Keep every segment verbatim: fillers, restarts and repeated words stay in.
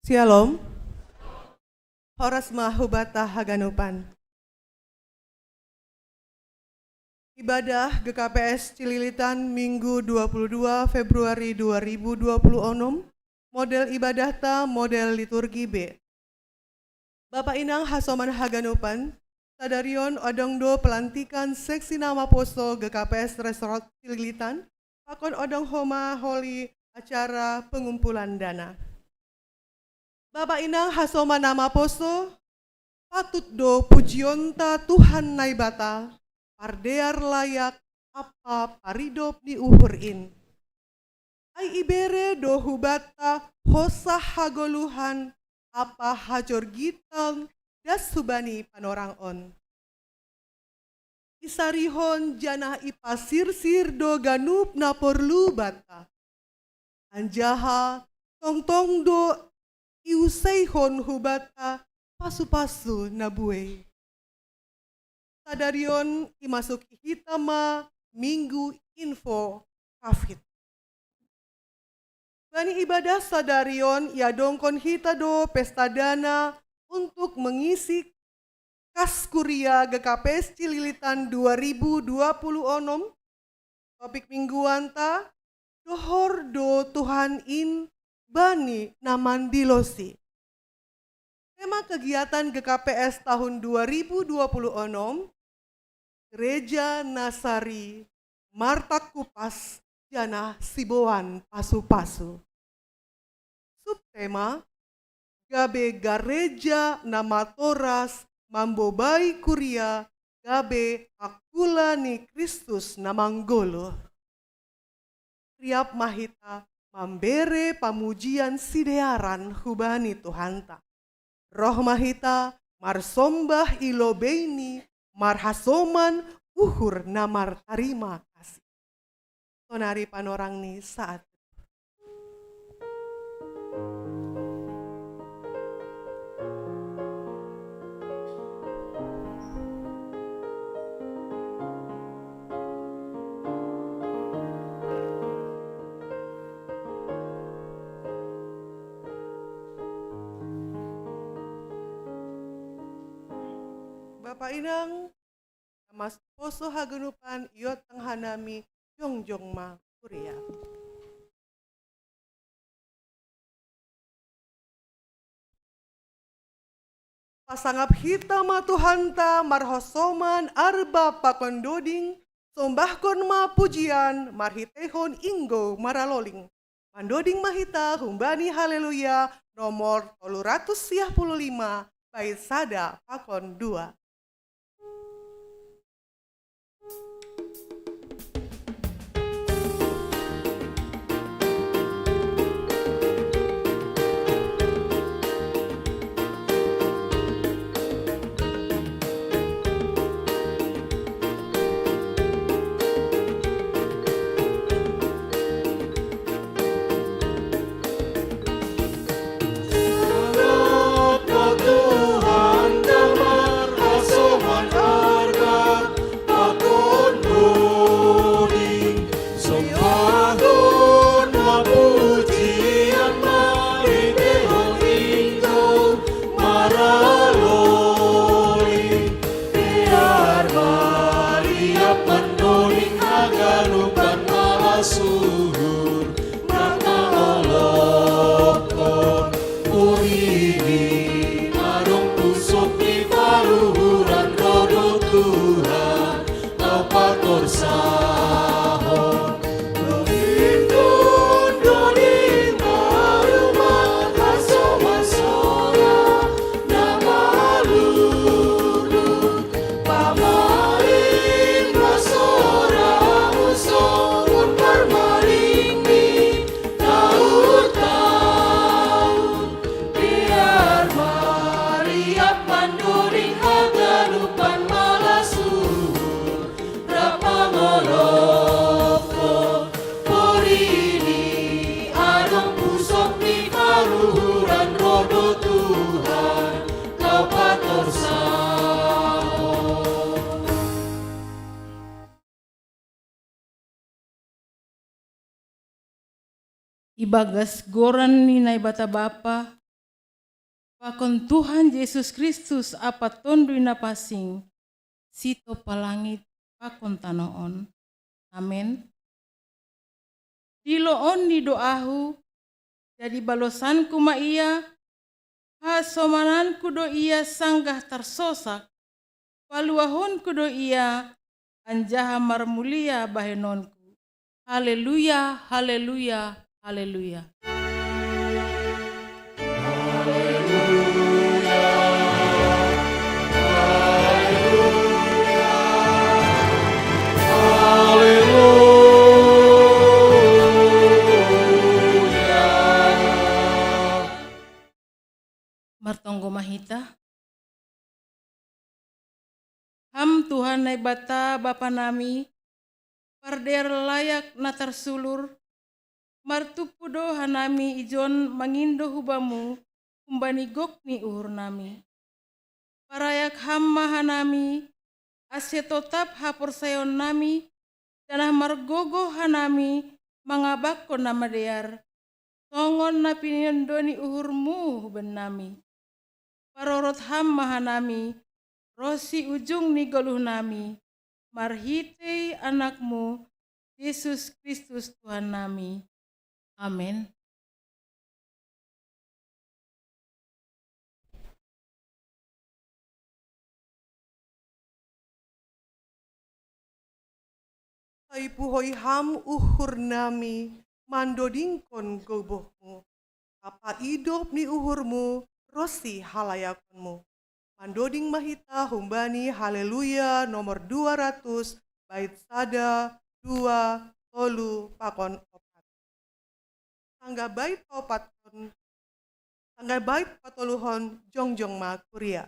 Syalom. Horas ma hubata haganupan. Ibadah G K P S Cililitan Minggu dua puluh dua Februari dua ribu dua puluh enam, model ibadahta model liturgi B. Bapa inang hasoman haganupan, sadarion odong do pelantikan seksi namaposo G K P S Resort Cililitan, pakon odong homa holi acara pengumpulan dana. Bapa inang hasoman namaposo, patut do pujionta Tuhan Naibata, pardear layak ampa paridop ni uhur in. Ai ibere do hubanta hosa hagoluhan ampa hajorgitan das hubani panorang on. Isarihon janah ipasirsir do ganup na porlu banta. Anjaha tongtong do iuseihon hubanta pasupasu na buei. Sadarion imasuki hita ma Minggu Info Covid. Bani ibadah sadarion iadongkon hita do pesta dana untuk mengisi kas kuria G K P S Cililitan dua ribu dua puluh enam. Topik mingguanta, dohor do Tuhan in bani na mandilosi. Tema kegiatan G K P S tahun dua ribu dua puluh enam, Gereja Nasari Martakupas janah Siboan Pasupasu. Subtema, gabe gareja na matoras mambobai kuria gabe angkula ni Kristus na manggoluh. Riap ma hita mambere pamujian sidearan hubani Tuhanta. Roh ma hita marsombah i lobeini marhasoman uhur na martarima kasih. Sonari panorang ni saat. Bapa inang, na maposo haganupan, iot tangah nami, jongjong ma kuria. Pasangap hita ma Tuhanta marhasoman arba pakon doding, sombahkon ma pujian marhiteihon inggou maraloling. Mandoding ma hita humbani Haleluya nomor tolu ratus siah puluh lima, bait sada pakon dua. Biar maliap mandoding haganupan malas uhur, maka olokon urini adong pusok ni paluhuran roh do Tuhan, tau patorsahon. Luhintun doding baru maka somasora na paluhur. Pamaling ma soramu songon parmaling ni tahu-tahu, biar maliap mandoding haganupan malas uhur, rap mangolopkon. Porini adong pusok ni paluhuran roh do Tuhan, tau patorsahon. Ibagas goran ni Naibata Bapa, pakon Tuhan Jesus Kristus, Apa Tonduy Napansing, sitopah langit pakon tanoh on. Amen. Dilo on ni do ahu, jadi balosanku ma ia, hasomananku do ia sanggah tarsosak, paluahonku do ia, anjaha marmulia bahenonku. Haleluya, haleluya, haleluya. Martonggo ma hita. Ham Tuhan Naibata Bapa nami, pardear layak na tarsulur, martumpu do hanami ijon mangindo hu Bamu humbani gok ni uhur nami. Parayak Ham ma hanami, ase totap haporsayaon nami, janah margogoh hanami mangabakkon na madear, songon na pinindoni uhurMu hubannami. Parorot Ham ma hanami, ronsi ujung ni goluh nami, marhitei AnakMu, Jesus Kristus Tuhan nami. Amen. Sai puhoi Ham uhur nami mandodingkon gogohMu, ampa idop ni uhurMu ronsi halayakonMu. Mandoding ma hita humbani Haleluya nomor dua ratus, bait sada, dua, tolu, pakon opat. Sanggah bait paopathon, sanggah bait patoluhon, jongjong ma kuria.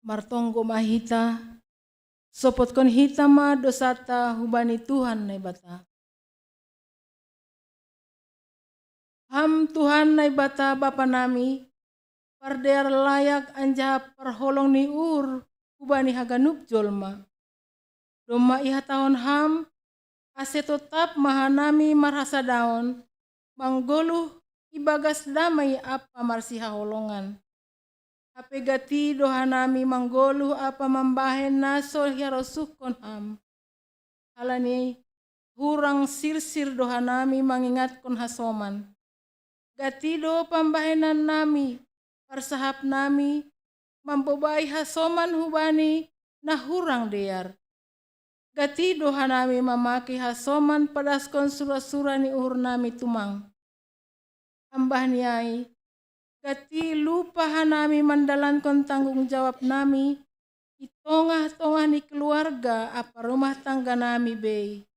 Martonggo ma hita, sopotkon hita ma dosata hubani Tuhan Naibata. Ham Tuhan Naibata Bapa nami, pardear layak anjaha parholong ni uhur hubani haganup jolma. Domma ihatahon Ham, ase totap ma hanami marhasadaon, manggoluh ibagas damei ampa marsihaholongan. Hape gati do hanami manggoluh ampa mambahen na so hiharosuhkon Ham. Halani hurang sirsir do hanami mangingatkon hasoman. Gati do pambahenannami, parsahapnami, mambobai hasoman hubani na hurang dear. Gati do hanami mamake hasoman padaskon sura-sura ni uhurnami tumang. Ambah ni ai, gati lupa hanami mandalankon tanggung jawabnami i tongah-tongah ni keluarga ampa rumah tangganami bei.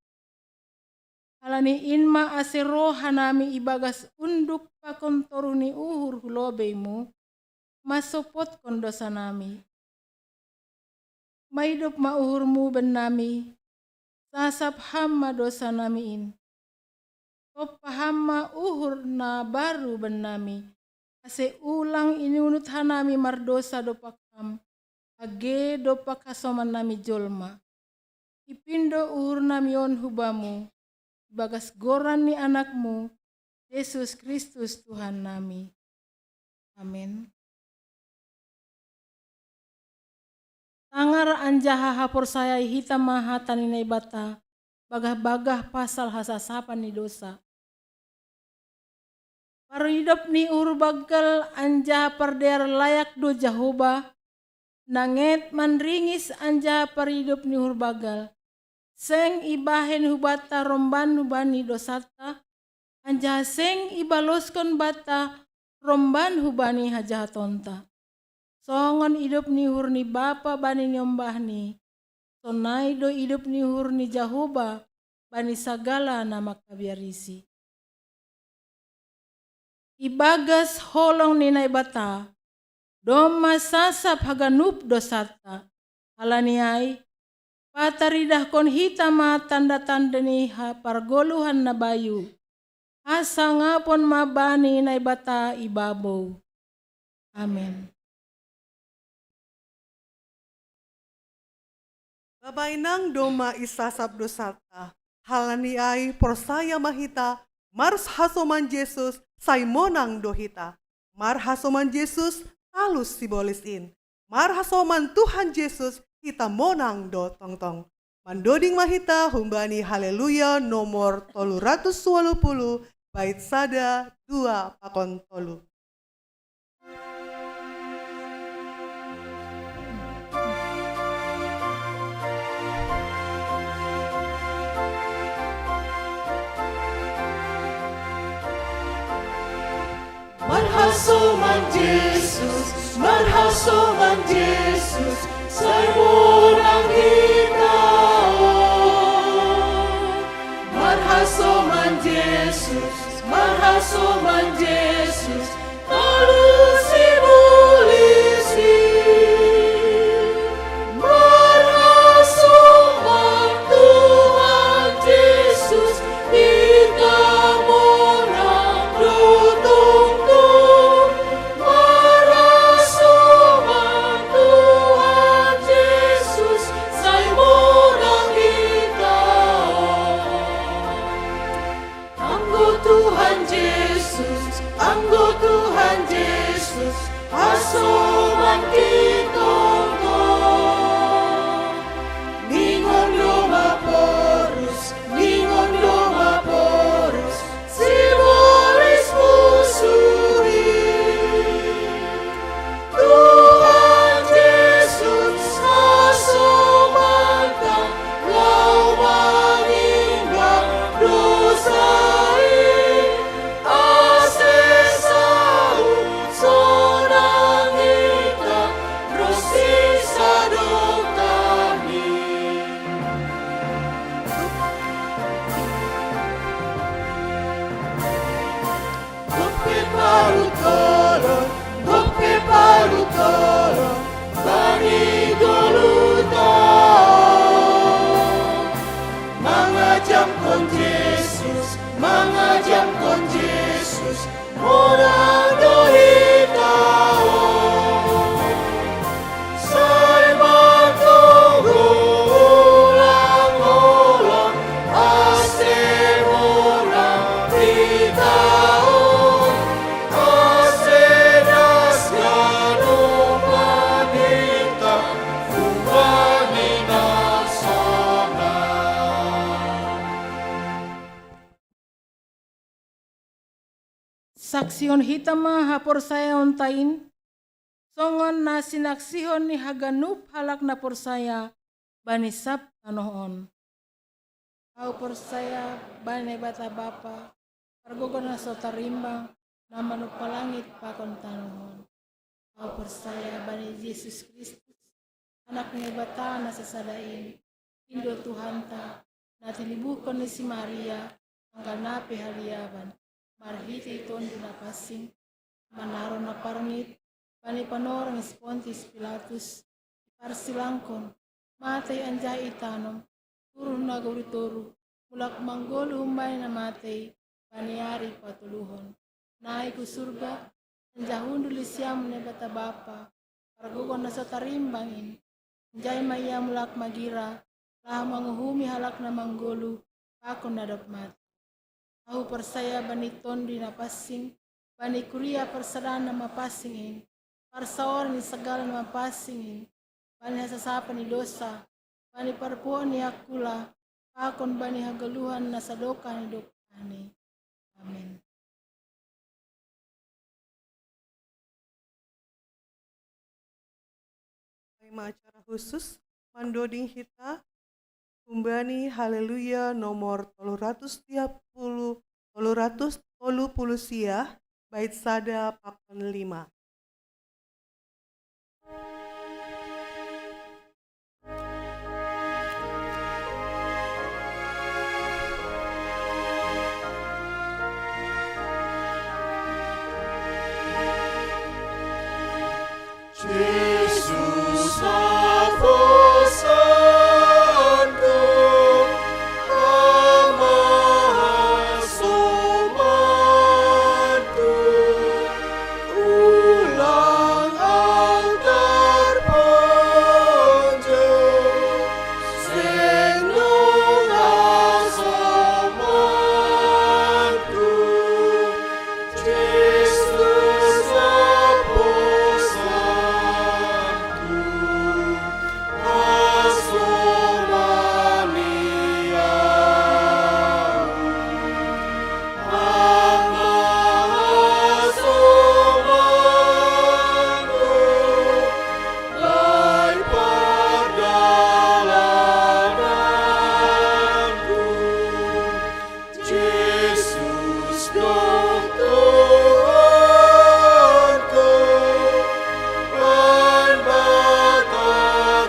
Halani in ma ase roh hanami ibagas unduk pakon toruh ni uhur hu lobei-Mu, mansopotkon dosanami. Maidop ma uhur-Mu bennami, sasap Ham ma dosanami in. Tompa Ham ma uhur na baru bennami, ase ulang inunut hanami mardosa dompak Ham, age dompak hasomannami jolma. Ipindo uhurnami on hu Bamu, ibagas goran ni Anak-Mu, Jesus Kristus Tuhannami. Amen. Tangar anjaha haporsayai hita ma hata ni Naibata, bagah-bagah pasal hasasapan ni dosa. Paridop ni uhur banggal anjaha pardear layak do Jahowa, nanget manringis anjaha paridop ni uhur banggal. Seng ibahen hubanta romban hubani dosanta, anjaha seng ibaloskon banta romban hubani hajahatonta. Songon idop ni uhur ni Bapa bani niombahni, sonai do idop ni uhur ni Jahowa bani sagala na mangkabiarisi. Ibagas holong ni Naibata, domma sasap haganup dosanta. Halani ai, pataridahkon hita ma tanda-tanda ni ha-, pargoluhan na bayu. Hasangapon ma bani Naibata i babou. Amen. Bapa inang, domma isasap dosanta. Halani ai porsaya ma hita, marhasoman Jesus sai monang do hita. Marhasoman Jesus talus sibolis in. Marhasoman Tuhan Jesus hita monang do tongtong. Mandoding ma hita humbani Haleluya nomor tolu ratus walu puluh, bait sada, dua pakon tolu. Marhasoman Jesus, marhasoman Jesus, sai monang hita on. Marhasoman Jesus, marhasoman Jesus, talus sibolis in. Marhasoman Tuhan Jesus, hita monang do tongtong. Marhasoman Tuhan Jesus, sai monang hita on. Anggo Tuhan Jesus, anggo Tuhan Jesus, hasoman hita on. Ningon do maporus, ningon do maporus, sibolis musuh i. Tuhan Jesus, hasomanta, laho manimbar dosa i, ase saut sonang hita, ronsi sadokah i. Gok pe paruntolon, gok pe paruntolon, bani Kon Jesus, mangajar kon Jesus, orang dohita. Sai matunggu ulang-ulang, ase orang kita. Ase das ganu manita, fumani nasona. Saksihon hita ma haporsayaonta in, songon na sinaksihon ni haganup halak na porsaya bani sab tanoh on. Ahu porsaya bani Naibata Bapa, pargogo na so tarimbang, na manumpa langit pakon tanoh on. Ahu porsaya bani Jesus Kristus, Anak ni Naibata na sasada in, in do Tuhanta, na tinibuhkon ni si Maria, angka na pe haliaban, marhitei Tonduy Napansing, manaron na parngit, bani panorang ni si Pontius Pilatus, diparsilangkon, matei anjaha itanom, turun nagori toruh, mulak manggoluh humbani na matei, bani ari patoluhon. Naik hu surga, anjaha hundul di siamun Naibata Bapa, pargogo na so tarimbang in. Anjaha ma ia mulak magira, laho manguhumi halak na manggoluh, pakon na dob mate. Ahu porsaya bani Tonduy Napansing, bani kuria parsadaan na mapansing in, parsaoran ni sagala na mapansing in, bani hasasapan ni dosa, bani parpuhoon ni angkula, pakon bani hagoluhan na sadokah ni dokahni. Amen. Tema acara khusus, mandoding hita, humbani Haleluya nomor tolu ratus tiga puluh, tolu ratus tolu puluh sia, bait sada pakon lima. Jesus, aposanku, ama hasomanku, ulang altar ponjo, seng nunga somanku, Jesus aposanku, hasomani ahu. Ama hasomanku, baik pardalananku. Jesus do Tuhanku, Amanta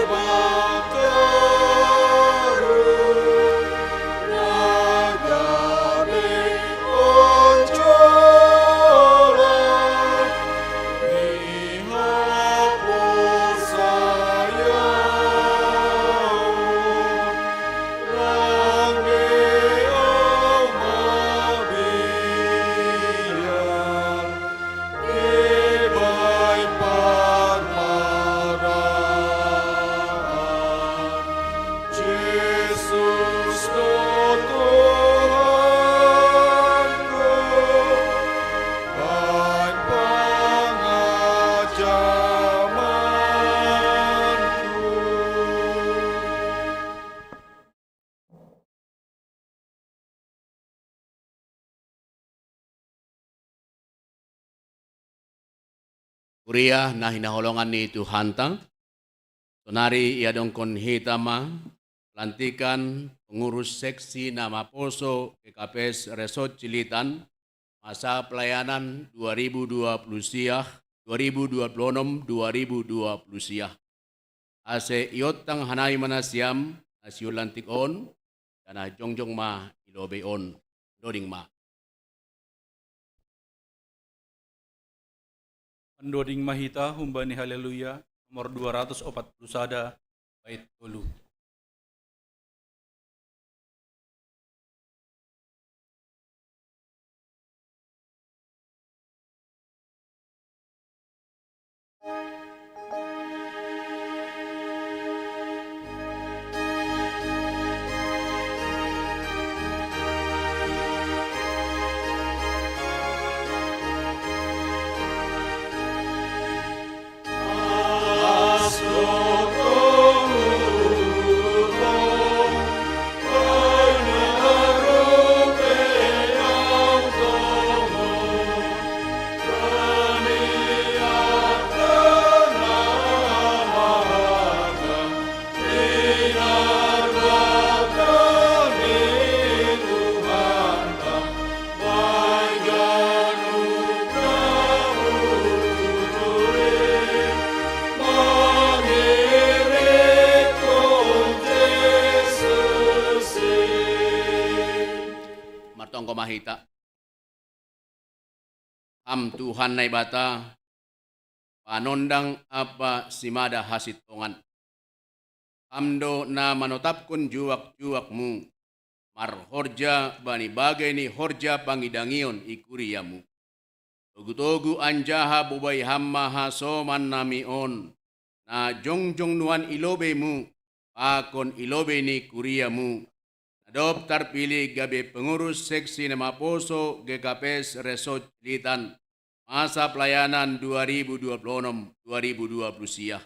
Batara, na gabe onjolan ni haporsayaon. Lang be ahu mabiar, dibahen parmaraan. Jesus do Tuhanku, bahen pangajamanku. Kuria na hinaholongan ni Tuhanta, sonari iadongkon hita ma pelantikan pengurus seksi na maposo P K P S Resort Cililitan, masa pelayanan dua ribu dua puluh sia, dua ribu dua puluh enam, dua ribu dua puluh sia. Ase iontang hanami ma nasiam na siulantik on, janah jongjong ma i lobei on. Doding ma. Mandoding ma hita humbani Haleluya nomor dua ratus opat puluh sada, bait tolu. Mahita. Ham Tuhan Naibata, panondang ampa simada hasintongan. Ham do na manotapkon juak-juakmu, marhorja bani bagei ni horja pangidangion i kuriamu. Togu-togu anjaha bobai ham ma hasoman nami on, na jongjong nuan i lobeimu, pakon i lobei ni kuriamu, na dob tarpilih gabe pengurus seksi na maposo G K P S Resort Cililitan, masa pelayanan dua ribu dua puluh enam dua ribu dua puluh sia.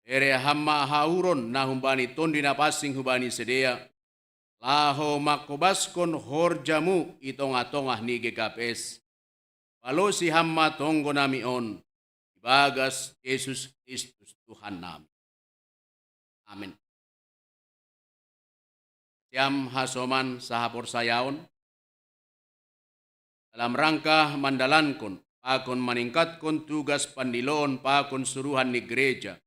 Bere ham ma hauhuron na humbani Tonduy Napansing hubani sidea, laho mangkobaskon horjamu i tongah-tongah ni G K P S. Balosi ham ma tonggo nami on, ibagas Jesus Kristus Tuhan nami. Amin. Nasiam hasoman sahaporsayaon, dalam rangka mandalankon pakon maningkatkon tugas pandiloon pakon suruhan ni gereja,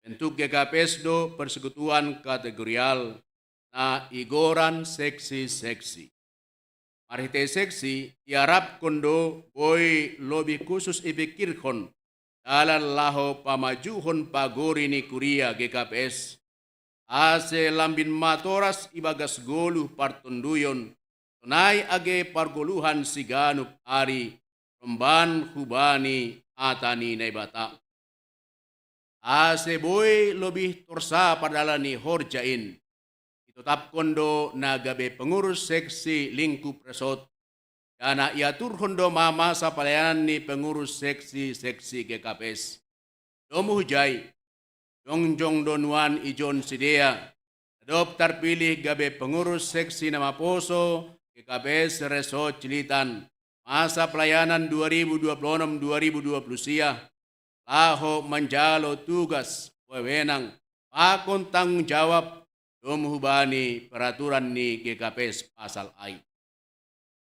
bentuk G K P S do persekutuan kategorial na igoran seksi-seksi. Marhitei seksi iarapkon do boi lobih kusus ipikirhon dalan laho pamajuhon pagori ni kuria G K P S, ase lambin matoras ibagas goluh partonduyon, sonai age pargoluhan siganup ari, romban hubani hata ni Naibata. Ase boi lobih torsa pardalanan ni horja in, itotapkon do na gabe pengurus seksi lingkup resort, janah iaturhon do ma masa pelayanan ni pengurus seksi-seksi G K P S. Domu hujai, jongjong do nuan ijon sidea, na dob tarpilih gabe pengurus seksi na maposo G K P S Resort Cililitan, masa pelayanan dua ribu dua puluh enam dua ribu dua puluh sia, laho manjalo tugas, wewenang, pakon tanggung jawab, domu hubani peraturan ni G K P S pasal ai.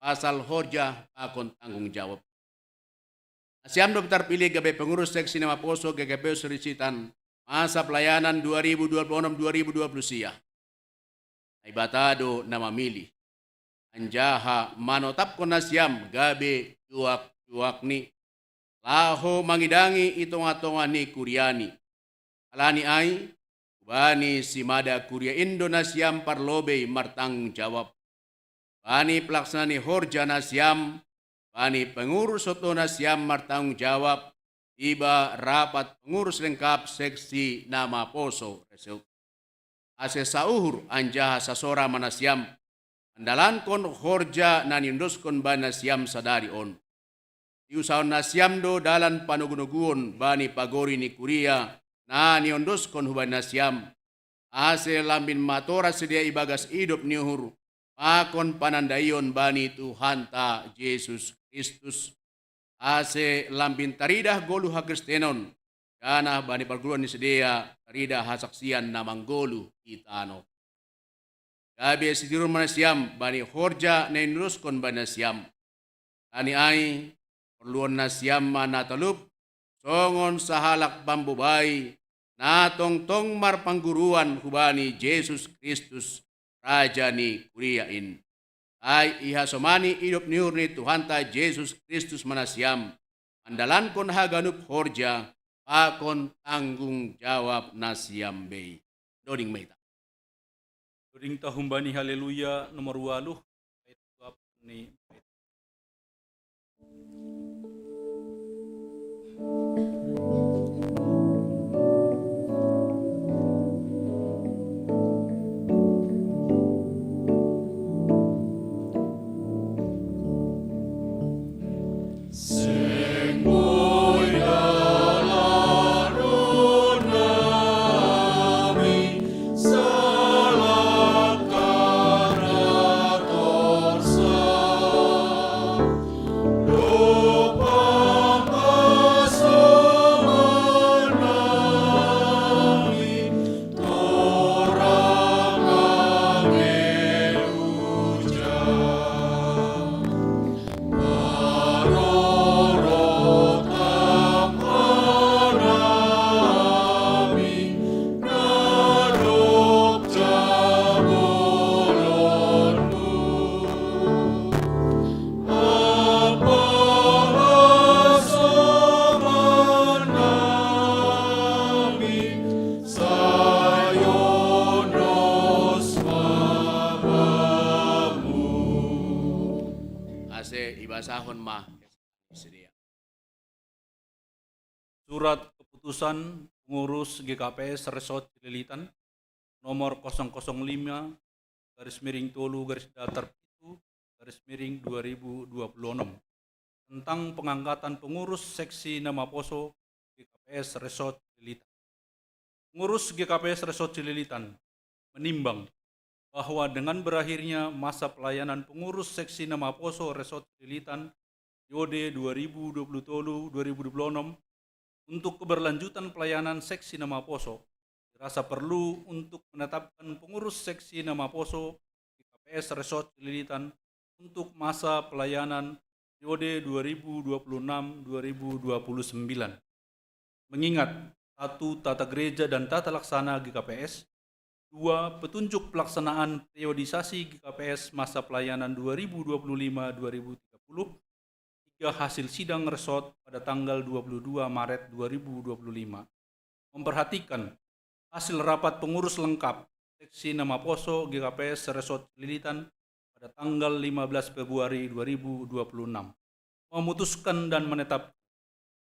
Pasal horja pakon tanggung jawab. Nasiam dob tarpilih gabe pengurus seksi na maposo G K P S Resort Cililitan, masa pelayanan dua ribu dua puluh enam dua ribu dua puluh sia. Naibata do na mamilih, anjaha manotapkon nasiam gabe juak-juakni, laho mangidangi i tongah-tongah ni kuriaNi. Halani ai, hubani simada kuria in do nasiam parlobei martanggung jawab. Bani pelaksana ni horja nasiam, bani pengurus do nasiam martanggung jawab, iba rapat pengurus lengkap seksi na maposo resort. Ase sauhur anjaha sasora ma nasiam, mandalankon horja na niondoskon bani nasiam sadari on. Iusahon nasiam do dalan panogu-noguon bani pagori ni kuria na niondoskon hubani nasiam, ase lambin matoras sidea ibagas idop ni uhur, pakon panandaion bani Tuhanta Jesus Kristus, ase lambin taridah goluh hakristenon, janah bani pargoluhan ni sidea taridah hasaksian na manggoluh i tanoh. Gabe sitiruon ma nasiam bani horja na niondoskon bani nasiam. Halani ai, porluon nasiam ma na talup, songon sahalak pambobai, na tongtong marpangguruan hubani Jesus Kristus, Raja ni kuria in. Ai ihasomani idop ni uhur ni Tuhanta Jesus Kristus ma nasiam, mandalankon haganup horja, pakon tanggung jawab nasiam bei. Doding ma hita. Doding ta humbani Haleluya nomor ualuh, ayat dua puluh ni. Ase ibasahon ma. Surat keputusan pengurus G K P S Resort Cililitan nomor kosong kosong lima garis miring tolu garis datar pitu garis miring dua ribu dua puluh enam tentang pengangkatan pengurus seksi Namaposo G K P S Resort Cililitan. Pengurus G K P S Resort Cililitan menimbang bahwa dengan berakhirnya masa pelayanan pengurus seksi Namaposo Resort Cililitan periode dua ribu dua puluh tolu dua ribu dua puluh enam, untuk keberlanjutan pelayanan seksi Namaposo, dirasa perlu untuk menetapkan pengurus seksi Namaposo G K P S Resort Cililitan untuk masa pelayanan periode dua ribu dua puluh enam dua ribu dua puluh sembilan. Mengingat satu, tata gereja dan tata laksana G K P S, dua, petunjuk pelaksanaan periodisasi G K P S masa pelayanan dua ribu dua puluh lima dua ribu tiga puluh, tiga, hasil sidang resort pada tanggal dua puluh dua Maret dua ribu dua puluh lima, memperhatikan hasil rapat pengurus lengkap seksi Namaposo G K P S Resort Cililitan pada tanggal lima belas Februari dua ribu dua puluh enam, memutuskan dan menetapkan: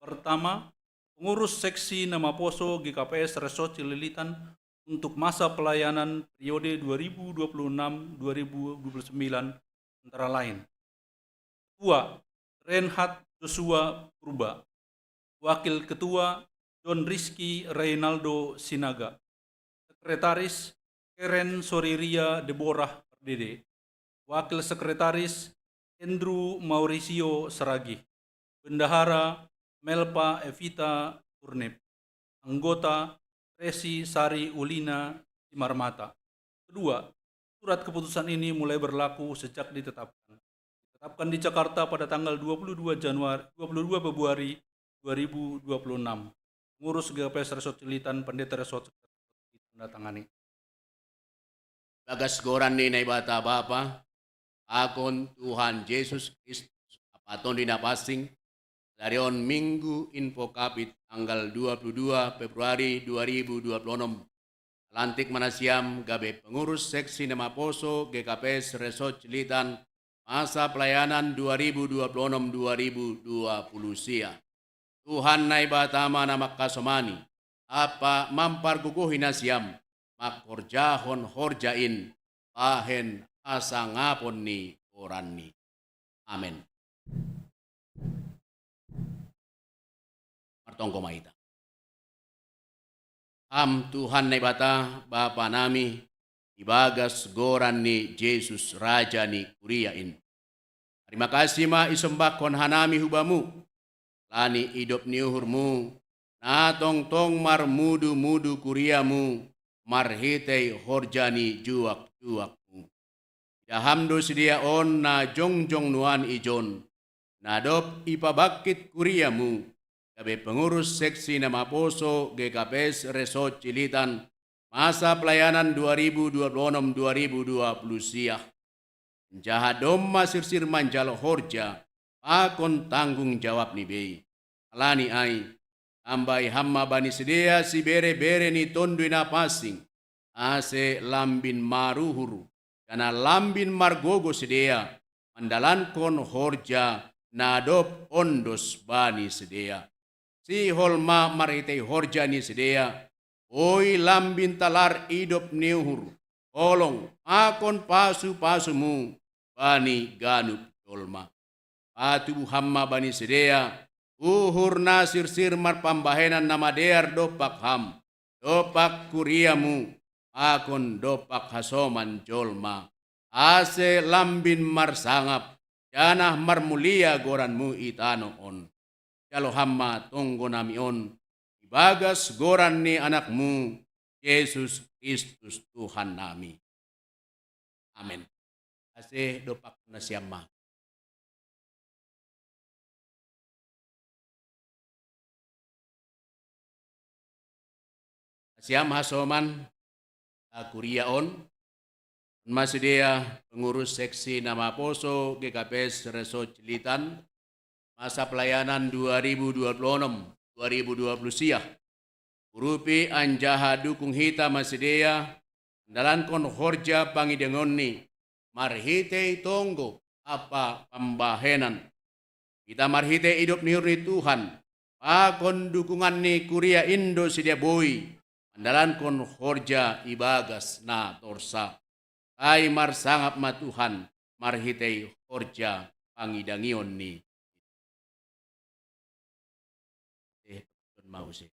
pertama, pengurus seksi Namaposo G K P S Resort Cililitan untuk masa pelayanan periode dua ribu dua puluh enam dua ribu dua puluh sembilan antara lain: Ketua, Reinhard Joshua Purba. Wakil Ketua, John Rizky Reynaldo Sinaga. Sekretaris, Keren Soriria Deborah Pardede. Wakil Sekretaris, Andrew Mauricio Seragih. Bendahara, Melpa Evita Turnip. Anggota, Resi Sari Ulina Simarmata. Kedua, surat keputusan ini mulai berlaku sejak ditetapkan. Ditetapkan di Jakarta pada tanggal dua puluh dua Januari, dua puluh dua Februari dua ribu dua puluh enam. Pengurus G K P S Resort Cililitan, Pendeta Resort, ditandatangani. Bagas goran ni Naibata Bapa, pakon Tuhan Jesus Kristus, Ama Tondi na pansing, sadari on Minggu in vocabit tanggal dua puluh dua Februari dua ribu dua puluh enam. Lantik ma nasiam gabe pengurus seksi Namaposo G K P S Resort Cililitan, masa pelayanan dua ribu dua puluh enam dua ribu dua puluh sia. Tuhan Naibata ma na mangkasomani, ampa mampargogohi nasiam, mangkorjahon horja in, bahen hasangapon ni goranni. Amen. Martonggo ma hita. Ham Tuhan Naibata, Bapa nami, ibagas goran ni Jesus, Raja ni kuria in. Tarima kasih ma isombahkon hanami hu Bamu, ala ni idop ni uhurMu, na tongtong marmudu-mudu kuriaMu, marhitei horja ni juak-juakMu. Idah Ham do sidea on na jongjong nuan ijon, na dob ipabangkit kuriaMu, gabe pengurus seksi Namaposo G K P S Resort Cililitan, masa pelayanan dua ribu dua puluh enam dua ribu dua puluh sia. Anjaha domma sirsir manjalo horja pakon tanggung jawabni bei. Ala ni ai, tambai Ham ma bani sidea sibere-bere ni Tonduy Napansing, ase lambin maruhur, janah lambin margogoh sidea, mandalankon horja na dob ondos bani sidea. Sihol ma marhitei horja ni sidea, boi lambin talar idop ni uhur, holong pakon pasu-pasuMu bani ganup jolma. Patubuh Ham ma bani sidea uhur na sirsir marpambahenan na madear dompak Ham, dompak kuriaMu, pakon dompak hasoman jolma, ase lambin marsangap, janah marmulia goranMu i tanoh on. Jalo Ham ma tonggo nami on, ibagas goran ni AnakMu, Jesus Kristus Tuhan nami. Amen. Ase dompak nasiam ma. Nasiam hasoman, a, kuria on, ma sidea pengurus seksi Namaposo G K P S Resort Cililitan, masa pelayanan dua ribu dua puluh enam dua ribu dua puluh sia. Urupi anjaha dukung hita ma sidea, mandalankon horja pangidengonni, marhitei tonggo, apa pambahenan. Kita marhite idup ni uhur ni Tuhan, pakon dukungan ni Kuria Indo Sedia Boi, mandalankon horja ibagas na torsa. Ai marsangap ma Tuhan marhitei horja pangidangion ni. Eh, mau sih.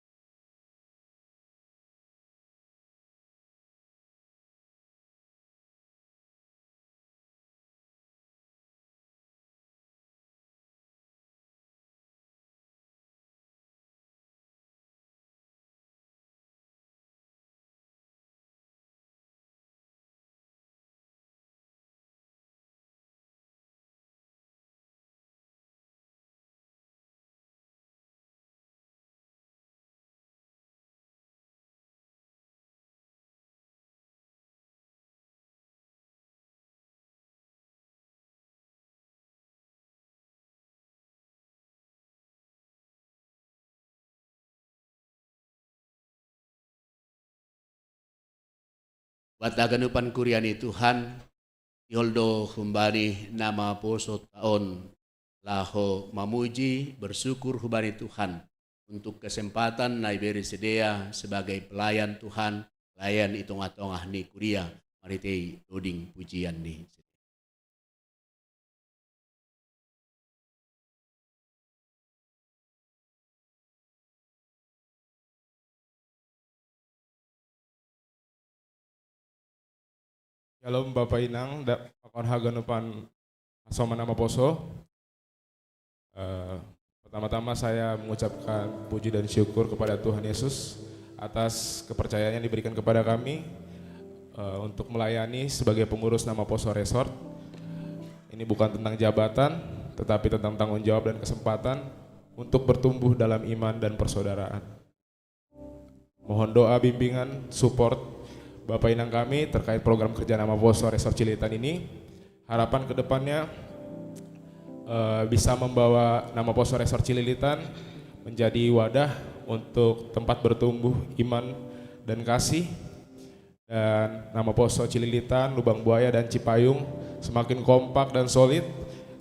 Buat haganupan kuria ni Tuhan, ihol do humbani na maposo taon laho mamuji, bersyukur humbani Tuhan untuk kesempatan na iberi sidea sebagai pelayan Tuhan, pelayan i tongah-tongah ni kuria, marhitei doding pujian ni. Shalom Bapak Inang, da, pakon haganupan hasoman na maposo. Eh, pertama-tama saya mengucapkan puji dan syukur kepada Tuhan Yesus atas kepercayaan yang diberikan kepada kami, eh, untuk melayani sebagai pengurus Nama Poso Resort. Ini bukan tentang jabatan, tetapi tentang tanggung jawab dan kesempatan untuk bertumbuh dalam iman dan persaudaraan. Mohon doa, bimbingan, support Bapak Inang kami terkait program kerja Nama Poso Resort Cililitan ini. Harapan kedepannya, eh, bisa membawa Nama Poso Resort Cililitan menjadi wadah untuk tempat bertumbuh iman dan kasih, dan Nama Poso Cililitan, Lubang Buaya, dan Cipayung semakin kompak dan solid,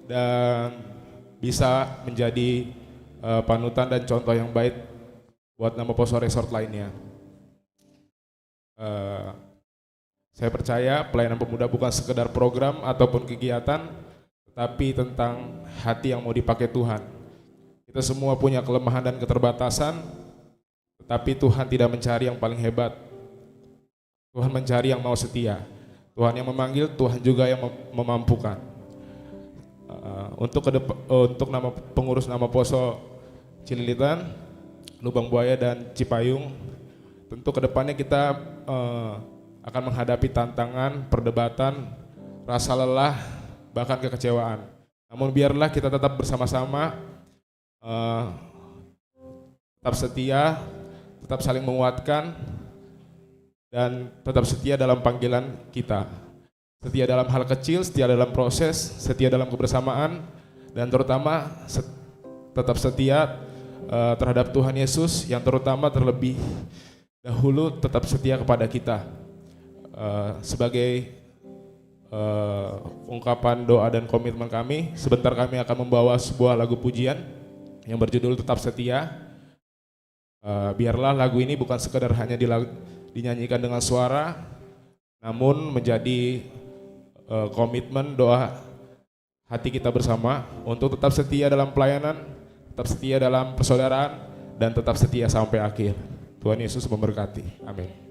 dan bisa menjadi, eh, panutan dan contoh yang baik buat Nama Poso Resort lainnya. Eh, saya percaya pelayanan pemuda bukan sekedar program ataupun kegiatan, tetapi tentang hati yang mau dipakai Tuhan. Kita semua punya kelemahan dan keterbatasan, tetapi Tuhan tidak mencari yang paling hebat. Tuhan mencari yang mau setia. Tuhan yang memanggil, Tuhan juga yang mem-, memampukan. Eh, untuk kedep-, eh, untuk nama pengurus Nama Poso Cililitan, Lubang Buaya, dan Cipayung, tentu kedepannya kita, eh, akan menghadapi tantangan, perdebatan, rasa lelah, bahkan kekecewaan. Namun biarlah kita tetap bersama-sama, eh, tetap setia, tetap saling menguatkan, dan tetap setia dalam panggilan kita. Setia dalam hal kecil, setia dalam proses, setia dalam kebersamaan, dan terutama set-, tetap setia, eh, terhadap Tuhan Yesus, yang terutama terlebih dahulu tetap setia kepada kita. Eh, sebagai, eh, ungkapan doa dan komitmen kami, sebentar kami akan membawa sebuah lagu pujian yang berjudul Tetap Setia. Eh, biarlah lagu ini bukan sekedar hanya dila-, dinyanyikan dengan suara, namun menjadi, eh, komitmen doa hati kita bersama untuk tetap setia dalam pelayanan, tetap setia dalam persaudaraan, dan tetap setia sampai akhir. Tuhan Yesus memberkati. Amin.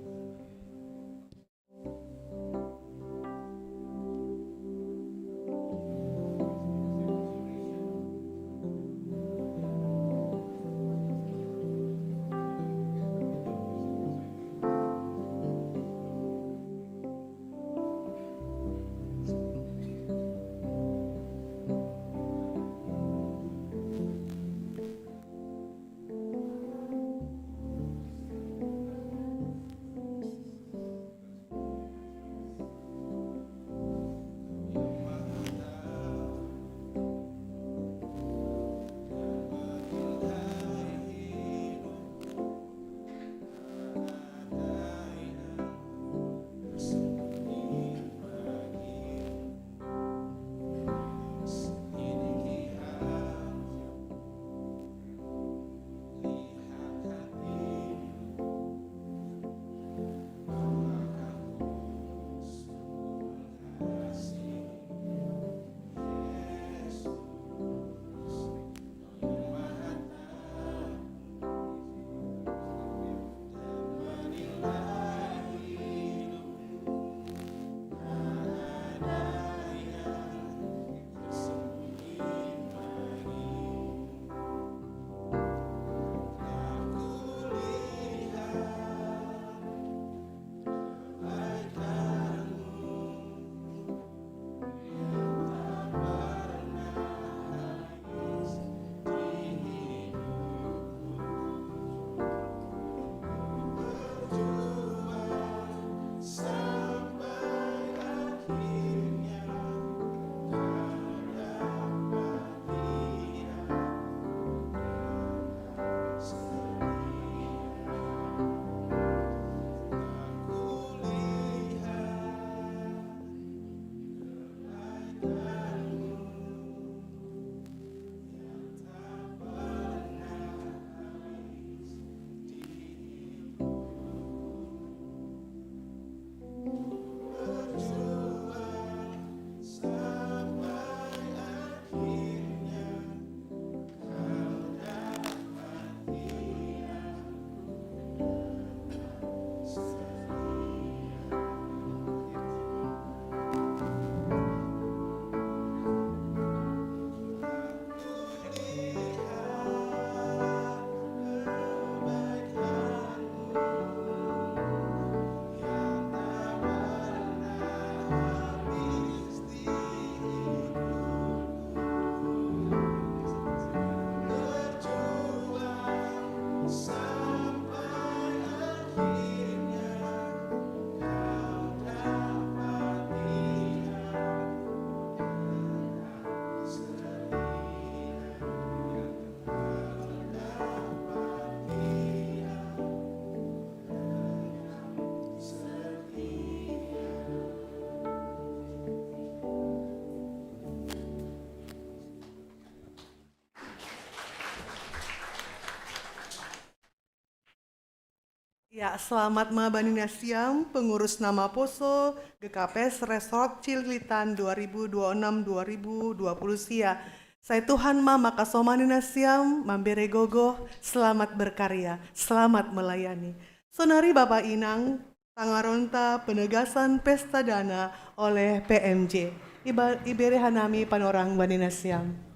Ya, selamat ma bani nasiam, pengurus nama poso, G K P S Resort Cililitan dua ribu dua puluh enam dua ribu dua puluh sia. Sai Tuhan ma makasomani nasiam, mambere gogo, selamat berkarya, selamat melayani. Sonari Bapa Inang, tangaronta penegasan pesta dana oleh P M J. Iba-, ibere hanami panorang bani nasiam.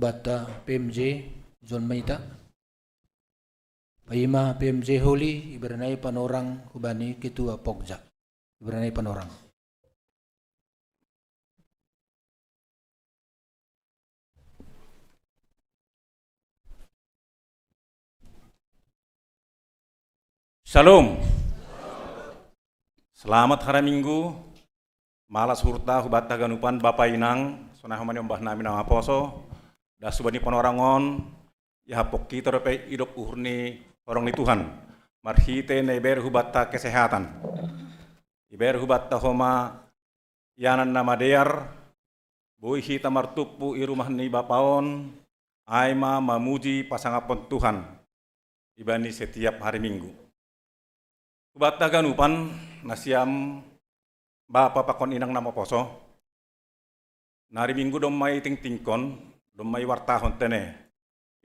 Hubatta P M J, John Maita. Paima P M J Holi, iberenai panorang hubani Ketua Pokja. Iberenai panorang. Shalom. Selamat hari Minggu. Malas hurta hubatta haganupan Bapa Inang, sonai homani ombah nami nama poso, das hubani panorang on, ihapok kita dope idop uhur ni horong ni Tuhan. Marhite na ibere hubatta kesehatan. Ibere hubatta homa ianan na madear, boi hita martumpu i rumah ni Bapa on, ai ma mamuji pasangapon Tuhan, ibani setiap hari Minggu. Hubatta haganupan, nasiam Bapa pakon Inang nama poso, na ari Minggu domma itingtingkon, domma iwartahon tene.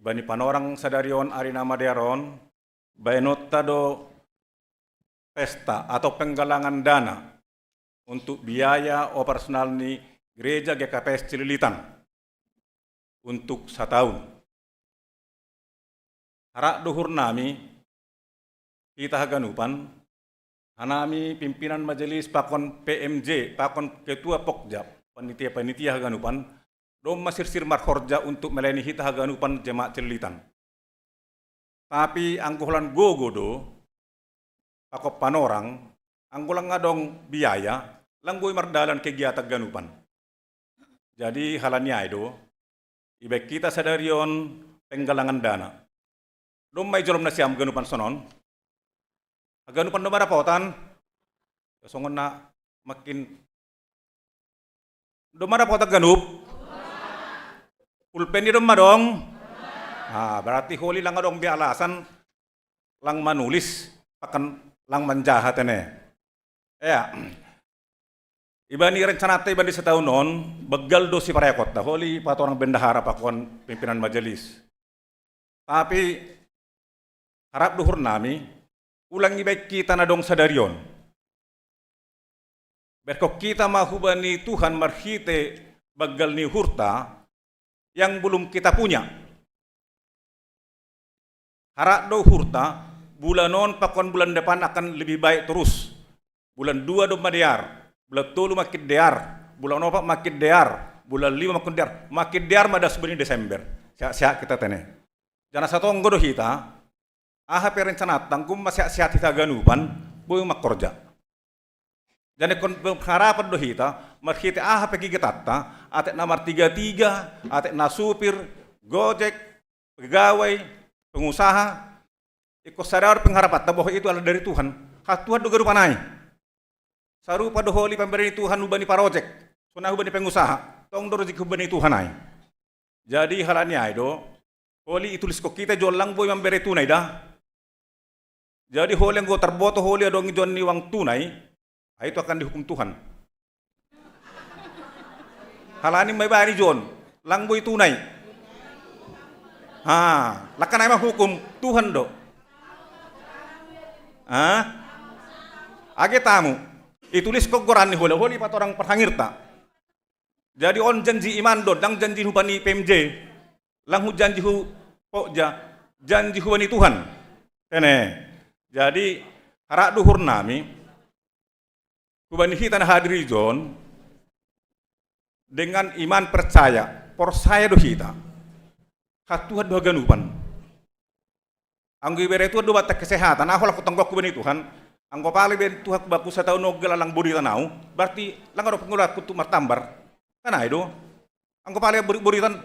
Ibani panorang sadari on ari na madear on, baenonta do pesta atau penggalangan dana untuk biaya operasional ni Gereja G K P S Cililitan untuk sataun. Harap do uhur nami, hita haganupan, hanami pimpinan majelis pakon P M J, pakon ketua Pokja, panitia-panitia haganupan, domma sirsir marhorja untuk melayani hita haganupan jemaat Cililitan. Tapi anggo holan gogo do, pakon panorang, anggo lang adong biaya, lang boi mardalan kegiatan haganupan. Jadi halani ai do, ibaen hita sadari on penggalangan dana. Domma ijolom nasiam haganupan sonon? Haganupan domma dapotan? Songon na makin domma dapotan haganup? Pulpen i domma adong? Ah, berarti Holi lang adong be alasan lang manulis, pakon lang manjaha tene. Ea. Ibani rencananta ibani sataun on, begal do siparekonta Holi patorang bendahara pakon pimpinan majelis. Tapi harap do uhur nami, ulang ibaen hita na adong sadari on. Berkon hita ma hubani Tuhan marhite banggal ni uhurta yang belum kita punya. Harap do uhurta, bulan on pakon bulan depan akan lebih baik terus. Bulan dua do madear, bulan tolu makin dear, bulan opat makin dear, bulan lima makin dear, makin dear ma das buni Desember. Sehat-sehat hita tene. Jana satonggo do hita, aha pe rencananta, anggo ma sehat-sehat hita haganupan, boi mangkorja. Jadi ingkon harapan do hita, marhite aha pe kegiatanta, atik na martiga-tiga, atik na supir, Gojek, pegawai, pengusaha, ingkon sadar pengharapan, bahwa itu adalah dari Tuhan. Ha Tuhan do ganupan ai. Sarupa do Holi pambere ni Tuhan hubani parojek, sonai hubani pengusaha, tong do rejeki hubani Tuhan ai. Jadi halani ai do, Holi ituliskon hita jo lang boi mambere tunai da. Jadi Holi anggo tarboto Holi adong ijon ni uang tunai, ai itu akan dihukum Tuhan. Halani ma ibani jon, lang boi tunai. Ha, lakkan ai ma hukum, Tuhan do. Ha? Age tamu, ituliskon goran ni Holi, Holi patorang parhangirta. Jadi on janji iman do, ndang janji hubani P M J, lang hujanji hu Pokja, janji hubani Tuhan. Tene. Jadi harap do uhur nami, hubani hita na hadir ijon, dengan iman percaya, porsaya do hita. Ha Tuhan do haganupan. Anggo ibere Tuhan do batta kesehatan, ahu laku tonggokku bani Tuhan. Anggo pala ibaen Tuhan baku sataun on gala lang boritan au, berarti lang adong pengolaku tu martambar. Kan ai do. Anggo pala bori-, boritan,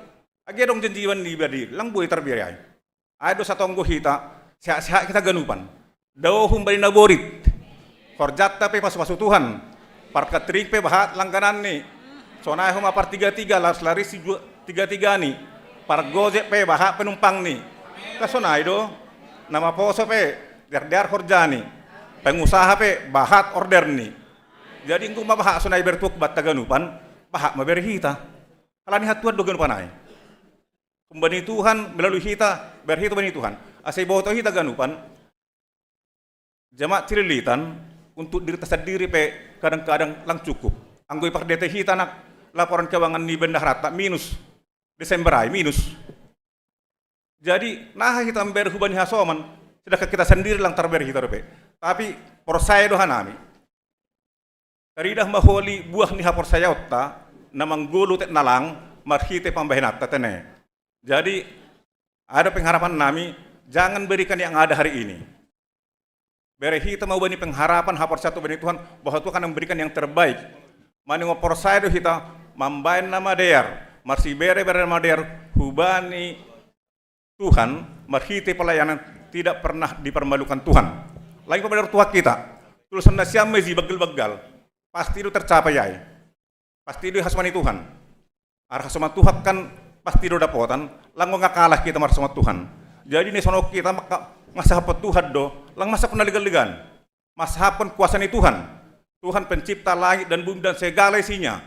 Age dong janji bani berdiri, lang boi tarbere ai. Ai do satonggo hita, sehat-sehat hita ganupan. Dao humbani na borit. Horjatta pe pasu-pasu Tuhan. Parkatering pe bahat langgananni. Sonai homa partiga-tiga, laris-laris si ju-, tiga-tiga ni. Pargojek pe bahat penumpang ni. Kasonai do. Na maposo pe, dear-dear horjani. Pengusaha pe, bahat orderni. Jadi enggo ma bahat sonai bertuak batta ganupan, bahat ma bere hita. Halani hatuan do ganupan ai. Humbani Tuhan, melalui hita, bere hita bani Tuhan. Ase boto hita ganupan, jemaat Cililitan, untuk diri ta sandiri pe kadang-kadang lang cukup. Anggo ipardete hita nak laporan keuangan ni bendaharatta minus. Desember ai minus. Jadi, naha hita mambere hubani hasoman, sedangkan kita sandiri lang tarbere hita dope. Tapi, porsaya do hanami. Taridah ma holi buah ni haporsayaonta, na manggolu tek nalang, marhite pambahenatta tene. Jadi, ada pengharapan nami, jangan berikan yang ada hari ini. Bere hita ma hubani pengharapan, haporsayaonta hubani Tuhan, bahwa Tuhan akan memberikan yang terbaik. Maningo porsaya do hita, mambaen na madear, marsibere-bere na madear, hubani Tuhan, marhite pelayanan tidak pernah dipermalukan Tuhan. Lagi pemodar Tuhan kita. Tulisan nasiam mezi baggal-baggal. Pasti do tercapai ai. Pasti do hasomani Tuhan. Ara hasoman Tuhan kan pasti do dapotan, lang nga kalah kita marhasoman Tuhan. Jadi ni sono kita maka masahapon Tuhan do, lang masahapon na legan-legan. Masahapon kuasa ni Tuhan. Tuhan pencipta langit dan bumi dan segala isinya.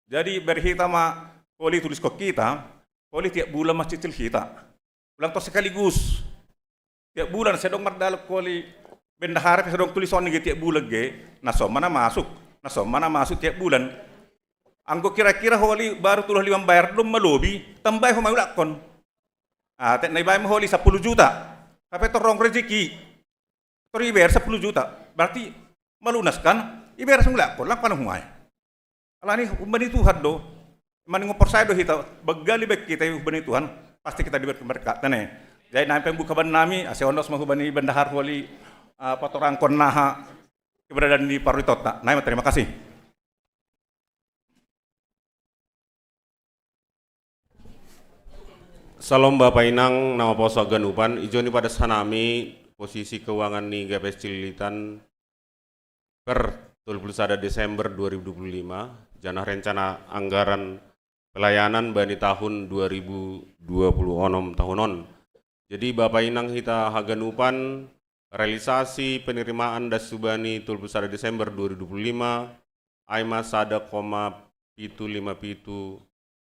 Jadi bere hita ma holi tuliskon kita, holi tiap bulan ma cicil hita. Ulang to sekaligus. Tiap bulan sedong mardalok holi bendahara pe sedong tulis on ge tiap bulan ge, na somma na masuk, na somma na masuk tiap bulan. Anggo kira-kira holi baru tolu lima bayar dong malobi, tambai homa ulakkon. Ah, tek na ibaen holi sepuluh juta. Tapi torong rezeki. Tor ibayar sepuluh juta. Berarti melunas kan? Ibayar semula ulakkon, lang panuhu ai. Alani humbani Tuhan do. Maningo porsaya do hita, baggal ibaen kita humbani Tuhan, pasti kita diberi berkat tene. Jadi nami pembuka bani nami, ase ondos ma hubani bendahara holi, ah, patorangkon naha keberadaan ni paroritotta. Nai ma, terima kasih. Salom Bapa Inang, na maposo haganupan, ijo ni padas hanami posisi keuangan ni G P S Cililitan per tolu puluh sada Desember dua ribu dua puluh lima, janah rencana anggaran pelayanan bani tahun dua ribu dua puluh onom tahun on. Jadi Bapa Inang hita haganupan, realisasi penerimaan das hubani tolu puluh sada Desember dua ribu dua puluh lima, ai ma sada koma pitu lima pitu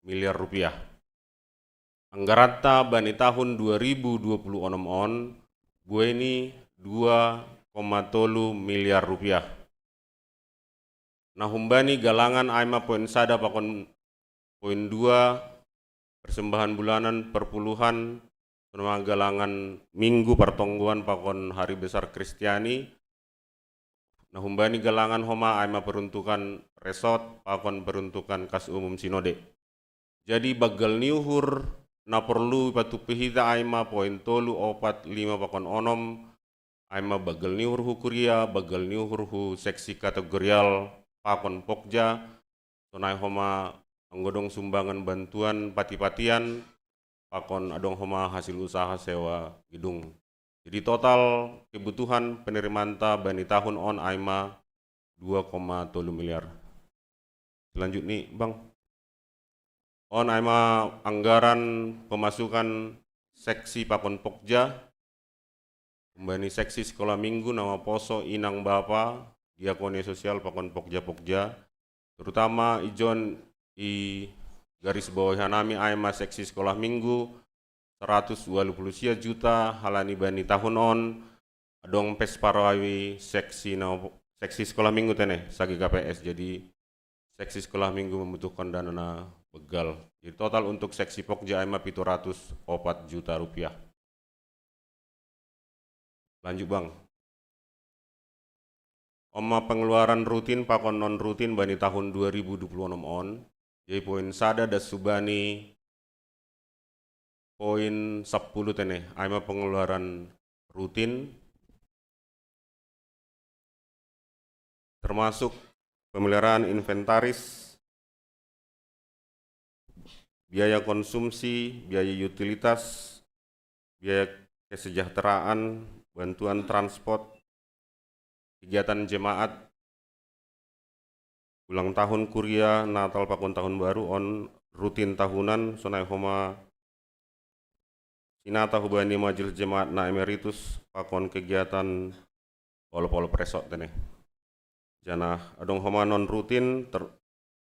miliar rupiah. Anggaranta bani tahun dua ribu dua puluh onom on, bueni dua koma tolu miliar rupiah. Na humbani galangan ai ma poin sada pakon poin dua, persembahan bulanan, perpuluhan, songon ma galangan minggu, partonggoan pakon hari besar Kristiani. Na humbani galangan homa ai ma peruntukan resort pakon peruntukan kas umum sinode. Jadi baggal ni uhur na porlu ipatumpu hita ai ma poin tolu, opat, lima pakon onom, ai ma baggal ni uhur hu kuria, baggal ni uhur hu seksi kategorial pakon pokja, sonai homa anggo adong sumbangan bantuan pati-patian, pakon adong homa hasil usaha sewa gedung. Jadi total kebutuhan penerimaanta bani tahun on ai ma dua koma tolu miliar. Selanjutni, Bang. On ai ma anggaran pemasukan seksi pakon pokja, humbani seksi sekolah minggu na maposo inang bapa, diakonia sosial pakon pokja-pokja, terutama ijon i garis bawahi hanami ai ma seksi sekolah minggu, seratus walu puluh sia juta, halani bani tahun on adong pes paroawi seksi na, seksi sekolah minggu tene, sa G K P S. Jadi seksi sekolah minggu membutuhkan dana na begal. Jadi total untuk seksi pokja ai ma pitu ratus opat juta rupiah. Lanjut, Bang. On ma pengeluaran rutin pakon non rutin bani tahun dua ribu dua puluh onom on. Jadi poin sada das hubani poin sepuluh tene, ai ma pengeluaran rutin, termasuk pemeliharaan inventaris, biaya konsumsi, biaya utilitas, biaya kesejahteraan, bantuan transport, kegiatan jemaat, ulang tahun kuria, Natal pakon tahun baru on rutin tahunan, sonai homa sinata hubani majelis jemaat na emeritus pakon kegiatan olop-olop resort tene. Janah adong homa non rutin ter,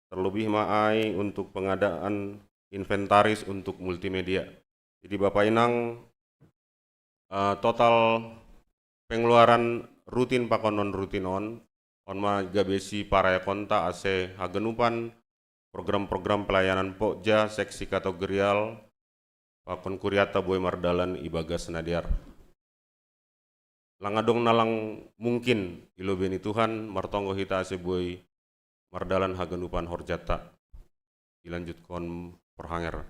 terlebih ma ai untuk pengadaan inventaris untuk multimedia. Jadi Bapak Inang, eh, total pengeluaran rutin pakon non rutin on, on ma gabe si parayakonta ase haganupan program-program pelayanan pokja seksi kategorial pakon kuriata boi mardalan ibagas nadiar. Lang adong na lang mungkin i lobei ni Tuhan martonggo hita ase boi mardalan haganupan horjata. Ilanjutkon porhanger.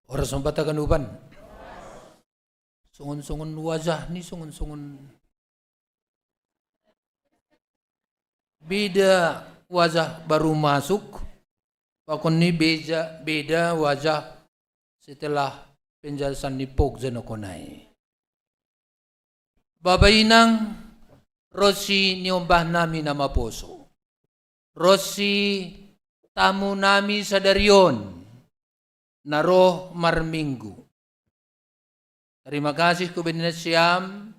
Horas ma haganupan. Songon-songon wajah ni, songon-songon beda wajah baru masuk, pakon ni beda, beda wajah setelah penjelasan ni pokja na hona i. Bapa inang, ronsi niombah nami na maposo, ronsi tamu nami sadari on, na roh marminggu. Terima kasih hubani nasiam,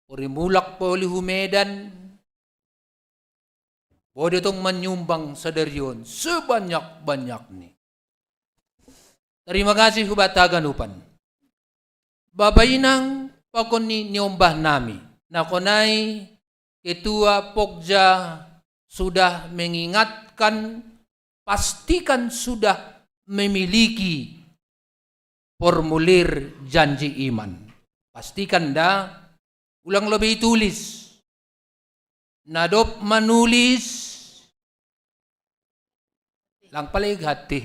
porimulak pauli hu Medan, boi do tong manyumbang sadari on sebanyak-banyakni. Terima kasih hubata haganupan. Bapa inang, pakon ni niombah nami, na hona i ketua pokja sudah mengingatkan, pastikan sudah memiliki formulir janji iman. Pastikan da, ulang lobei tulis. Na dob manulis, lang pala i hati.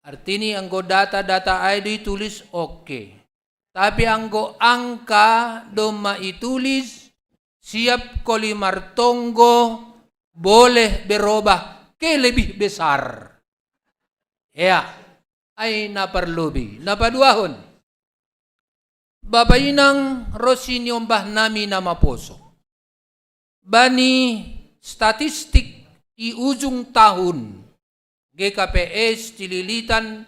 Artini anggo data-data ai do itulis, oke. Tapi anggo angka domma itulis, siap koli martonggo, boleh berubah ke lebih besar. Ya, ai na parlobei, na paduahon. Bapa inang, ronsi niombah nami na maposo. Bani statistik di ujung tahun G K P S Cililitan,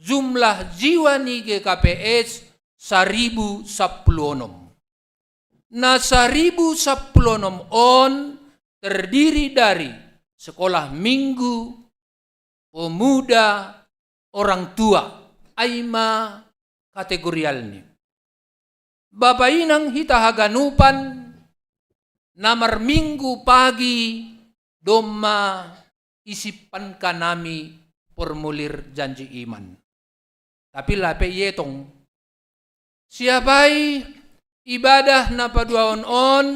jumlah jiwa ni G K P S saribu sampulu onom. Na saribu sampulu onom on terdiri dari sekolah minggu, pemuda, orang tua, ai ma kategorialni. Bapa inang hita haganupan, na marminggu pagi domma isimpankan nami formulir janji iman. Tapi lape ietong. Siap ai ibadah na paduahon on,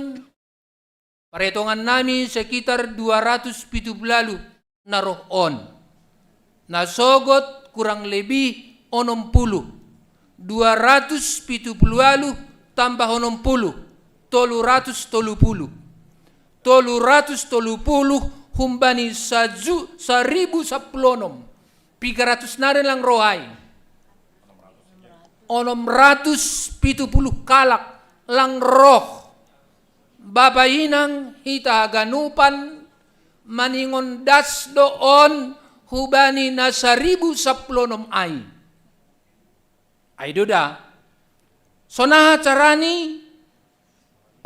paretongan nami sekitar dua ratus pitu pulu ualuh na roh on. Na sogot kurang lebih onom pulu. Dua ratus pitu pulu ualuh tambah onom pulu, tolu ratus tolu pulu. Tolu ratus tolu pulu humbani saju, saribu sampulu onom. Piga ratus nari lang roh ai? Onom ratus pitu pulu kalak lang roh. Bapa inang hita haganupan, maningon das do on hubani na saribu sampulu onom ai. Ai do da. Sonaha carani?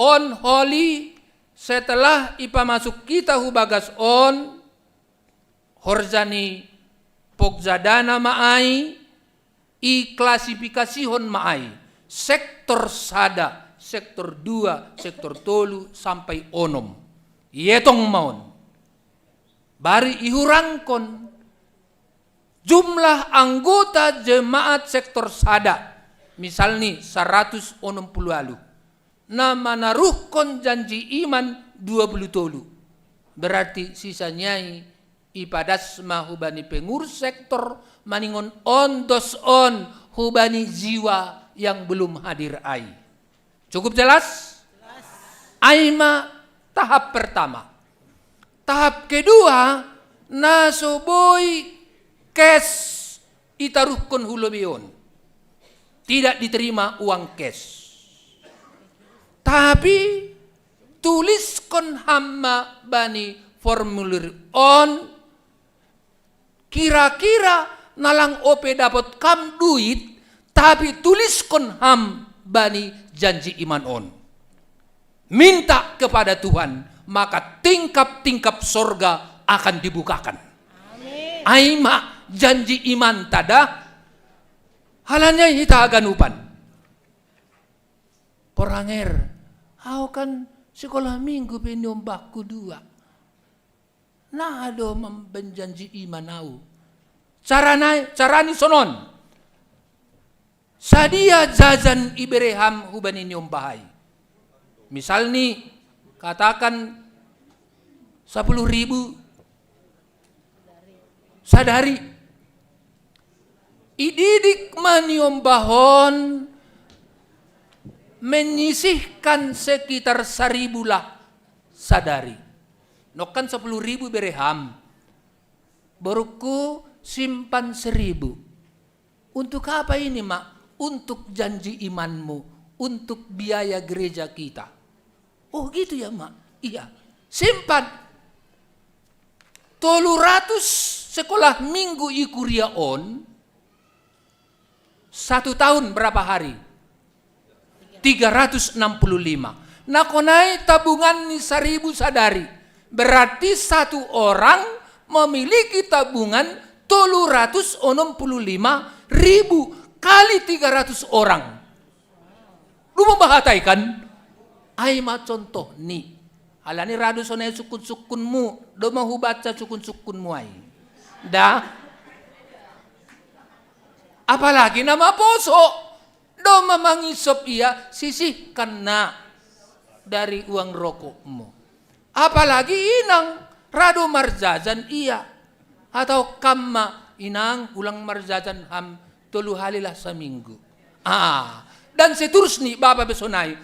On holi, setelah ipamasuk hita hu bagas on, horja ni pokja dana ma ai, iklasifikasihon ma ai, sektor sada, sektor dua, sektor tolu, sampai onom. Ietong ma on. Baru ihurangkon jumlah anggota jemaat sektor sada, misalni saratus onom pulu ualuh, na manaruhkon janji iman dua pulu tolu. Berarti sisanya i Ipadas ma hubani pengurus sektor, maningon on dos on hubani jiwa yang belum hadir ai. Cukup jelas? Ai ma tahap pertama. Tahap kedua, na so boi cash itaruhkon hu lobi on. Tidak diterima uang cash. Tapi tuliskon ham ma bani formulir on, kira-kira na lang ope dapot kam duit, tapi tuliskon ham bani janji iman on. Minta kepada Tuhan, maka tingkap-tingkap sorga akan dibukakan. Ai ma janji iman ta da. Halani ai hita haganupan. Poranger, au kan sekolah minggu pe niombahku dua. Na do mambaen janji iman au. Carana, carani sonon. Sadia jajan ibere ham hubani niombah ai. Misalni, katakan sepuluh ribu sadari. Ididik ma niombah on menyisihkan sekitar seribu lah sadari. Nongkan sepuluh ribu ibere ham. Borungku, simpan seribu. Untuk apa ini, Mak? Untuk janji imanmu, untuk biaya gereja kita. Oh gitu ya, Mak? Iya. Simpan. Tolu ratus sekolah minggu i kuria on, satu tahun berapa hari? Tiga ratus enam puluh lima. Na sonai tabunganni seribu sadari. Berarti satu orang memiliki tabungan tolu ratus onom puluh lima ribu kali tiga ratus orang. Lu membahatai kan? Ai ma contohni. Halani ra do sonai sukun-sukunmu, do ma hubaca sukun-sukunmu ai. Da. Apalagi na maposo, do ma mangisop ia, sisihkan na dari uang rokokmu. Apalagi inang, ra do marjajan ia. Atau kam ma, inang, ulang marjajan ham tolu hali lah saminggu. Ah, dan seterusni bapa pe sonai.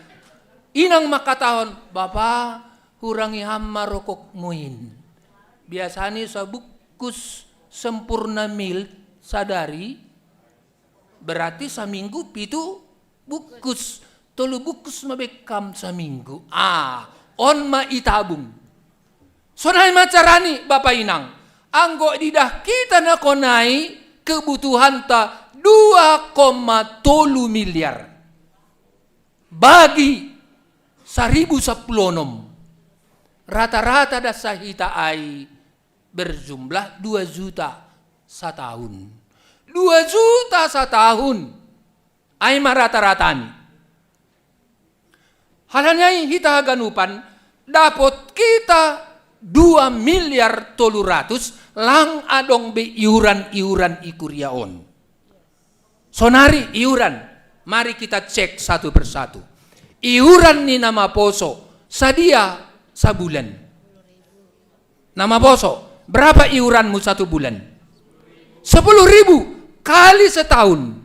Inang mangkatahon, bapa, hurangi ham ma rokokmu in. Biasani sabungkus Sempurna Mild sadari, berarti saminggu pitu bungkus, tolu bungkus ma be kam saminggu. Ah, on ma itabung. Sonai ma carani, bapa inang. Anggo didah kita na sonai kebutuhanta dua koma tolu miliar. Bagi seribu sampulu onom. Rata-rata das hita ai berjumlah dua juta satahun. Dua juta satahun. Ai ma rata-ratani. Halani ai hita haganupan, dapot kita dua miliar tolu ratus, lang adong be iuran-iuran i kuria on. Sonari iuran, mari kita cek satu persatu. Iuran ni na maposo, sadia sabulan? Na maposo, berapa iuranmu satu bulan? Sepuluh ribu kali setahun.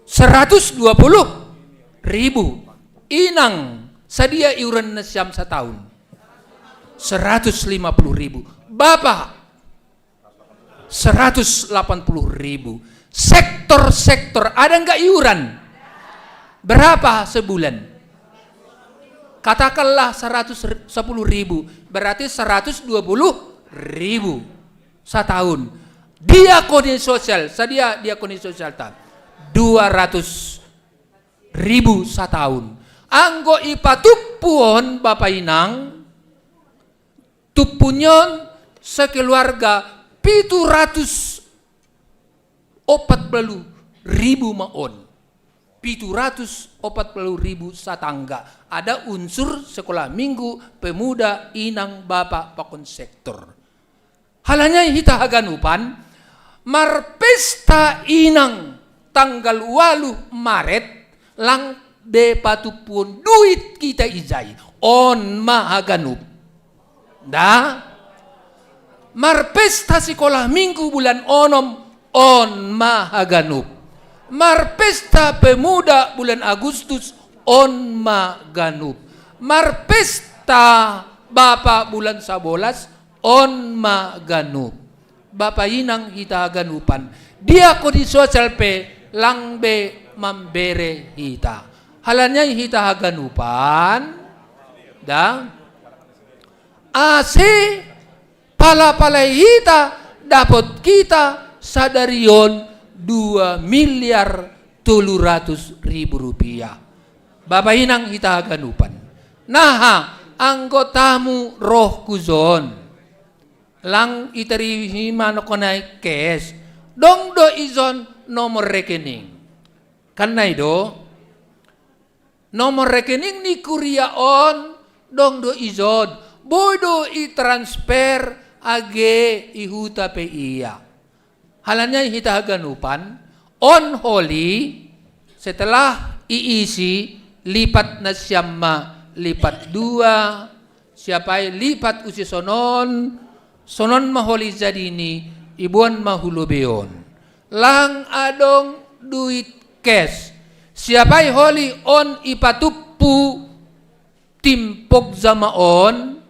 Seratus dua puluh ribu. Inang, sadia iuran nasiam satahun? Seratus lima puluh ribu. Bapa, seratus delapan puluh ribu. Sektor-sektor, ada nggak iuran? Berapa sebulan? Katakanlah seratus sepuluh ribu, berarti seratus dua puluh ribu satahun. Diakoni sosial, sadia diakoni sosial ta? Dua ratus ribu satahun. Anggo ipatumpu on, bapa inang, tumpu ni on sekeluarga pitu ratus opat puluh ribu ma on. Pitu ratus opat puluh ribu satangga. Ada unsur sekolah minggu, pemuda, inang, bapa, pakon sektor. Halani ai hita haganupan, marpesta inang tanggal walu Maret, lang be patumpuon duit kita ijai. On ma haganup. Da? Marpesta sikolah minggu bulan onom, on ma haganup. Marpesta pemuda bulan Agustus, on ma ganup. Marpesta bapa bulan sabolas, on ma ganup. Bapa inang hita haganupan, dia ko di sosial pe lang be mambere hita. Halanyai hita haganupan, da, ase pala-palai hita dapot kita sadari on dua miliar tolu ratus ribu rupiah. Bapa inang hita haganupan. Naha, anggo tamu roh hujon. Lang i tarima nangkonai cash. Dong do ijon nomor rekening. Kan nai do? Nomor rekening ni kuria on dong do ijon. Boi do i transfer age i huta pe ia. Halanyai hita haganupan, on holi, setelah iisi, lipat nasiam ma lipat dua, siap ai lipat use sonon, sonon ma holi jadini, iboan ma hu lobei on. Lang adong duit cash, siap ai holi on ipatumpu tim Pogja ma on,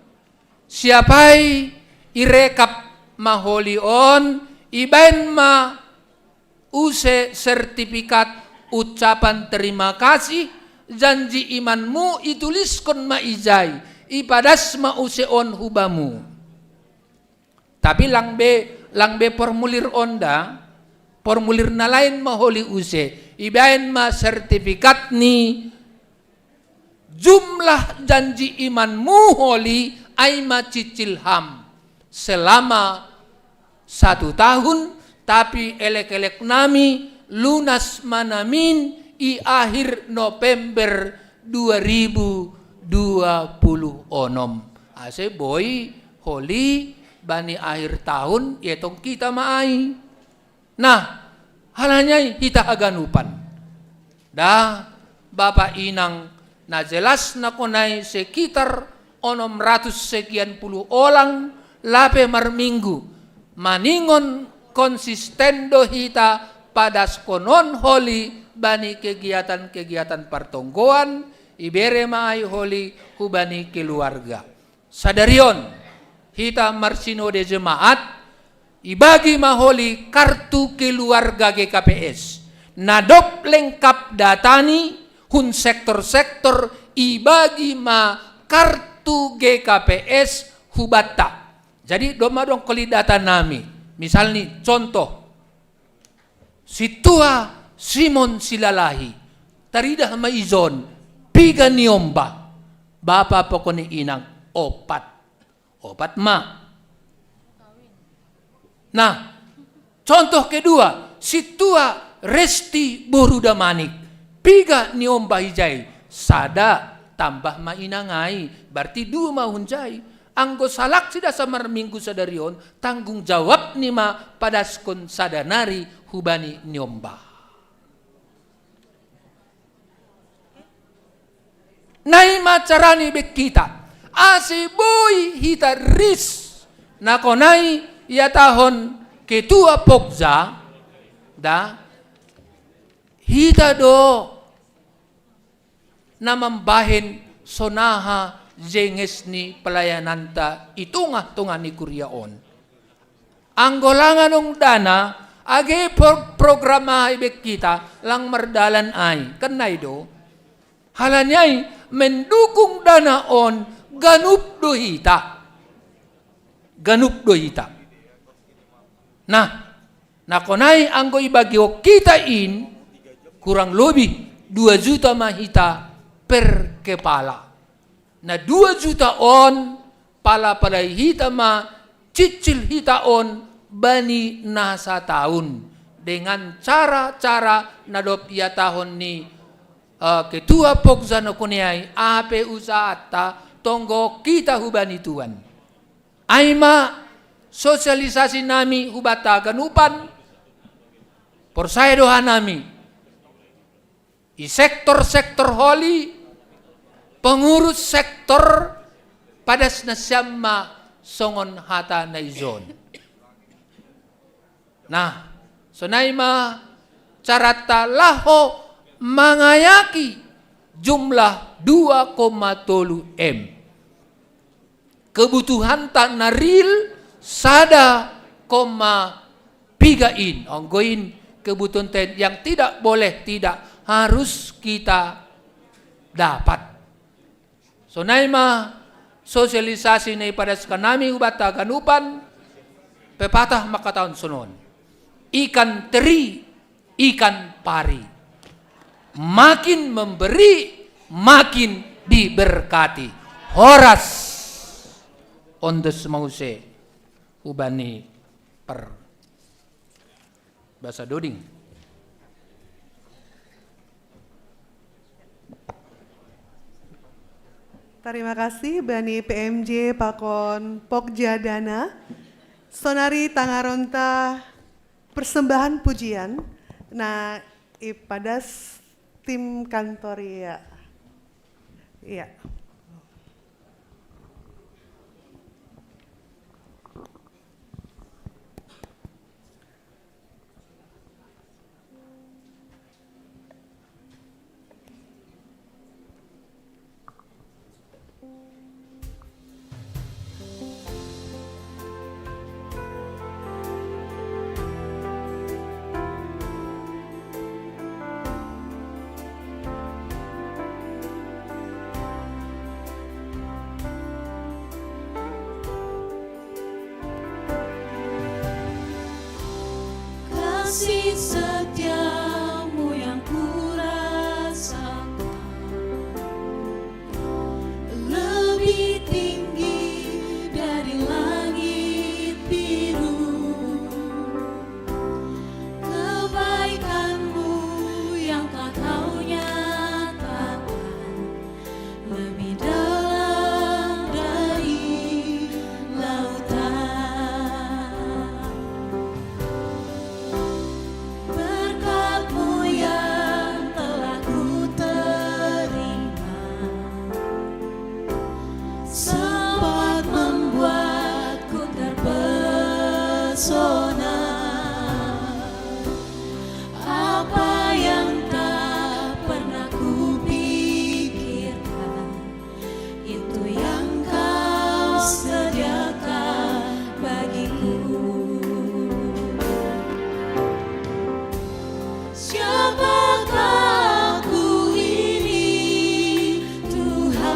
siap ai irekap ma holi on, ibaen ma use sertifikat ucapan terima kasih, janji imanmu ituliskon ma ijai, ipadas ma use on hu bamu. Tapi lang be, lang be formulir on da, formulir na lain ma holi use, ibaen ma sertifikat ni jumlah janji imanmu holi, ai ma cicil ham selama satu tahun, tapi elek-elek nami lunas ma namin i akhir November dua ribu dua puluh onom. Ase boi holi bani akhir tahun ietong kita ma ai. Nah, halanyai hita haganupan. Da, bapa inang, na jelas nangkonai sekitar onom ratus sekian puluh orang lape marminggu. Maningon konsisten do hita padaskonon holi bani kegiatan-kegiatan partonggoan, ibere ma ai holi hubani keluarga. Sadari on, hita marsinode jemaat, ibagi ma holi kartu keluarga G K P S. Na dob lengkap datani, hun sektor-sektor, ibagi ma kartu G K P S hubanta. Jadi, domma dong holi data nami. Misalni, contoh, sintua Simon Silalahi, taridah ma ijon, piga niomba, bapa pokoni inang, opat. Opat ma. Nah, contoh kedua, sintua Resti boru Damanik, piga niomba ijai, sada, tambah ma inang ai, berarti dua ma hunjai. Anggo salak sidasa marminggu sadari on, tanggung jawab ni ma padaskon sada nari hubani niomba. Nai ma carani be hita, ase boi hita ris, nangkonai iatahon ketua Pogja, da, hita do na mambahen sonaha jenges ni pelayananta i tongah-tongah ni kuria on. Anggo lang adong dana, age pro-, program aha ibaen hita, lang mardalan ai. Kan nai do? Halani ai, mendukung dana on, ganup do hita. Ganup do hita. Nah, nangkonai anggo ibagihon hita in, kurang lebih dua juta ma hita per kepala. Na dua juta on, pala-palai hita ma, cicil hita on, bani na sataon. Dengan cara-cara na dob iatahon ni, eh, ketua Pogja nangkoni ai, aha pe usahanta, tonggo hita hubani Tuhan. Ai ma sosialisasi nami hubanta haganupan, porsaya do hanami. I sektor-sektor holi, pengurus sektor, padas nasiam ma songon hata na ijon. Nah, sonai ma carata laho mangayaki jumlah dua koma tolu M. Kebutuhanta na real sada koma piga in. Anggo in kebutuhan yang tidak boleh, tidak, harus kita dapat. Sonai ma sosialisasi na ipadaskan nami hubanta haganupan, pepatah mangkatahon sonon: ikan teri, ikan pari. Makin memberi, makin diberkati. Horas. Ondos ma muse hubani per bahasa Doding. Terima kasih bani P M J pakon Pokja Dana. Sonari tangaronta persembahan pujian na ipadas tim kantor ya. Ya. Kasih setiamu yang kurasakan lebih tinggi dari langit biru. Kebaikanmu yang telah kau nyatakan lebih dalam dari lautan. Berkatmu yang telah ku terima sempat membuatku terpesona. Apa yang tak pernah kupikirkan, itu yang kau sediakan bagiku. Siapakah aku ini, Tuhan?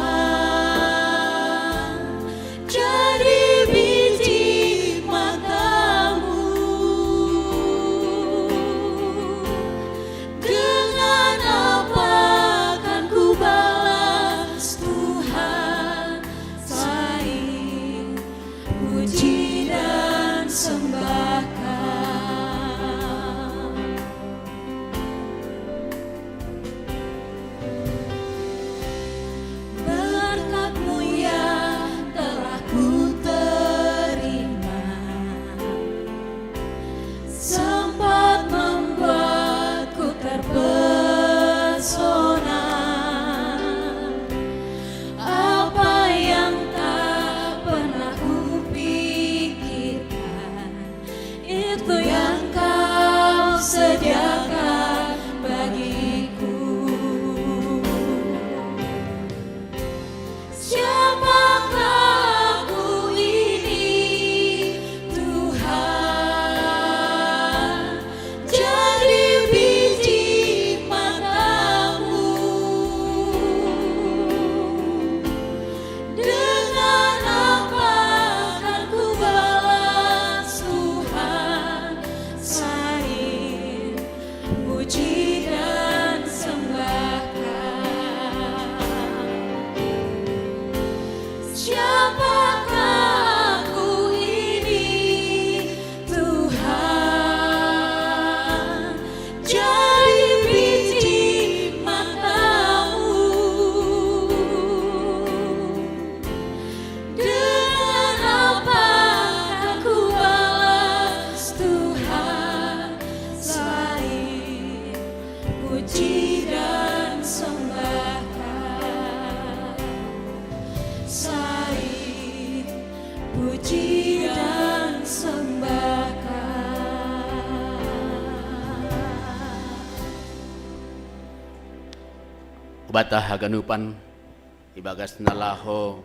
Ata haganupan, ibagas na laho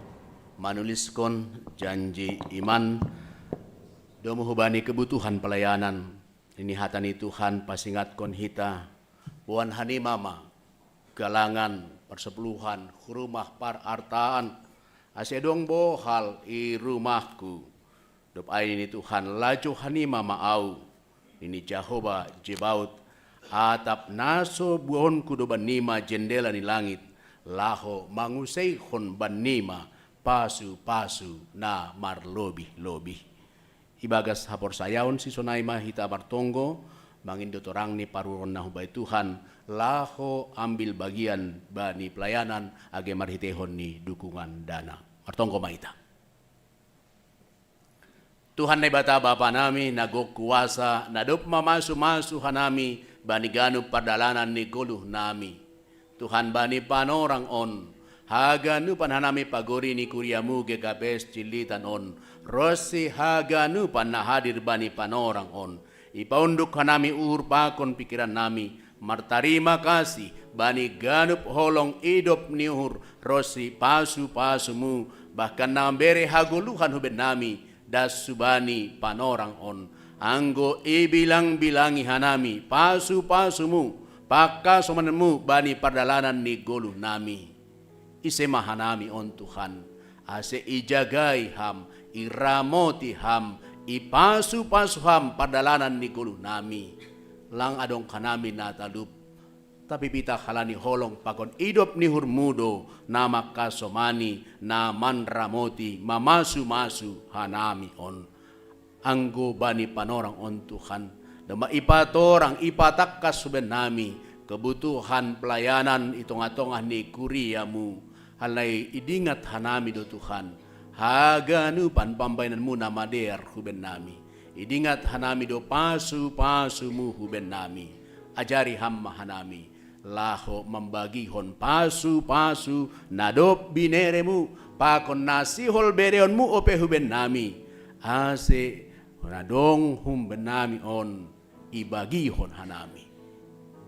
manuliskon janji iman, domu hubani kebutuhan pelayanan, ini hata ni Tuhan pasingatkon hita, boan hanima ma, galangan, persepuluhan, hurumah, parartaan, ase dong bohal i rumahku. Dob ai nini Tuhan, lajo hanima ma ahu, nini Jahoba Jebaot, atap na so buahonku do bannima jendela ni langit, laho manguseihon bannima pasu-pasu na marlobih-lobih. Ibagas haporsayaon sisonai ma hita martonggo, mangindo torang ni paruron na hubai Tuhan, laho ambil bagian bani pelayanan age marhiteihon ni dukungan dana. Martonggo ma hita. Tuhan Naibata Bapa nami, na gok kuasa, na dob mamasu-masu hanami bani ganup pardalanan ni goluh nami. Tuhan, bani panorang on, haganupan hanami pagori ni kuriamu G K P S Cililitan on, ronsi haganupan na hadir bani panorang on, ipaunduk hanami uhur pakon pikiran nami, martarima kasih bani ganup holong idop ni uhur ronsi pasu-pasumu, bahkan na mambere hagoluhan huben nami, das hubani panorang on, anggo ibilang-bilangi hanami pasu-pasumu, pangkasomanimu bani pardalanan ni goluh nami. Ise ma hanami on Tuhan, ase ijagai ham, iramoti ham, ipasu-pasu ham pardalanan ni goluh nami. Lang adong hanami na talup, tapi pitah halani holong pakon idop ni uhurmu do, na mangkasomani, na manramoti, mamasu-masu hanami on. Anggo bani panorang on Tuhan, domma ipatorang, ipatangkas huben nami kebutuhan pelayanan i tongah-tongah ni kuriamu. Halai idingat hanami do Tuhan, haganupan pambahenanmu na madear huben nami. Idingat hanami do pasu-pasumu huben nami. Ajari ham ma hanami, laho mambagihon pasu-pasu na dob bineremu, pakon na sihol bereonmu ope huben nami. Ase na dong huben nami on, ibagihon hanami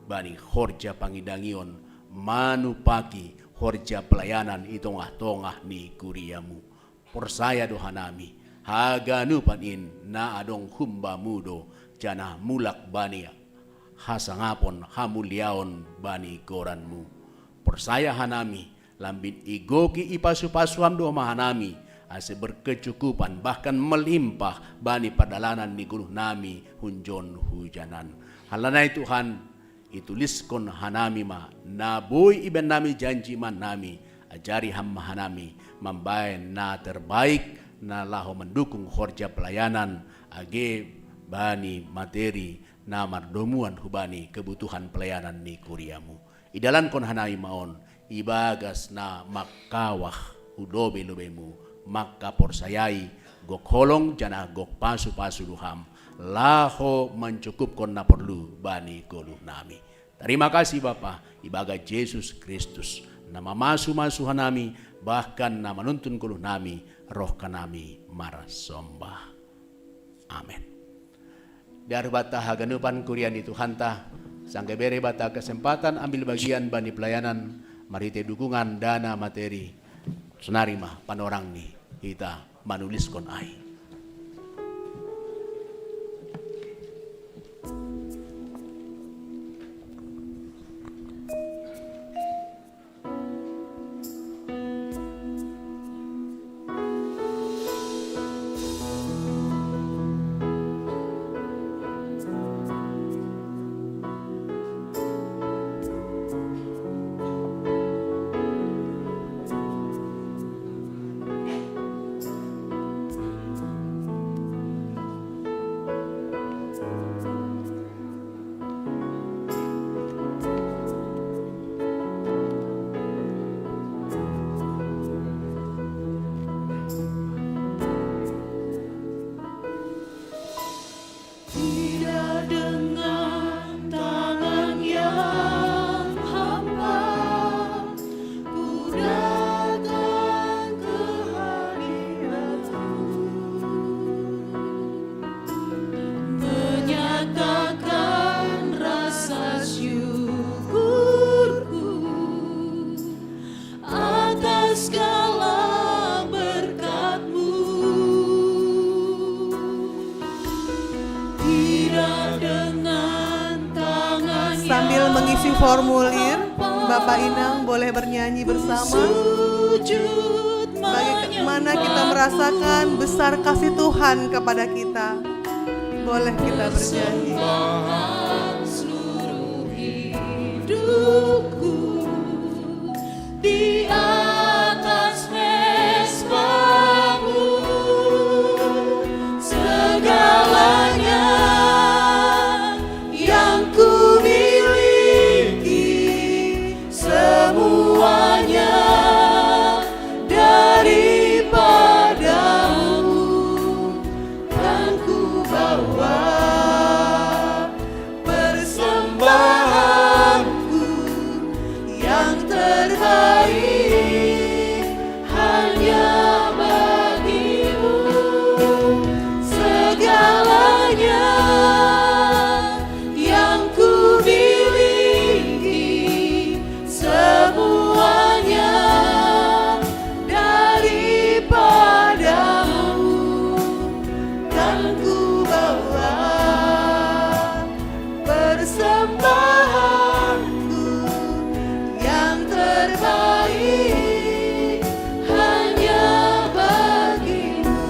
bani horja pangidangion, manupaki horja pelayanan i tongah-tongah ni kuriamu. Porsaya do hanami, haganupan in na adong humbamu do, janah mulak bani hasangapon hamuliaon bani goranmu. Porsaya hanami, lambin igoki ipasu-pasu ham do ma hanami, ase berkecukupan, bahkan melimpah bani pardalanan ni goluh nami hunjon hujanan. Halani ai Tuhan, ituliskon hanami ma, na boi ibaen nami janji iman nami, ajari ham ma hanami, mambaen na terbaik, na laho mendukung horja pelayanan, age bani materi, na mardomuan hubani kebutuhan pelayanan ni kuriamu. Idalankon hanami ma on, ibagas na mangkawah hu lobei-lobeimu, mangkaporsayai, gok holong janah gok pasu-pasu do ham, laho mencukupkon na porlu bani goluh nami. Tarima kasih Bapa, ibagas Jesus Kristus, na mamasu-masu hanami, bahkan na manuntun goluh nami, roh hanami marsombah. Amen. Dear banta haganupan kuria ni Tuhanta, sangke bere banta kesempatan ambil bagian bani pelayanan, marhite dukungan dana materi, sonari ma panorang ni hita manuliskon ai. Formulir, Bapak Inang boleh bernyanyi bersama. Bagaimana kita merasakan besar kasih Tuhan kepada kita? Boleh kita bernyanyi. Persembahan seluruh hidupku di atas mezbamu, segalanya yang ku miliki, semuanya daripadamu, kan ku bawa persembahanku yang terbaik hanya bagimu. Segalanya yang ku miliki, semuanya daripadamu, kan ku bawa persembahanku yang terbaik hanya bagimu.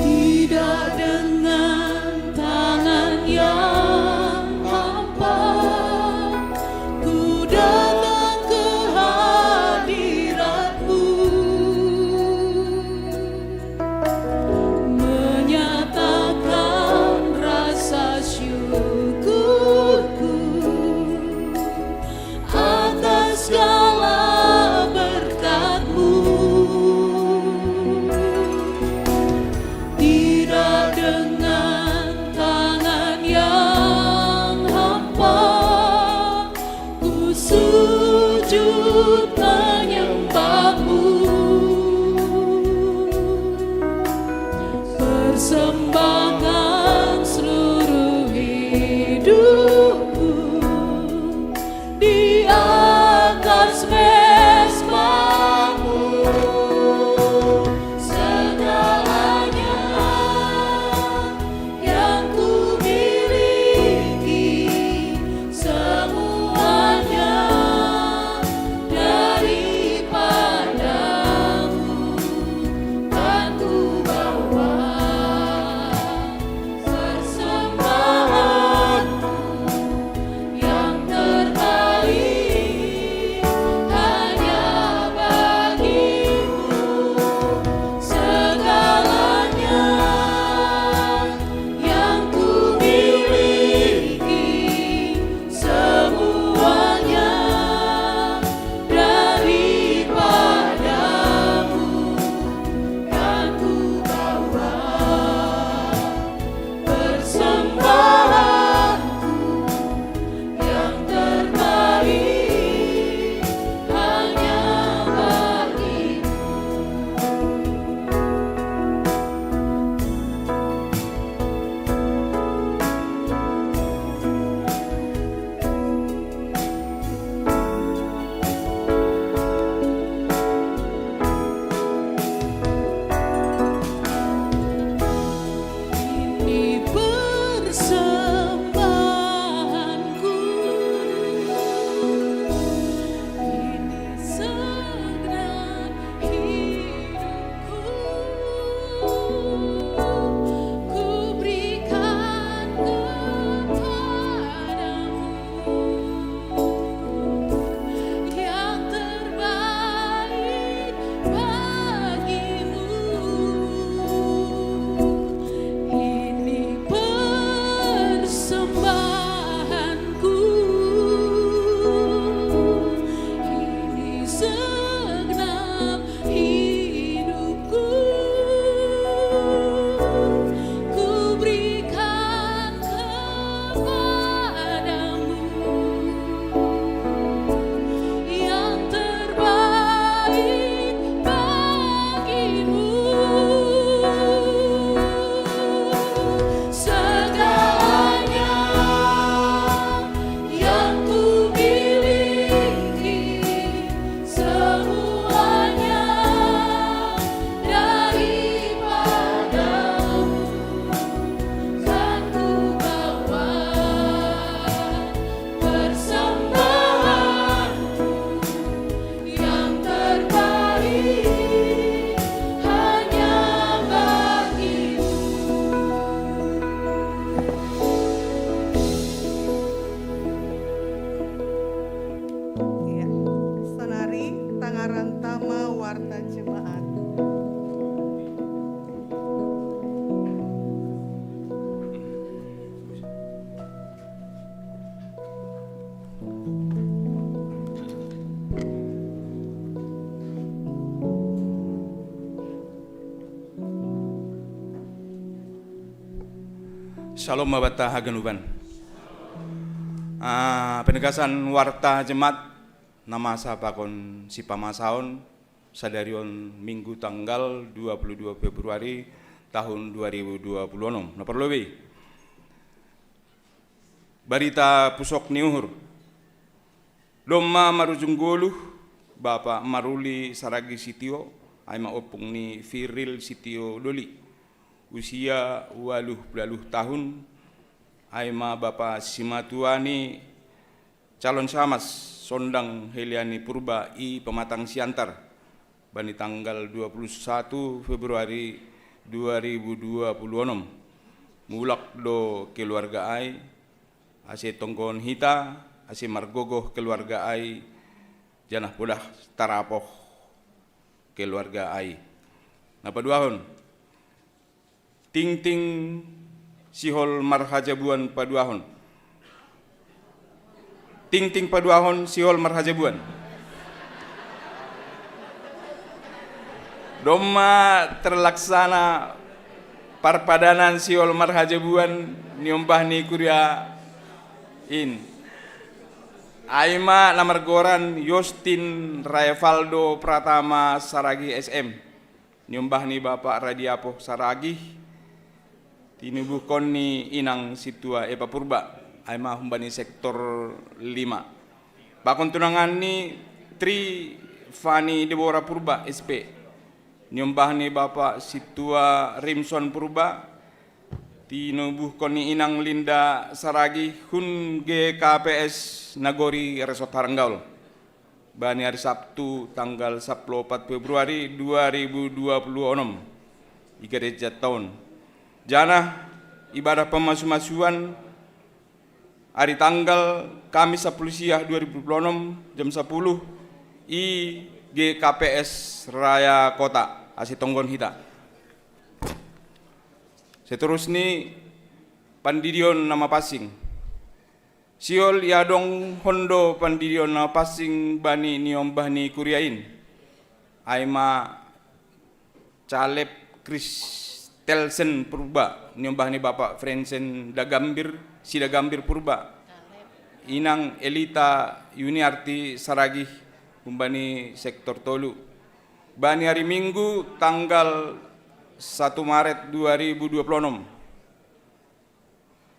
Tidak dengan tangan yang hampa, ku datang ke hadiratmu, menyatakan rasa syukurku atas segala berkatmu. Tidak dengan tangan yang hampa, ku sujud menyembahmu. Persembahan seluruh hidupku di atas mezbamu, segalanya yang ku miliki, semuanya dari Shalom, mabata haganupan. Ah, penegasan warta jemaat, na masa pakon sipamasaon, sadari on Minggu tanggal dua puluh dua Februari tahun dua ribu dua puluh enam. Na parlobei, barita pusok ni uhur. Domma marujung goluh Bapa Maruli Saragi Sitio, ai ma ompung ni Firil Sitio Doli, usia waluh puluh tahun, ai ma bapa simatua ni calon samas Sondang Heliani Purba i Pematang Siantar, bani tanggal dua puluh satu Februari dua ribu dua puluh enam. Mulak do keluarga ai, ase tonggohon hita, ase margogoh keluarga ai, janah podah tarapoh keluarga ai. Na paduahon, tingting sihol marhajabuan paduahon. Tingting paduahon sihol marhajabuan. Domma terlaksana parpadanan sihol marhajabuan niombah ni kuria in. Ai ma na margoran Yostin Raevaldo Pratama Saragi S M. Niombah ni Bapa Radiapoh Saragi, tinubuhkon ni inang sintua Epa Purba, ai ma humbani sektor lima. Pakon tunangan ni Tri Fani Debora Purba, S P. Niombah ni Bapa sintua Rimson Purba, tinubuhkon ni inang Linda Saragi hun G K P S Nagori Resort Haranggaol. Bani ari Sabtu tanggal sapuluh opat Februari dua ribu dua puluh onom, i gareja taon. Janah ibadah pamasumasuan ari tanggal Kamis sapuluh siah dua ribu dua puluh onom, jam sapuluh, i G K P S Raya Kota, ase tonggohon hita. Seterusni, pandidion na mapansing. Sihol iadongkon do pandidion na pansing bani niombah ni kuria in, ai ma Caleb Christelsen Purba, niombah ni Bapa Frensen Dagambir, Sidagambir Purba, inang Elita Yuniarti Saragih, humbani sektor tolu. Bani ari Minggu tanggal satu Maret dua ribu dua puluh onom.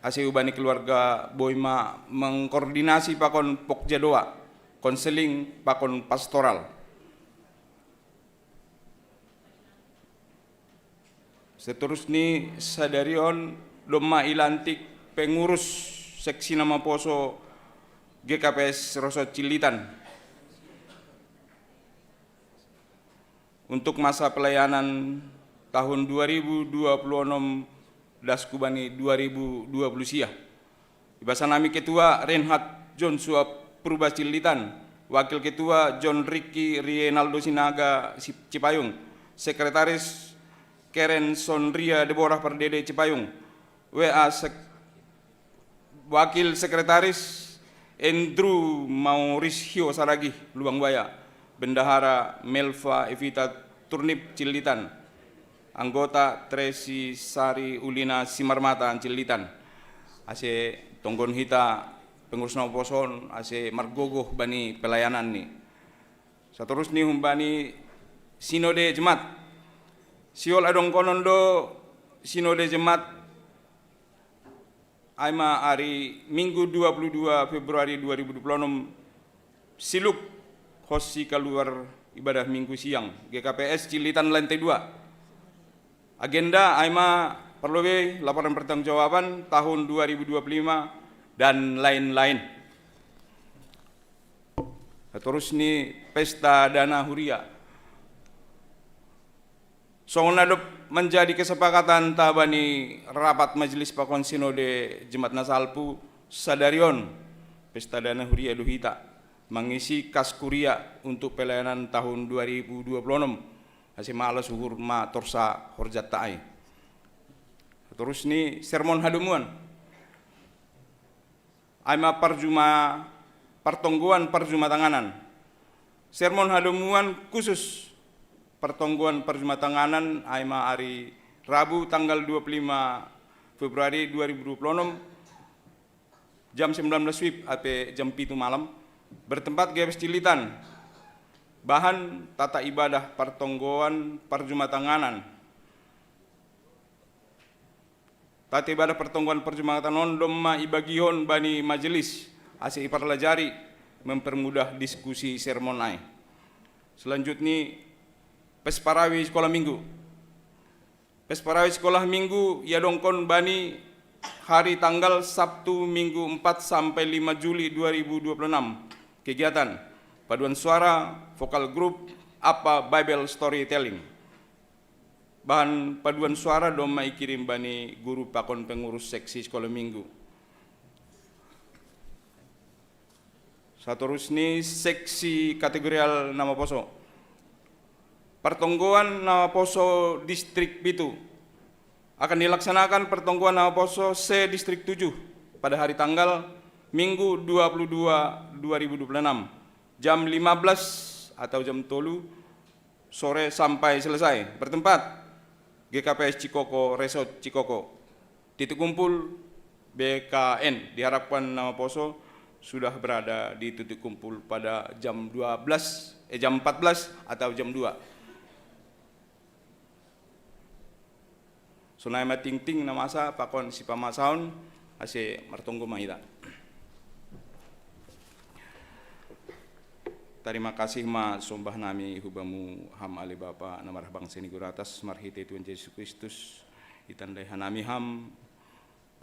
Ase hubani keluarga boi ma mengkoordinasi pakon pokja doa, konseling pakon pastoral. Seterusni sadari on domma ilantik pengurus seksi na maposo G K P S Rosot Cililitan. Untuk masa pelayanan tahun dua ribu dua puluh enam das hubani dua ribu dua puluh sia. Ibasan nami ketua Reinhard Joshua Purba Cililitan, wakil ketua John Ricky Rienaldo Sinaga Cipayung, sekretaris Keren Sonria Deborah Pardede Cipayung, W A sek Wakil Sekretaris Andrew Maurisio Saragih Lubang Buaya, Bendahara Melva Evita Turnip Cililitan, anggota Tracy Sari Ulina Simarmata Cililitan. Ase tonggohon hita pengurus na maposon, ase margogoh bani pelayanan ni. Seterusni humbani sinode jemaat. Sihol adongkonon do sinode jemaat ai ma ari Minggu dua puluh dua Februari dua ribu dua puluh enam, siluk hos sikaluar ibadah Minggu siang, G K P S Cililitan lantai dua. Agenda ai ma parlobei laporan pertanggungjawaban tahun dua ribu dua puluh lima dan lain-lain. Seterusni pesta dana huria. Songon na dob manjadi kesepakatan ta bani rapat majelis pakon sinode jemaat na salpu, sadari on pesta dana huria do hita mangisi kas kuria untuk pelayanan tahun dua ribu dua puluh enam, ase malas uhur ma torsa horjanta ai. Seterusni sermon hadomuan. Ai ma parjuma Partonggoan parjumatanganan. Sermon hadomuan khusus partonggoan parjumatanganan ai ma ari Rabu tanggal dua puluh lima Februari dua ribu dua puluh enam, jam sembilan belas wib ape jam pitu malam, bertempat G K P S Cilitan. Bahan: tata ibadah partonggoan parjumatanganan. Tata ibadah partonggoan parjumatanganan on domma ibagihon bani majelis, ase iparlajari, mempermudah diskusi sermon ai. Selanjutnya, pesparawi sekolah minggu. Pesparawi sekolah minggu iadongkon bani hari tanggal Sabtu minggu empat sampai lima Juli dua ribu dua puluh enam. Kegiatan: paduan suara, vokal grup, apa Bible storytelling. Bahan paduan suara domma ikirim bani guru pakon pengurus seksi sekolah minggu. Saterusnya, seksi kategorial na maposo. Partonggoan na maposo distrik pitu. Akan dilaksanakan partonggoan na maposo se distrik tujuh pada hari tanggal Minggu dua puluh dua dua ribu dua puluh enam, jam lima belas atau jam tolu sore sampai selesai. Bertempat G K P S Cikoko, Resort Cikoko. Titik kumpul B K N. Diharapkan na maposo sudah berada di titik kumpul pada jam dua belas, eh, jam empat belas atau jam dua. Sonai ma tingting na masa pakon sipamasaon, ase martonggo ma hita. Tarima kasih ma sombah nami hubamu ham ale Bapa na marhabangsa ni guru atas, marhite Tuhan Jesus Kristus, itandai hanami ham,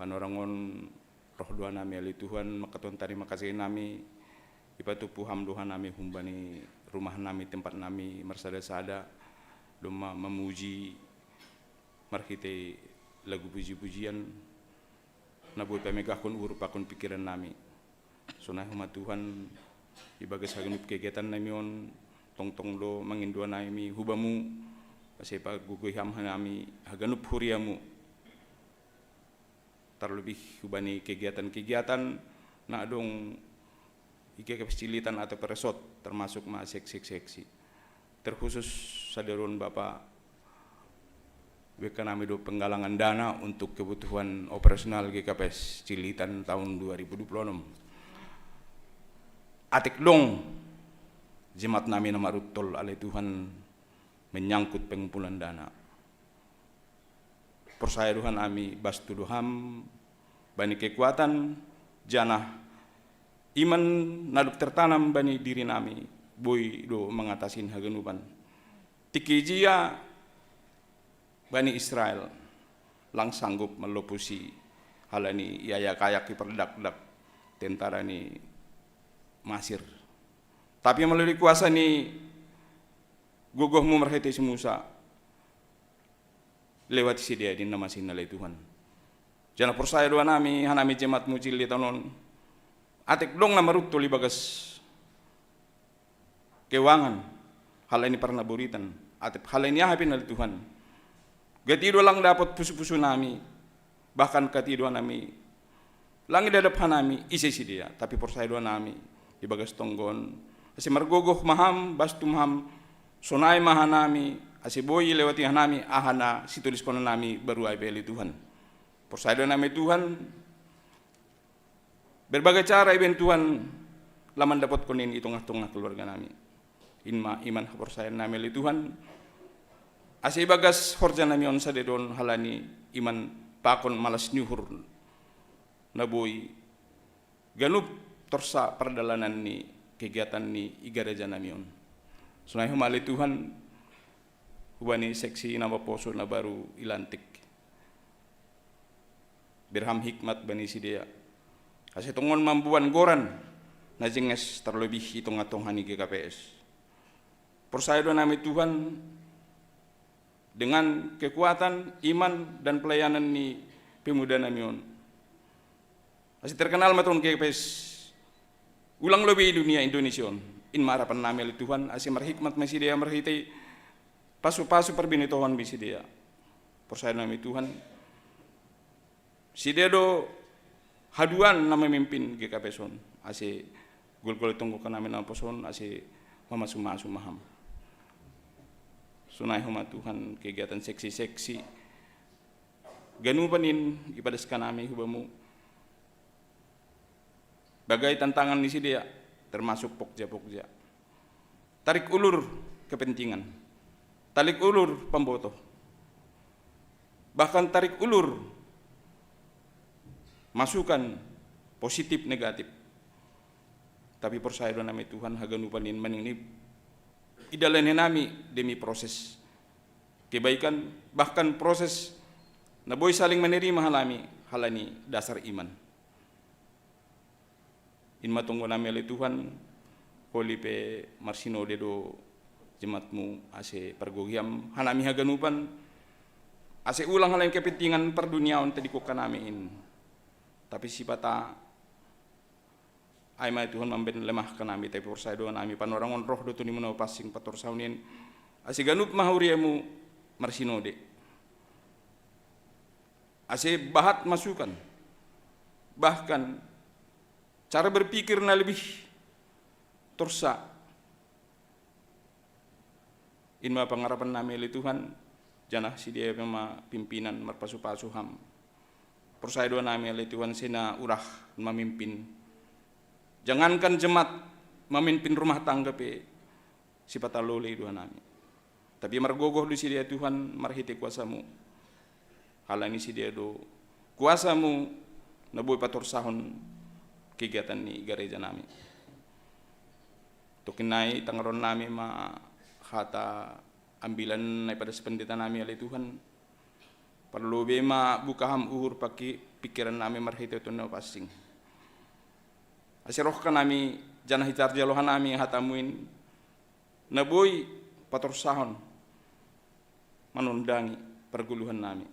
panorangon roh dua nami ale Tuhan, makaton tarima kasih nami, ipatupu ham doha nami humbani rumah nami, tempat nami marsada-sada, domma mamuji marhite lagu puji-pujian, na boi pamegahkon uhur pakon pikiran nami. Sonai homa Tuhan, ibagas haganup kegiatan nami on, tongtong do mangindo nami hubamu, ase pagogohi ham hanami haganup huriamu. Tarlebih hubani kegiatan-kegiatan na adong i G K P S Cilitan atau peresot, termasuk ma seksi-seksi. Terkhusus sadari on Bapa, bengke nami do penggalangan dana untuk kebutuhan operasional G K P S Cilitan tahun dua ribu dua puluh enam. Atik dong jemaat nami na maruntol ale Tuhan menyangkut pengumpulan dana. Porsaya do hanami bastu do ham bani kekuatan, janah iman na dob tertanam bani diri nami boi do mangatasin haganupan. Tingki jia bani Israel lang sanggup mallopusi halani iayak-ayak ipardakdak tentara ni Masir. Tapi melalui kuasa ni gogohmu marhite si Musa, lewat sidea di na masih nalai Tuhan. Janah porsaya do hanami, hanami jemaatmu Cilitan on, atik dong na maruntol ibagas keuangan, halani parnaboritan, atap halani aha pe nalai Tuhan. Gati do lang dapot pusu-pusu nami, bahkan gati do hanami lang idadap hanami ise sidea, tapi porsaya do hanami ibagas tonggon, ase margogoh ma ham, bastu ma ham, sonai ma hanami, ase boi ilewati hanami aha na situliskononnami baru ai pe ale Tuhan. Porsaya do hanami Tuhan, berbagai cara ibahen Tuhan la mandapotkon i tongah-tongah keluarga nami. In ma iman haporsayaon nami ale Tuhan, ase ibagas horja nami on sadari on halani iman pakon malas ni uhur na boi ganup torsa pardalanan ni kegiatan ni i gareja nami on. Sonai homa ale Tuhan, hubani seksi na maposo na baru ilantik, ber ham hikmat bani sidea, ase tongon mamboan goran na jenges tarlebih i tongah-tongah ni G K P S. Porsaya do hanami Tuhan, dengan kekuatan, iman, dan pelayanan ni pemuda nami on, ase terkenal ma tongon G K P S ulang lobei i dunia Indonesia on. In ma harapan nami ale Tuhan, ase marhikmat ma sidea marhite pasu-pasu parbinetohon ni sidea. Porsaya nami Tuhan, sidea do haduan na mamimpin G K P S on, ase Golgol tonggo kanami naposon ase mamasu-masu maham. Sonai homa Tuhan kegiatan seksi-seksi ganupan in ipadas kanami hubamu. Bagai tantangan ni sidea, termasuk pokja-pokja. Tarik ulur kepentingan. Tarik ulur pambotoh. Bahkan tarik ulur masukan positif negatif. Tapi porsaya do nami Tuhan haganupan in maning ni idalani nami demi proses kebaikan, bahkan proses na boi saling menerima halami halani dasar iman. In ma tonggo nami ale Tuhan, holi pe marsinode do jemaatmu ase pargogiam hanami haganupan, ase ulang halani kepentingan parduniaon tadi kuka nami in. Tapi sipata ai ma Tuhan mamben lemah kanami, tapi porsaya do nami panorangon roh do tunimu na pansing patorsahon in, ase ganup ma huriamu marsinode. Ase bahat masukan, bahkan cara berpikir na lebih torsa. In ma pangarapan nami ale Tuhan, janah sidea pe ma pimpinan marpasu-pasu ham. Porsaya do nami ale Tuhan sena urah mamimpin. Jangankan jemaat, mamimpin rumah tangga pe sipata lolei do hanami. Tapi margogoh do sidea Tuhan marhite kuasamu. Halani sidea do kuasamu na boi patorsahon kegiatan ni gareja nami. Tokin nai tangaron nami ma hata ambilan na ipadas pendeta nami ale Tuhan. Parlobei ma buka ham uhur paki pikiran nami marhite tuni na pansing. Ase roh kanami janah itarjalo hanami hatamu in na boi patorsahon manondangi pargoluhan nami.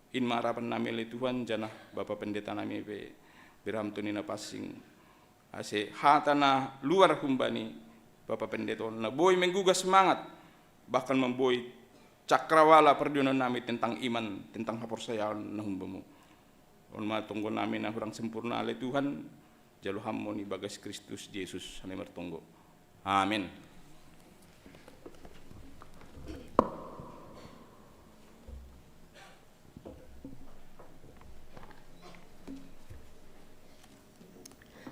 In ma arapan nami ale Tuhan, janah Bapa Pendeta nami pe bere ham tuni na pansing. Ase hata na luar humbani Bapa Pendeta on na boi menggugah semangat, bahkan mamboi cakrawala pardionon nami tentang iman, tentang haporsayaon na humbamu. On ma tonggo nami na hurang sempurna ale Tuhan, jalo ham ma on ibagas Kristus Jesus hanami martonggo. Amin.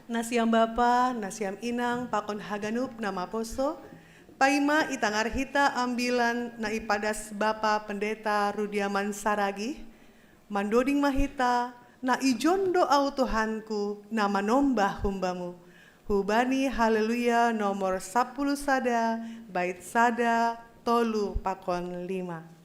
Nasiam bapa, nasiam inang, pakon haganup na maposo, paima itangar hita ambilan na ipadas Bapa Pendeta Rudiaman Saragih, mandoding ma hita, na ijon do ahu Tuhanku, na manombah humbamu. Hubani Haleluya nomor sapuluh sada, bait sada, tolu pakon lima.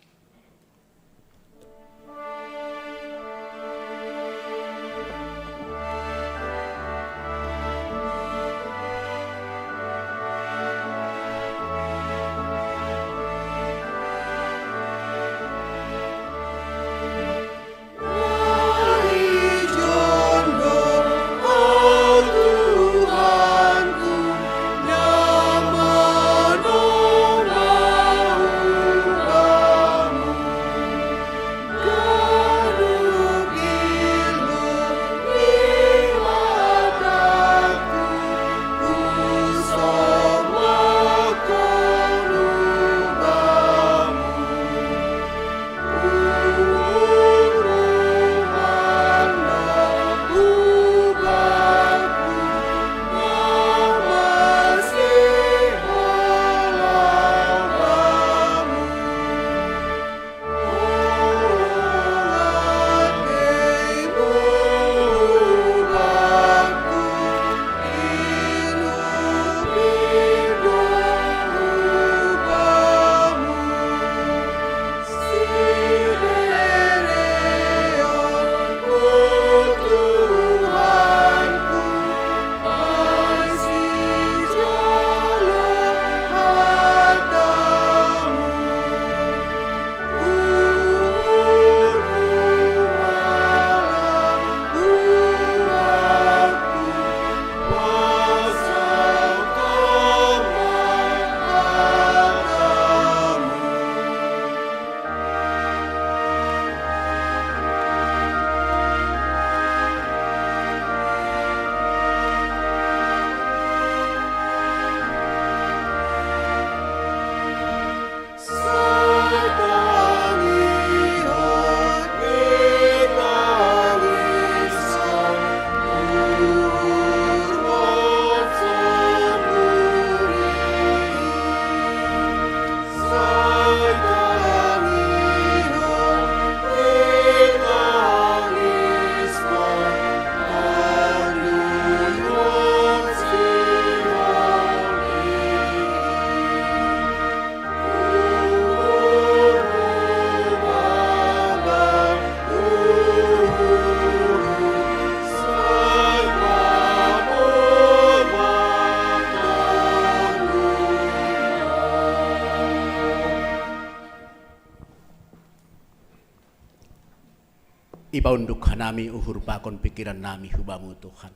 Paunduk hanami uhur pakon pikiran nami hu Bamu Tuhan.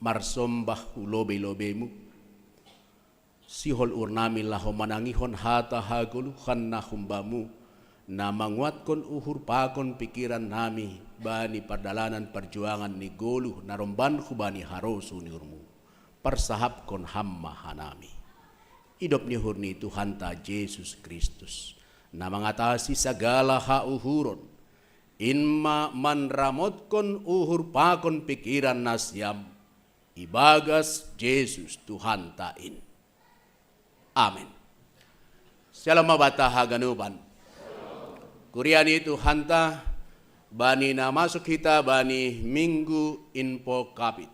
Marsombah hu lobei-lobeiMu. Sihol uhur nami laho manangihon hata hagoluhan na humbaMu, na manguatkon uhur pakon pikiran nami bani pardalanan parjuangan ni goluh na romban hubani harosuh ni uhurMu. Parsahapkon Ham ma hanami. Idop ni uhur ni Tuhanta Jesus Kristus, na mangatasi sagala hauhuron, in ma manramotkon uhur pakon pikiran nasiam, ibagas Jesus Tuhanta in. Amen. Syalom ma banta haganupan. Kuria ni Tuhanta, bani na masuk hita bani Minggu Invocavit,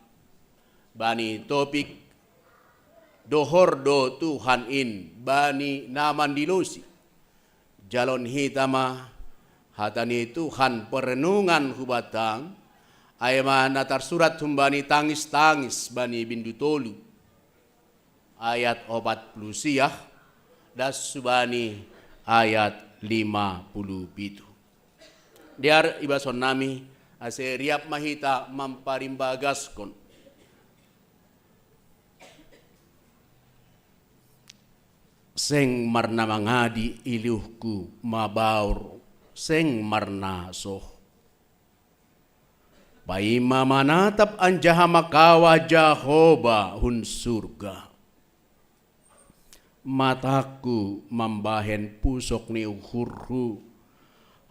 bani topik dohor do Tuhan in bani na mandilosi. Jalo hita ma hata ni Tuhan perenungan hu banta, ai ma na tarsurat humbani Tangis-tangis bani bindu tolu, ayat opat puluh sia, das hubani ayat lima puluh pitu. Dear ibason nami, ase riap ma hita mamparimbagaskon. Seng marna mangadi iluhku mabaur, seng marna soh. Paima manatap anjaha makawa Jahowa hun surga. Matangku mambahen pusok ni uhurhu,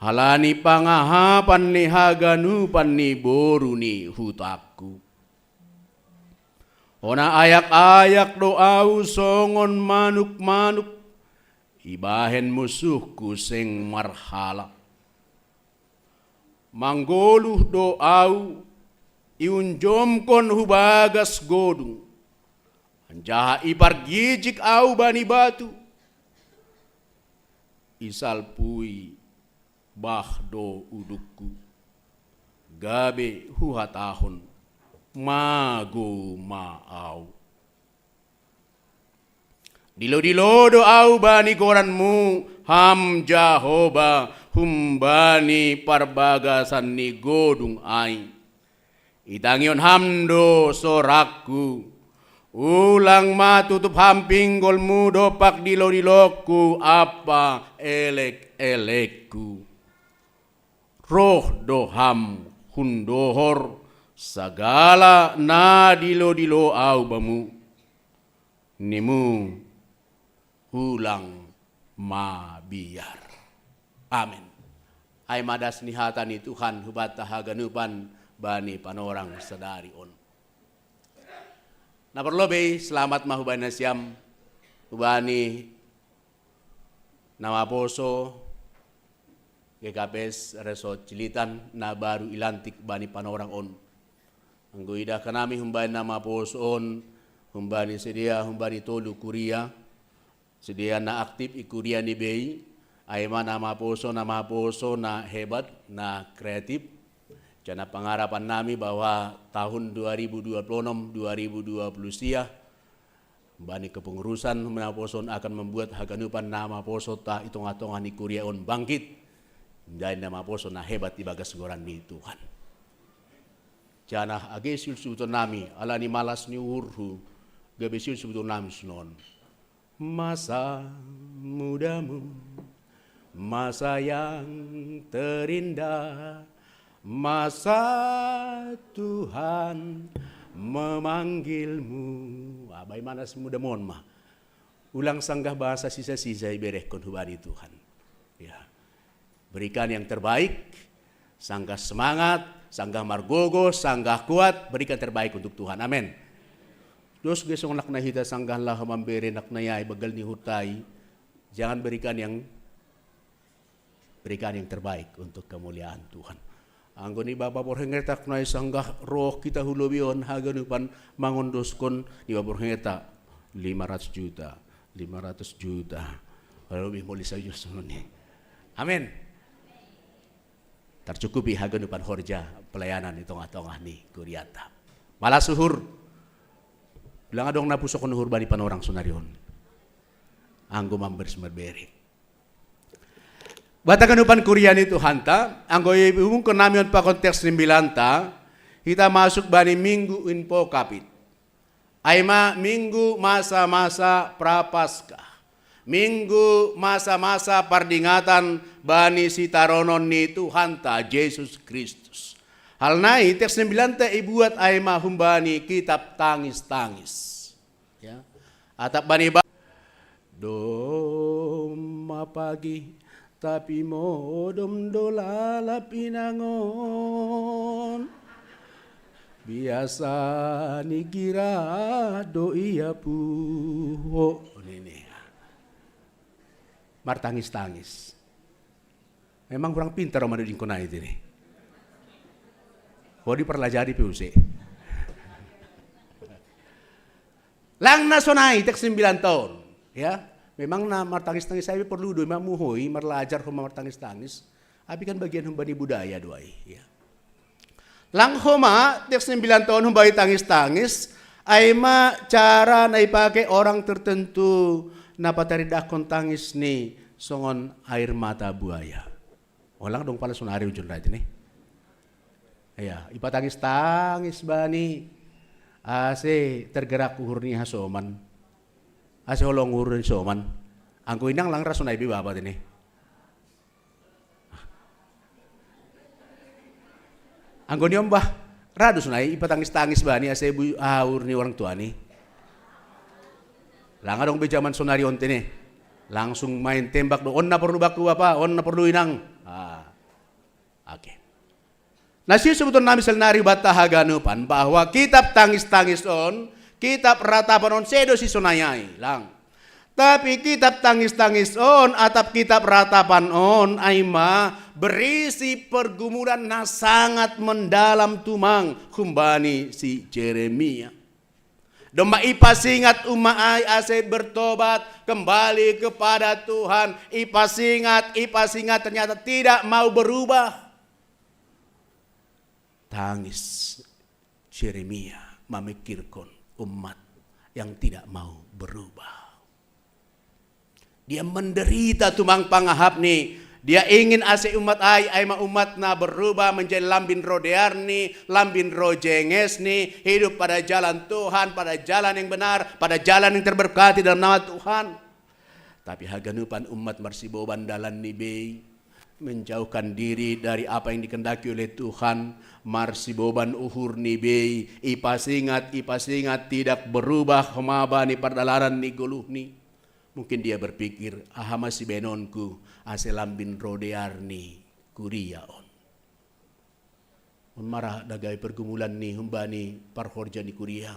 halani pangahapan ni haganupan ni boru ni hutangku. Hona ayak-ayak do ahu songon manuk-manuk, ibahen musuhku seng marhalak. Manggoluh do ahu, iunjomkon hu bagas godung, anjaha ipargijik ahu bani batu. Isalpui bah do udukku, gabe huhatahon, magou ma ahu. Dilo-dilo do ahu bani goranmu, Ham Jahowa, humbani parbagasan ni godung ai. Itangihon Ham do sorangku. Ulang ma tutup Ham pinggolmu dompak dilo-dilongku ampa elek-elekku. Roh do Ham hun dohor, sagala na dilo-dilo ahu Bamu. Nimu ulang mabiar. Amen. Ai ma das ni hata ni Tuhan hu banta haganupan bani panorang sadari on. Na parlobei, selamat ma hubani nasiam, hubani na maposo, G K P S Resort Cililitan na baru ilantik bani panorang on. Anggo idah hanami humbani na maposo on, humbani sidea, humbani tolu kuria, sidea na aktif i kuria ni bei, ai ma na maposo, na maposo, na hebat, na kreatif. Janah pangarapan nami bahwa tahun dua ribu dua puluh enam, dua ribu dua puluh sia, bani kepengurusan na maposo on akan membuat haganupan na maposonta i tongah-tongah ni kuria on bangkit, jadi na maposo na hebat ibagas goran ni Tuhan. Janah age siulsiul nami, ala ni malas ni uhurhu, gabe siulsiul nami sonon. Masa mudamu, masa yang terindah, masa Tuhan memanggilmu. Ah, bahen ma na masa mudamon ma. Ulang sanggah bahasa sisa-sisa iberehkon hubani Tuhan. Ya. Berikan yang terbaik, sanggah semangat, sanggah margogoh, sanggah kuat, berikan terbaik untuk Tuhan. Amin. Dos gesong nakna hita sanggah laho mambere nakna ia i banggal ni uhurta i, jangan berikan yang, berikan yang terbaik untuk kemuliaan Tuhan. Anggo niba paborhengeta nakna i sanggah roh hita hu lobei on haganupan mangondoskon niba borhengeta lima ratus juta, lima ratus juta. Lalu lebih mulai saja songon i. Amin. Tarcukupi haganupan horja pelayanan i tongah-tongah ni kurianta. Malas uhur. Ulang adong na pusokkon uhur bani panorang sonari on. Anggo mambere mambere. Bata kanupan kuria ni Tuhanta, anggo ihubungkon nami on pakon teks ni Ambilanta, hita masuk bani minggu in vocabit. Ai ma minggu masa-masa Prapaskah. Minggu masa-masa pardingatan bani sitaronon ni Tuhanta Jesus Kristus. Hal nai teks ni Ambilanta ibuat ai ma humbani kitab Tangis-tangis. Ya. Atap bani ba-, doma pagi, tapi modom do lalap inangon. Biasa ni gira do ia puho. Nini. Martangis-tangis. Memang kurang pintar Roma dudingkon ai ini. Kau diperlajari P U C. Lang na sonai teks ni Ambilanta on. Ya, memang na martangis-tangis ai perlu do ima muhoi marlajar homa martangis-tangis. Tapi kan bagian humbani budaya do ai. Ya. Lang homa teks ni Ambilanta on humbani tangis-tangis, ai ma cara na ipake orang tertentu na pataridahkon tangis ni songon air mata buaya. Olang dong pala sonari ujun rajin nih. Ya, ipatangis-tangis bani ase tergerak uhur ni hasoman. Ase holong uhur ni soman. Anggo inang lang ra sonai be bapa ini. Anggo ni ombah, ra do sonai ipatangis-tangis bani ase bu-, uhur ni orang tua ni. Lang adong be zaman sonari on tene. Langsung main tembak do, on na perlu baku apa, on na perlu inang. Ah. Oke. Na siusubuton nami salnari banta haganupan bahwa kitab Tangis-tangis on, kitab Ratapan on sedo sisonai ai, lang. Tapi kitab Tangis-tangis on, atap kitab Ratapan on, ai ma berisi pergumulan na sangat mendalam tumang humbani si Jeremia. Domma ipasingat umat ai ase bertobat, kembali kepada Tuhan. Ipasingat, ipasingat, ternyata tidak mau berubah. Tangis Jeremia memikirkan umat yang tidak mau berubah. Dia menderita tumang pangahap ni. Dia ingin ase umat ai, ai ma umat na berubah menjadi lambin ro dear ni, lambin ro jenges ni, hidup pada jalan Tuhan, pada jalan yang benar, pada jalan yang terberkati dalam nama Tuhan. Tapi haganupan umat marsiboban dalan ni bei, menjauhkan diri dari apa yang dikendaki oleh Tuhan, marsiboban uhur ni bei, ipasingat, ipasingat, tidak berubah homa bani pardalanan ni goluh ni. Mungkin dia berpikir, aha ma sibaenonku, ase lambin ro dear ni kuria on. On ma ra da gabe pergumulan ni humbani parhorja ni kuria.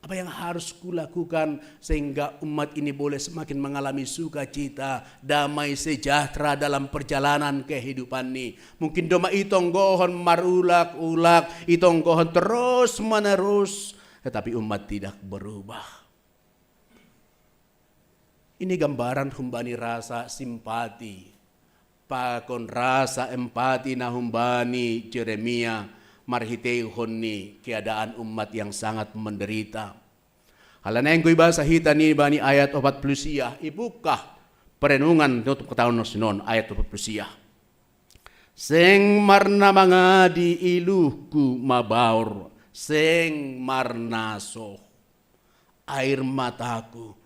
Apa yang harus kulakukan sehingga umat ini boleh semakin mengalami sukacita, damai sejahtera dalam perjalanan kehidupan ni? Mungkin domma itonggohon marulak-ulak, itonggohon terus menerus, tetapi umat tidak berubah. Ini gambaran humbani rasa simpati, pakon rasa empati na humbani Jeremia marhiteihon ni keadaan umat yang sangat menderita. Halani anggo ibasa hita ni bani ayat opat puluh sia, ibukah perenungan nutup ketahuan sinon ayat opat puluh sia. Seng marna mangadi iluhku mabaor, seng marnasoh. Air mataku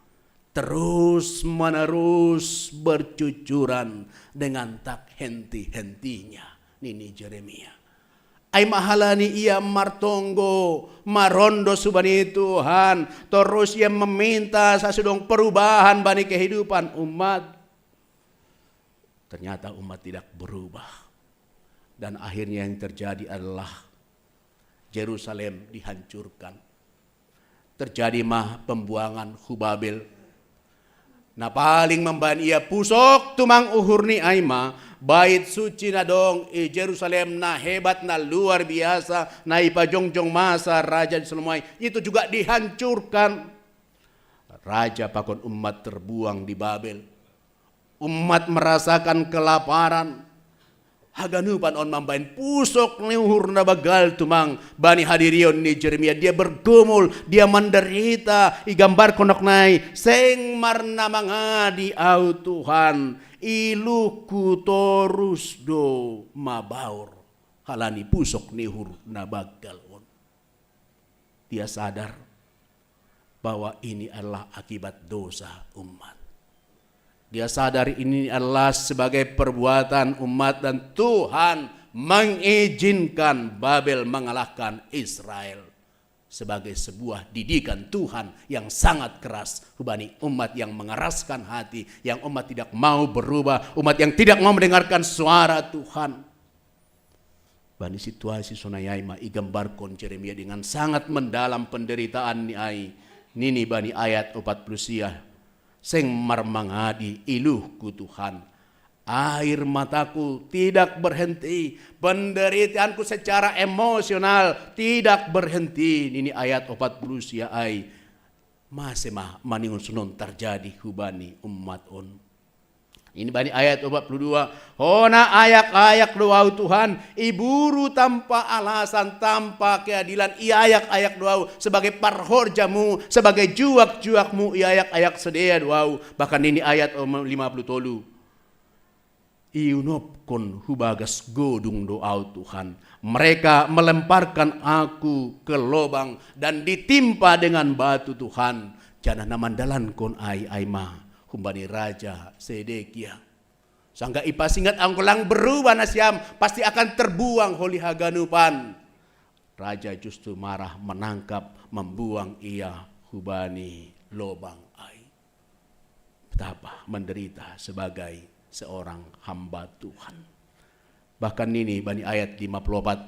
terus-menerus bercucuran dengan tak henti-hentinya, nini Jeremia. Ai ma halani ia martonggo, marondo subani Tuhan, terus ia meminta sasudong perubahan bani kehidupan umat. Ternyata umat tidak berubah. Dan akhirnya yang terjadi adalah Jerusalem dihancurkan. Terjadi ma pembuangan hu Babel. Na paling mambaen ia pusok tumang uhur ni ai ma, bait suci na dong i Jerusalem na hebat, na luar biasa, na ipajongjong masa raja di Salomo ai, itu juga dihancurkan. Raja pakon umat terbuang di Babel. Umat merasakan kelaparan. Haganupan on mambaen pusok ni uhur na banggal tumang bani hadirion ni Jeremia. Dia bergumul, dia menderita, igambarkon nai, seng marna mangadi au Tuhan. Iluhku torus do mabaor halani pusok ni uhur na banggal on. Dia sadar bahwa ini adalah akibat dosa umat. Dia sadar ini adalah sebagai perbuatan umat dan Tuhan mengizinkan Babel mengalahkan Israel sebagai sebuah didikan Tuhan yang sangat keras. Hubani umat yang mengeraskan hati, yang umat tidak mau berubah, umat yang tidak mau mendengarkan suara Tuhan. Bani situasi sonai ai ma igambarkon Jeremia dengan sangat mendalam penderitaan ni ai, nini bani ayat opat puluh sia. Seng marmangadi iluhku Tuhan. Air mataku tidak berhenti, penderitaanku secara emosional tidak berhenti. Nini ayat opat puluh sia ai. Mase ma maningon sonon terjadi hubani umat on. Ini bani ayat opat puluh dua. Hona ayak-ayak do au Tuhan, iburu tanpa alasan, tanpa keadilan, iayak-ayak do au sebagai parhorjamu, sebagai juak-juakmu, iayak-ayak sidea do au. Bahkan ini ayat lima puluh tolu. Iunopkon hubagas godung do au Tuhan. Mereka melemparkan aku ke lobang dan ditimpa dengan batu Tuhan. Janah na mandalankon ai ai ma humbani Raja Sedekia. Sanggah ipasingat anggo lang berubah nasiam, pasti akan terbuang holi haganupan. Raja justru marah menangkap, membuang ia hubani lobang ai. Betapa menderita sebagai seorang hamba Tuhan. Bahkan nini bani ayat lima puluh opat,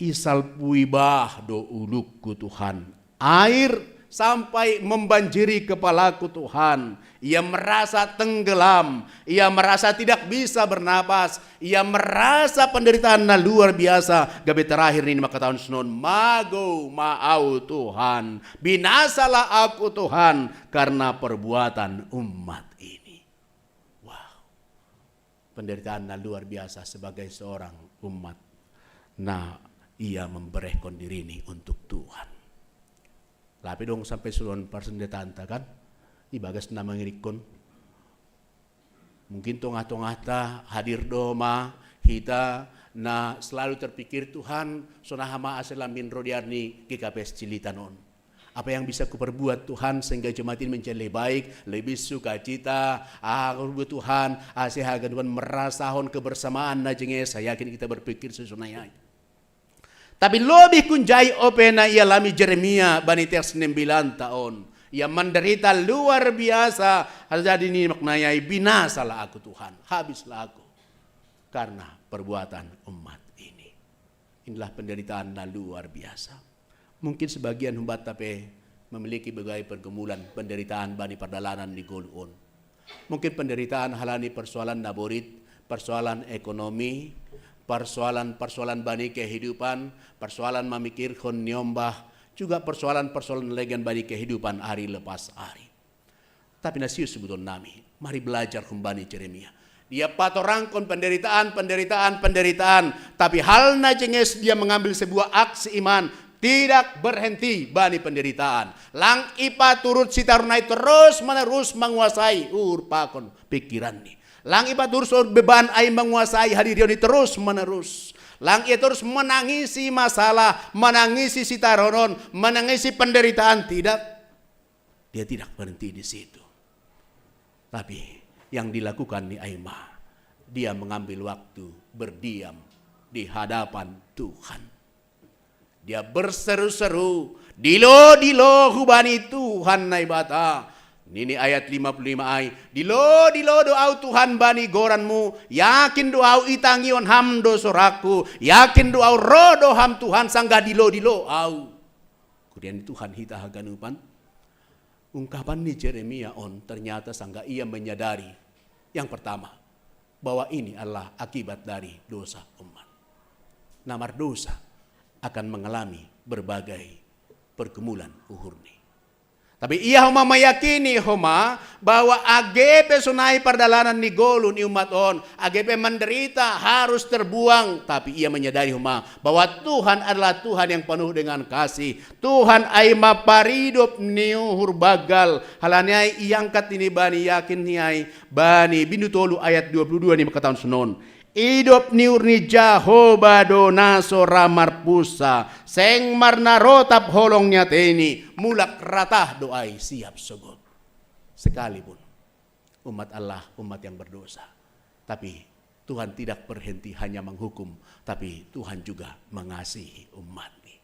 isalpui bah do ulukku Tuhan, air sampai membanjiri kepalaku Tuhan. Ia merasa tenggelam, ia merasa tidak bisa bernapas, ia merasa penderitaan na luar biasa. Gabe terakhir nini mangkatahon sonon, magou ma au Tuhan, binasalah aku Tuhan karena perbuatan umat ini. Wow. Penderitaan na luar biasa sebagai seorang umat na ia memberehkon dirini untuk Tuhan. Lape dong sampai suruhan parsendetaanta kan, ibagas na mangirikkon. Mungkin tongah-tongahta hadir do ma hita na selalu terpikir, Tuhan, sonaha ma ase lambin roh di ari ni G K P S Cililitan on. Apa yang bisa kuperbuat Tuhan sehingga jemaat ini menjadi lebih baik, lebih sukacita? Aku Tuhan, ase haganupan merasahon kebersamaan na jenges. Saya yakin kita berpikir sesonai ai. Tapi lobih kunjai ope na ialami Jeremia bani teks nembilanta on. Ia menderita luar biasa, jadi nini maknai ai, binasalah aku Tuhan, habislah aku karena perbuatan umat ini. Inilah penderitaan na luar biasa. Mungkin sebagian humbanta pe memiliki berbagai pergumulan, penderitaan bani pardalanan ni ngolu on. Mungkin penderitaan halani persoalan na borit, persoalan ekonomi, persoalan-persoalan bani kehidupan, persoalan mamikirhon niombah, juga persoalan-persoalan legan bani kehidupan ari lepas ari. Tapi na sius sebuton nami, mari belajar humbani Jeremia. Dia patorangkon penderitaan, penderitaan, penderitaan. Tapi hal na jenges, dia mengambil sebuah aksi iman. Tidak berhenti bani penderitaan. Lang ipaturut sitaronon ai terus menerus menguasai uhur pakon pikiranni. Lang ipaturut beban ai menguasai hadirionni terus menerus. Lang ia terus menangisi masalah, menangisi sitaronon, menangisi penderitaan. Tidak. Dia tidak berhenti di situ. Tapi yang dilakukan ni ai ma, dia mengambil waktu berdiam di hadapan Tuhan. Dia berseru-seru, dilo-dilo hubani Tuhan Naibata. Nini ayat lima puluh lima ai, dilo-dilo do au Tuhan bani goranmu, yakin do au itangihon ham do sorakku, yakin do au roh do ham Tuhan sanggah dilo-dilo au. Kuria ni Tuhan hita haganupan. Ungkapan ni Jeremia on ternyata sanggah ia menyadari, yang pertama, bahwa ini adalah akibat dari dosa umat. Na mardosa akan mengalami berbagai pergumulan uhurni. Tapi ia homa meyakini homa bahwa age pe sonai pardalanan ni golu ni umat on, age pe menderita, harus terbuang, tapi ia menyadari homa bahwa Tuhan adalah Tuhan yang penuh dengan kasih. Tuhan ai ma paridop ni uhur bagal. Halani ai iangkat ini bani yakin ni ai bani bindu tolu ayat dua puluh dua ni mangkatahon sonon: Idop ni uhur ni Jahowa do na so ra marpunsa, seng marnarotap holong ni atei ni, mulak ratah do ai siap sogot. Sekalipun umat Allah, umat yang berdosa, tapi Tuhan tidak berhenti hanya menghukum, tapi Tuhan juga mengasihi umat ni.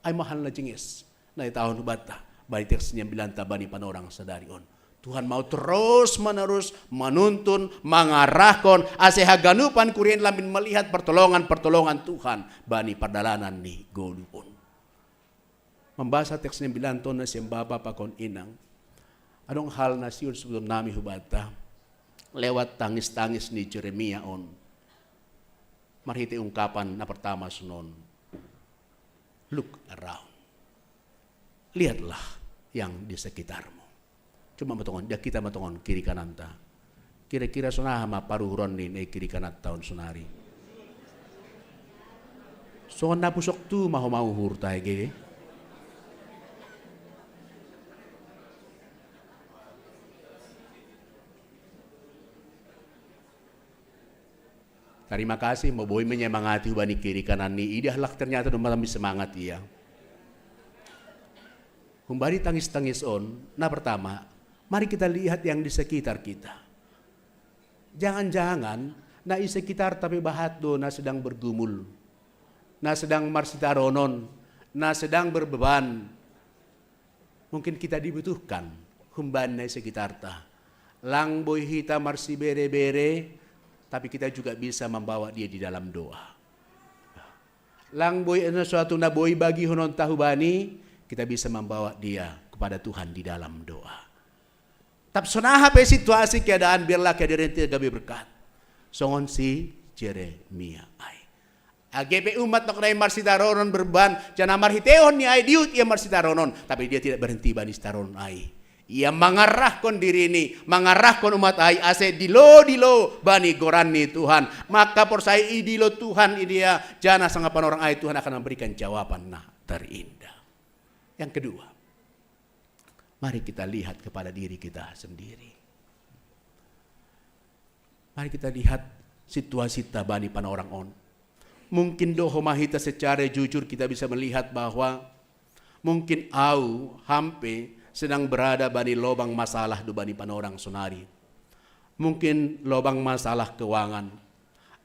Ai ma hal na jenges na itaon hubanta bani teks ni ambilanta bani panorang sadari on. Tuhan mau terus menerus menuntun, mengarahkon, ase haganupan kuria ni lambin melihat pertolongan-pertolongan Tuhan bani pardalanan ni golu on. Mambasa teks ni ambilanta on, nasiam bapa pakon inang, adong hal na sihol sibotoon nami hubanta lewat tangis-tangis ni Jeremia on. Marhite ungkapan na pertama sonon: Look around. Lihatlah yang di sekitarmu. Coba ma tongon, dia hita ma tongon kiri kananta. Kira-kira sonaha ma paruhuron ni na i kiri kananta on sonari? Songon na pusok tu ma homa uhurta ege. Tarima kasih, ma boi menyemangati hubani kiri kanan ni, i dia halak ternyata domma nami semangat ia. Humbani tangis-tangis on, na pertama, mari kita lihat yang di sekitar kita. Jangan-jangan na i sekitarta pe bahat do na sedang bergumul, na sedang marsitaronon, na sedang berbeban. Mungkin kita dibutuhkan humbani na i sekitarta. Lang boi hita marsibere-bere, tapi kita juga bisa membawa dia di dalam doa. Lang boi na suatu na boi bagihononta hubani, kita bisa membawa dia kepada Tuhan di dalam doa. Tapi sonaha pe situasi keadaan, biarlah kehadiran itu gabe berkat. Songon si Jeremia ai. Age pe umat nangkin ai marsitaronon berbeban, janah marhiteihon ni ai dihut ia marsitaronon, tapi dia tidak berhenti bani sitaronon ai. Ia mangarahkon dirini, mangarahkon umat ai ase dilo-dilo bani goran ni Tuhan. Maka porsaya idilo Tuhan i dia, janah sangap panorang ai Tuhan akan memberikan jawaban na terindah. Yang kedua, mari kita lihat kepada diri kita sendiri. Mari kita lihat situasita bani panorang on. Mungkin do homa hita secara jujur kita bisa melihat bahwa mungkin au, ham pe sedang berada bani lobang masalah do bani panorang sonari. Mungkin lobang masalah keuangan,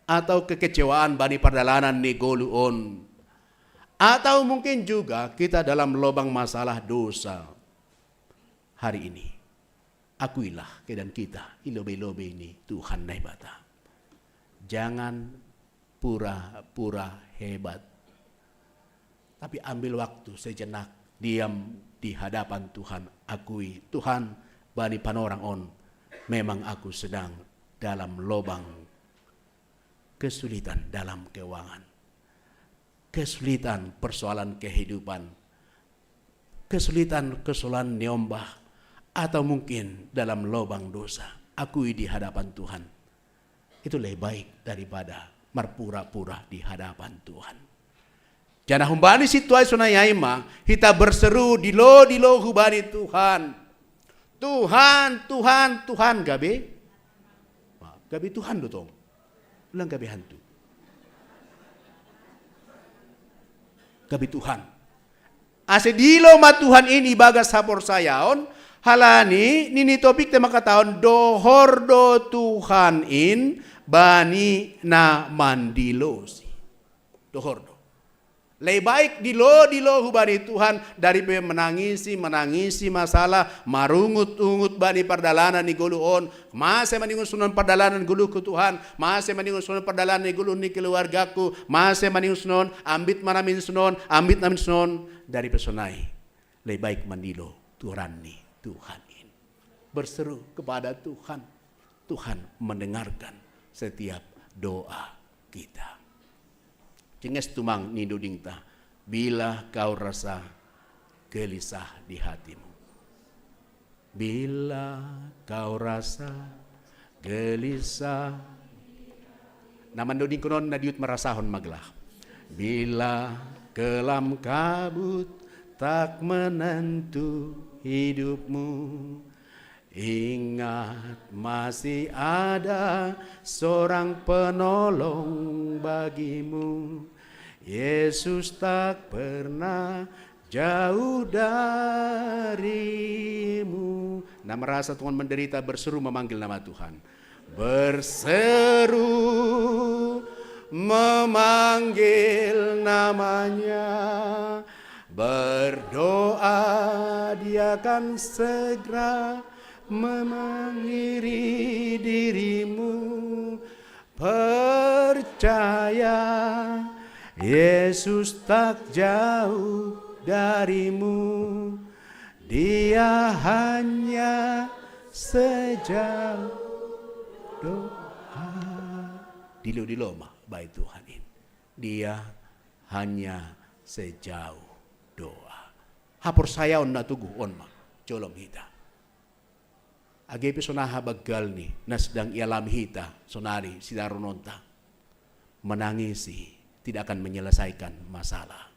atau kekecewaan bani pardalanan ni golu on. Atau mungkin juga kita dalam lobang masalah dosa hari ini. Akuilah keadaan kita i lobei-lobei ni Tuhan Naibata. Jangan pura-pura hebat. Tapi ambil waktu sejenak, diam di hadapan Tuhan, akui, "Tuhan, bani panorang on, memang aku sedang dalam lobang kesulitan dalam keuangan, kesulitan persoalan kehidupan, kesulitan kesulitan niombah, atau mungkin dalam lobang dosa." Akui di hadapan Tuhan. Itu lebih baik daripada marpura-pura di hadapan Tuhan. Janah humbani situasi sonai ai ma hita berseru dilo-dilo hubani Tuhan. Tuhan, Tuhan, Tuhan, gabe? Gabe Tuhan do tong. Ulang gabe hantu. Gabe Tuhan. Ase dilo ma Tuhan in ibagas haporsayaon, halani nini topikta mangkatahon dohor do Tuhan in bani na mandilosi. Dohor do. Lebih baik dilo-dilo hubani Tuhan dari pe menangisi, menangisi masalah, marungut-ungut bani pardalanan ni golu on. Mase maningon sonon pardalanan goluku Tuhan, mase maningon sonon pardalanan ni golu ni keluargaku, mase maningon sonon ambit ma nami sonon, ambit nami sonon, dari pe sonai. Lebih baik mandilo tu goran ni Tuhan in. Berseru kepada Tuhan. Tuhan mendengarkan setiap doa kita. Jenges tumang ni dudingta, bila kau rasa gelisah di hatimu. Bila kau rasa gelisah. Na mandodingkonon na diut marasahon ma gelah. Bila kelam kabut tak menentu hidupmu, ingat masih ada seorang penolong bagimu. Yesus tak pernah jauh darimu. Na merasa Tuhan menderita, berseru memanggil nama Tuhan. Berseru memanggil namanya. Berdoa, dia akan segera memanggili dirimu. Percaya, Yesus tak jauh darimu. Dia hanya sejauh doa. Dilo-dilo ma bai Tuhan in. Dia hanya sejauh doa. Haporsayaon na toguh on ma jolom hita. Age pe sonaha banggalni na sedang ialami hita sonari sitarononta, menangisi tidak akan menyelesaikan masalah.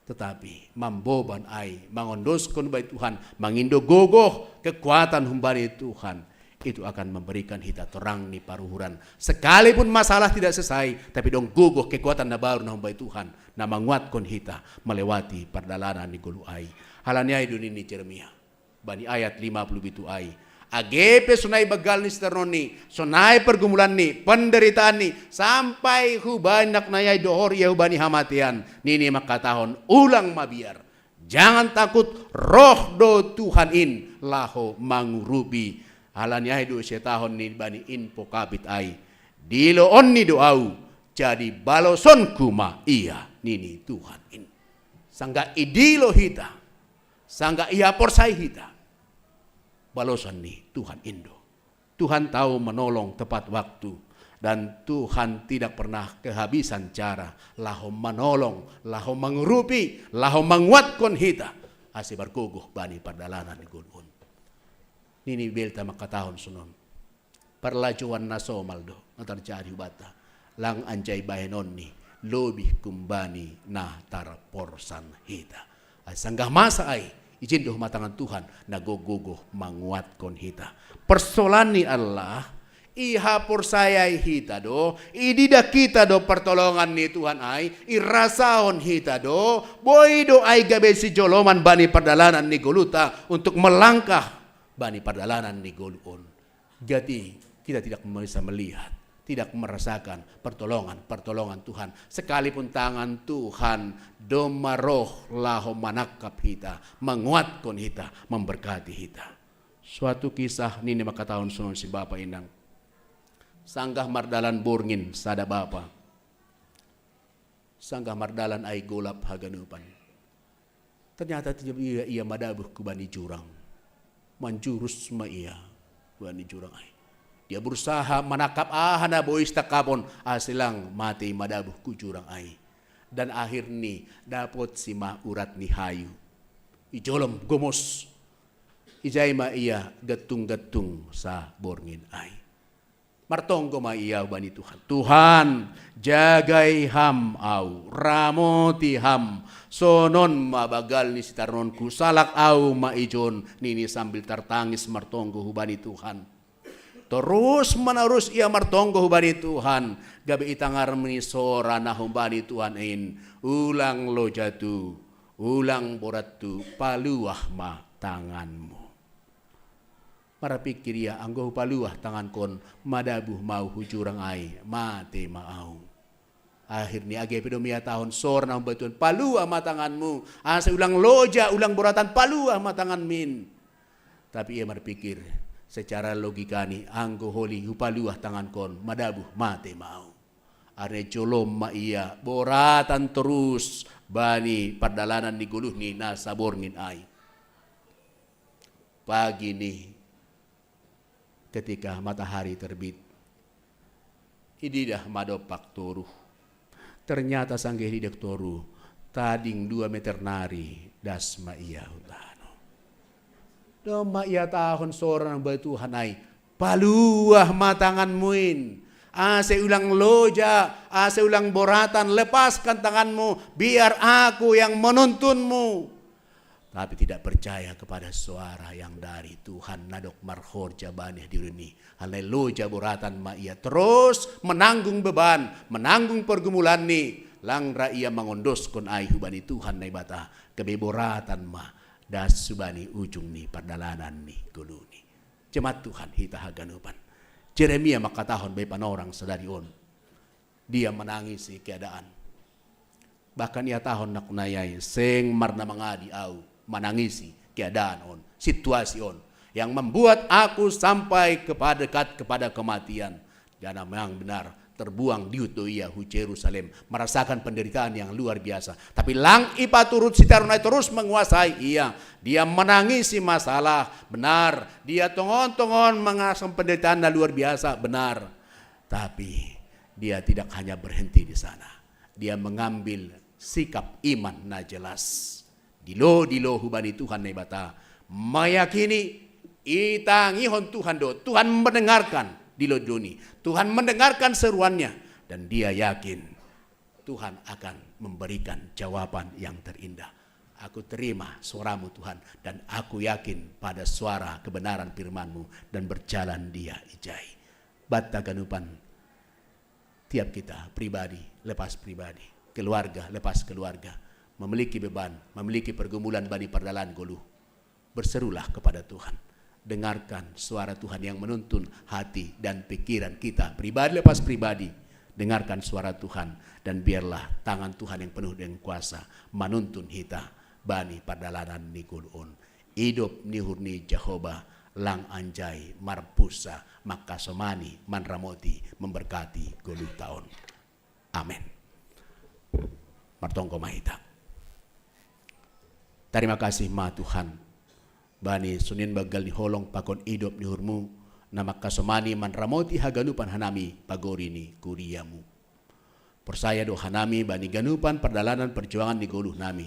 Tetapi mamboban ai, mangondoskon bai Tuhan, mangindo gogoh, kekuatan humbani Tuhan, itu akan memberikan hita torang ni paruhuran. Sekalipun masalah tidak selesai, tapi dong gogoh, kekuatan na baru na humbai Tuhan, na manguatkon hita melewati pardalanan ni goluh ai. Halani ai do nini Jeremia bani ayat lima puluh pitu ai. Age pe sonai banggalni sitarononni, sonai pergumulanni, penderitaanni, sampai hubani naknai ai dohor ia hubani hamatean, nini mangkatahon, ulang mabiar. Jangan takut, roh do Tuhan in laho mangurupi. Halani ai do siatahon ni bani Infokabit ai. Diloonni do au, jadi balosonku ma ia, nini Tuhan in. Sanggah idilo hita, sanggah ihaporsai hita, baloson ni Tuhan in do. Tuhan tahu menolong tepat waktu, dan Tuhan tidak pernah kehabisan cara laho manolong, laho mangurupi, laho manguatkon hita ase margogoh bani pardalanan ni goluh on. Nini Bibelta mangkatahon sonon. Parlajouan na somal do na tarjadi hubanta, lang anjai bahenonni lobih kumbani na tarporsan hita. Ai sanggah masa ai, ijin do homa tangan Tuhan na gogoh manguatkon hita. Persoalanni adalah, ihaporsayai hita do, ididah hita do pertolongan ni Tuhan ai, irasahon hita do, boi do ai gabe sijoloman bani pardalanan ni goluhta untuk melangkah bani pardalanan ni goluh on. Jadi, kita tidak bisa melihat, tidak merasakan pertolongan, pertolongan Tuhan. Sekalipun tangan Tuhan do ma roh laho manangkap hita, manguatkon hita, memberkati hita. Suatu kisah nini mangkatahon sonon si bapa inang. Sanggah mardalan borngin sada bapa. Sanggah mardalan ai golap haganupan. Ternyata tiap ia, ia madabuh hubani jurang. Manjurus ma ia hubani jurang ai. Dia berusaha manangkap aha na boi sitangkapon, ase lang mate madabuh hu jurang ai. Dan akhirni dapotsi ma urat ni hayu. Ijolom gomos. Ijai ma ia gantung-gantung sa borngin ai. Martonggo ma ia hubani Tuhan. Tuhan, jagai Ham au, ramoti Ham. Sonon ma banggal ni sitarononku, salak au ma ijon, nini sambil tartangis martonggo hubani Tuhan. Torus-manorus ia martonggo hubani Tuhan, gabe itangar ni sora na humbani Tuhan in, ulang loja tu, ulang borat tu, paluah ma tanganmu. Marpikir ia, anggo hupaluah tangankon, madabuh ma au hu jurang ai, mate ma au. Akhirni age pe dong ihatahon sora na humbani Tuhan, paluah ma tanganmu, asa ulang loja, ulang boratan, paluah ma tanganmin. Tapi ia marpikir, secara logikani, anggo holi hupaluah tangankon, madabuh mate ma au. Akhirni jolom ma ia, boratan torus bani pardalanan ni goluhni na saborngin ai. Pagi ni, ketika matahari terbit, ididah ma dompak toru. Ternyata sanggah ididah toru, tading dua meter nari das ma ia hu tano. Domma iatahon sora naung hubahen Tuhan ai, paluah ma tanganmu in. Ase ulang loja, ase ulang boratan, lepaskan tanganmu, biar aku yang menuntunmu. Tapi tidak percaya kepada suara yang dari Tuhan, na dob marhorja bani dirini. Alai loja boratan ma ia terus menanggung beban, menanggung pergumulanni, lang ra ia mangondoskon ai hubani Tuhan Naibata, gabe boratan ma das hubani ujung ni pardalanan ni goluhni. Jemaat Tuhan hita haganupan. Jeremia mangkatahon bani panorang sadari on. Dia menangisi keadaan. Bahkan iatahon nakkunai ai, seng marna mangadi au manangisi keadaan on, situasi on, yang membuat aku sampai kepada dekat kepada kematian. Dan memang benar, terbuang diut do ia hu Jerusalem, merasakan penderitaan yang luar biasa. Tapi lang ipaturut sitaruhna terus menguasai ia. Dia menangisi masalah, benar. Dia tongon-tongon mengasam penderitaan yang luar biasa, benar. Tapi dia tidak hanya berhenti di sana. Dia mengambil sikap iman na jelas. Dilo-dilo hubani Tuhan Naibata. Mayakini, itangihon Tuhan do. Tuhan mendengarkan dilo-dilo ni. Tuhan mendengarkan seruannya. Dan dia yakin Tuhan akan memberikan jawaban yang terindah. Aku terima suaramu Tuhan. Dan aku yakin pada suara kebenaran firmanmu. Dan berjalan dia ijai. Banta ganupan tiap kita, pribadi lepas pribadi, keluarga lepas keluarga, memiliki beban, memiliki pergumulan bani pardalanan goluh, berserulah kepada Tuhan. Dengarkan suara Tuhan yang menuntun hati dan pikiran kita, pribadi lepas pribadi. Dengarkan suara Tuhan, dan biarlah tangan Tuhan yang penuh dengan kuasa menuntun hita bani pardalanan ni goluh on. Idop ni uhur ni Jahowa lang anjai marpunsa, mangkasomani, manramoti, memberkati goluhta on. Amen. Martonggo ma hita. Tarima kasih ma Tuhan bani songon banggal ni holong pakon idop ni uhurmu, na mangkasomani, manramoti haganupan hanami pagori ni kuriamu. Porsaya do hanami bani ganupan pardalanan perjuangan ni goluh nami.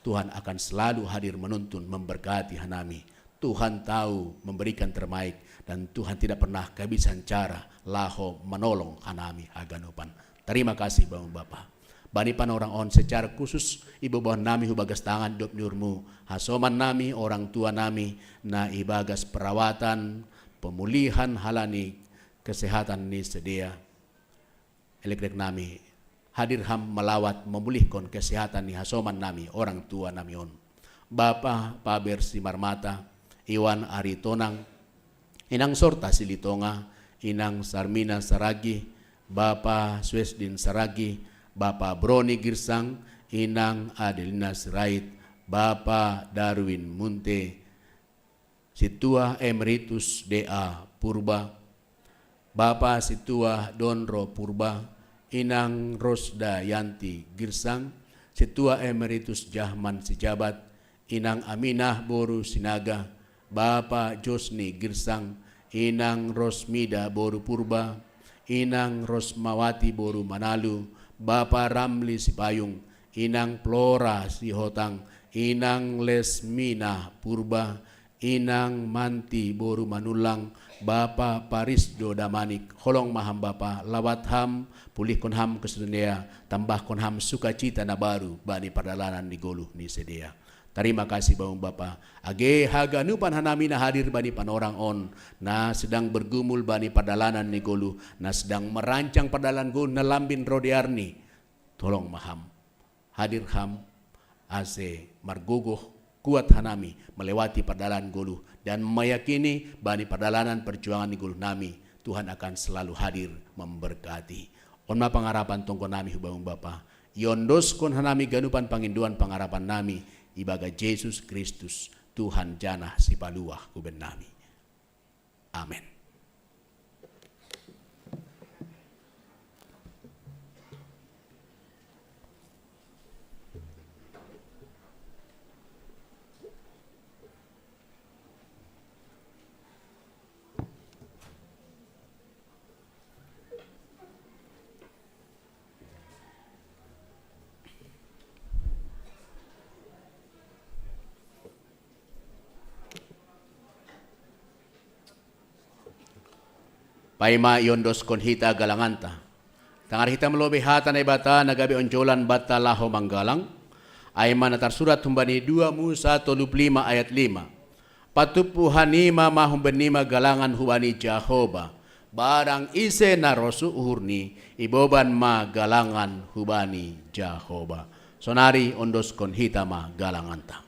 Tuhan akan selalu hadir menuntun, memberkati hanami. Tuhan tahu memberikan terbaik, dan Tuhan tidak pernah kehabisan cara laho menolong hanami haganupan. Terima kasih Bapak. Bani panorang on secara khusus ibotohon nami hu bagas tangan idop ni uhurmu, hasoman nami, orang tua nami, na ibagas perawatan, pemulihan halani kesehatan ni sidea. Elekelek nami, hadir ham melawat memulihkon kesehatan ni hasoman nami, orang tua nami on. Bapa Paber Simarmata, Iwan Aritonang, Inang Sorta Silitonga, Inang Sarmina Saragi, Bapa Suesdin Saragi, Bapa Broni Girsang, Inang Adelina Sirait, Bapa Darwin Munte, Sintua Emeritus D A Purba, Bapa Sintua Donro Purba, Inang Rosda Yanti Girsang, Sintua Emeritus Jahman Sijabat, Inang Aminah boru Sinaga, Bapa Josni Girsang, Inang Rosmida boru Purba, Inang Rosmawati boru Manalu, Bapa Ramli Sipayung, Inang Flora Sihotang, Inang Lesmina Purba, Inang Manti boru Manullang, Bapa Parisdo Damanik, holong ma ham Bapa, lawat ham, pulihkon ham kesusahan sidea, tambahkon ham sukacita na baru bani pardalanan ni goluh ni sidea. Tarima kasih Bapak Bapa, age haganupan hanami na hadir bani panorang on, na sedang bergumul bani pardalanan ni goluh, na sedang merancang pardalanan goluh na lambin ro di ari ni, tolong ma ham. Hadir ham, ase margogoh kuat hanami melewati pardalanan goluh, dan meyakini bani pardalanan perjuangan ni goluh nami, Tuhan akan selalu hadir memberkati. On ma pangarapan tonggo nami hu Bapak Bapa, iondoskon hanami ganupan pangindoan pangarapan nami ibagas Jesus Kristus, Tuhan janah Sipaluah huben nami. Amen. Paima iondoskon hita galanganta. Tangar hita melobi hata Naibata na gabe onjolan banta laho manggalang. Ai ma na tarsurat humbani dua Musa tolupulu lima ayat lima. Patumpu hanima ma humbannima galangan hubani Jahoba. Barang ise na rosuh uhurni, iboban ma galangan hubani Jahoba. Sonari ondoskon hita ma galanganta.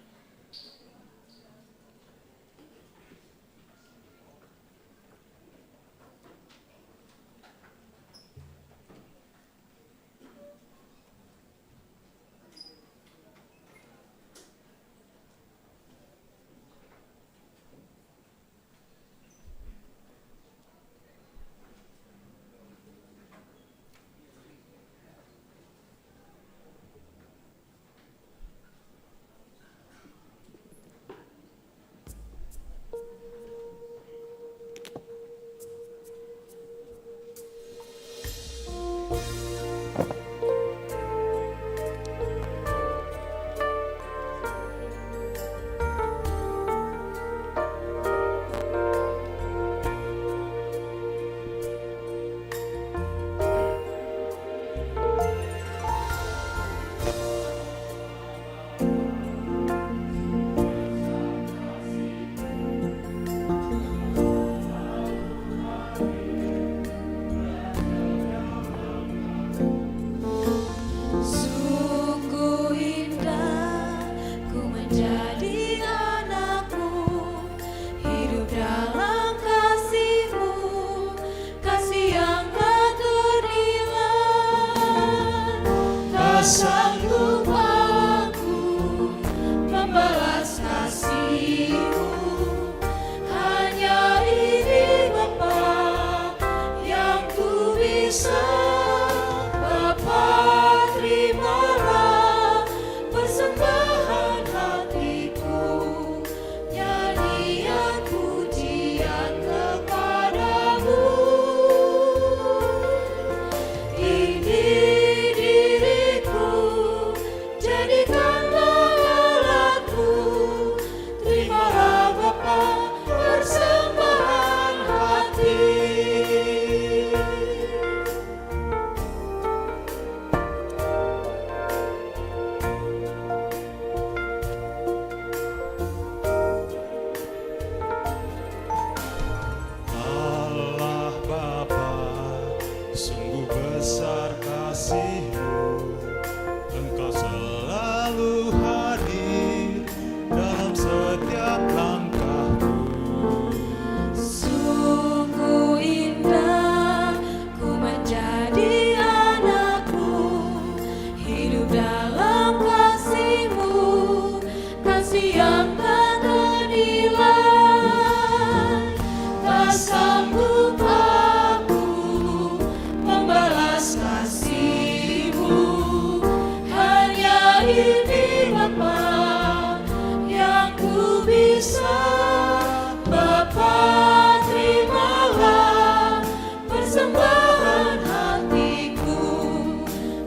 Sungguh indah ku menjadi anakmu, hidup dalam kasihmu, kasih yang tak ternilai. Tak sanggup aku membalas kasihmu, hanya ini Bapa yang ku bisa. Bapa, terimalah persembahan hatiku, nyanyian pujian kepadamu. Ini diriku, jadikanlah alatku, terimalah Bapa persembahan hati. Allah Bapa, sungguh besar kasihmu, Engkau selalu hadir dalam setiap langkahku. Sungguh indah ku menjadi anakmu, hidup dalam kasihmu, kasih yang tak ternilai. Tak sanggup aku membalas kasihmu, hanya ini Bapa yang ku bisa. Bapa, terimalah persembahan hatiku,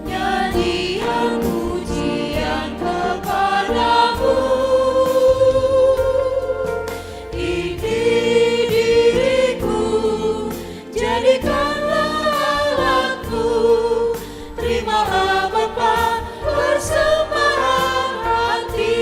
nyanyian pujian kepadamu. Ini diriku, jadikanlah alatku, terimalah Bapa persembahan hati.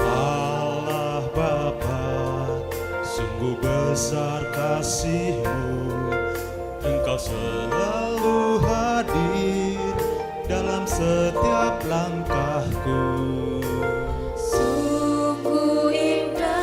Allah Bapa, sungguh besar kasihmu, Engkau selalu hadir dalam setiap langkahku. Sungguh indah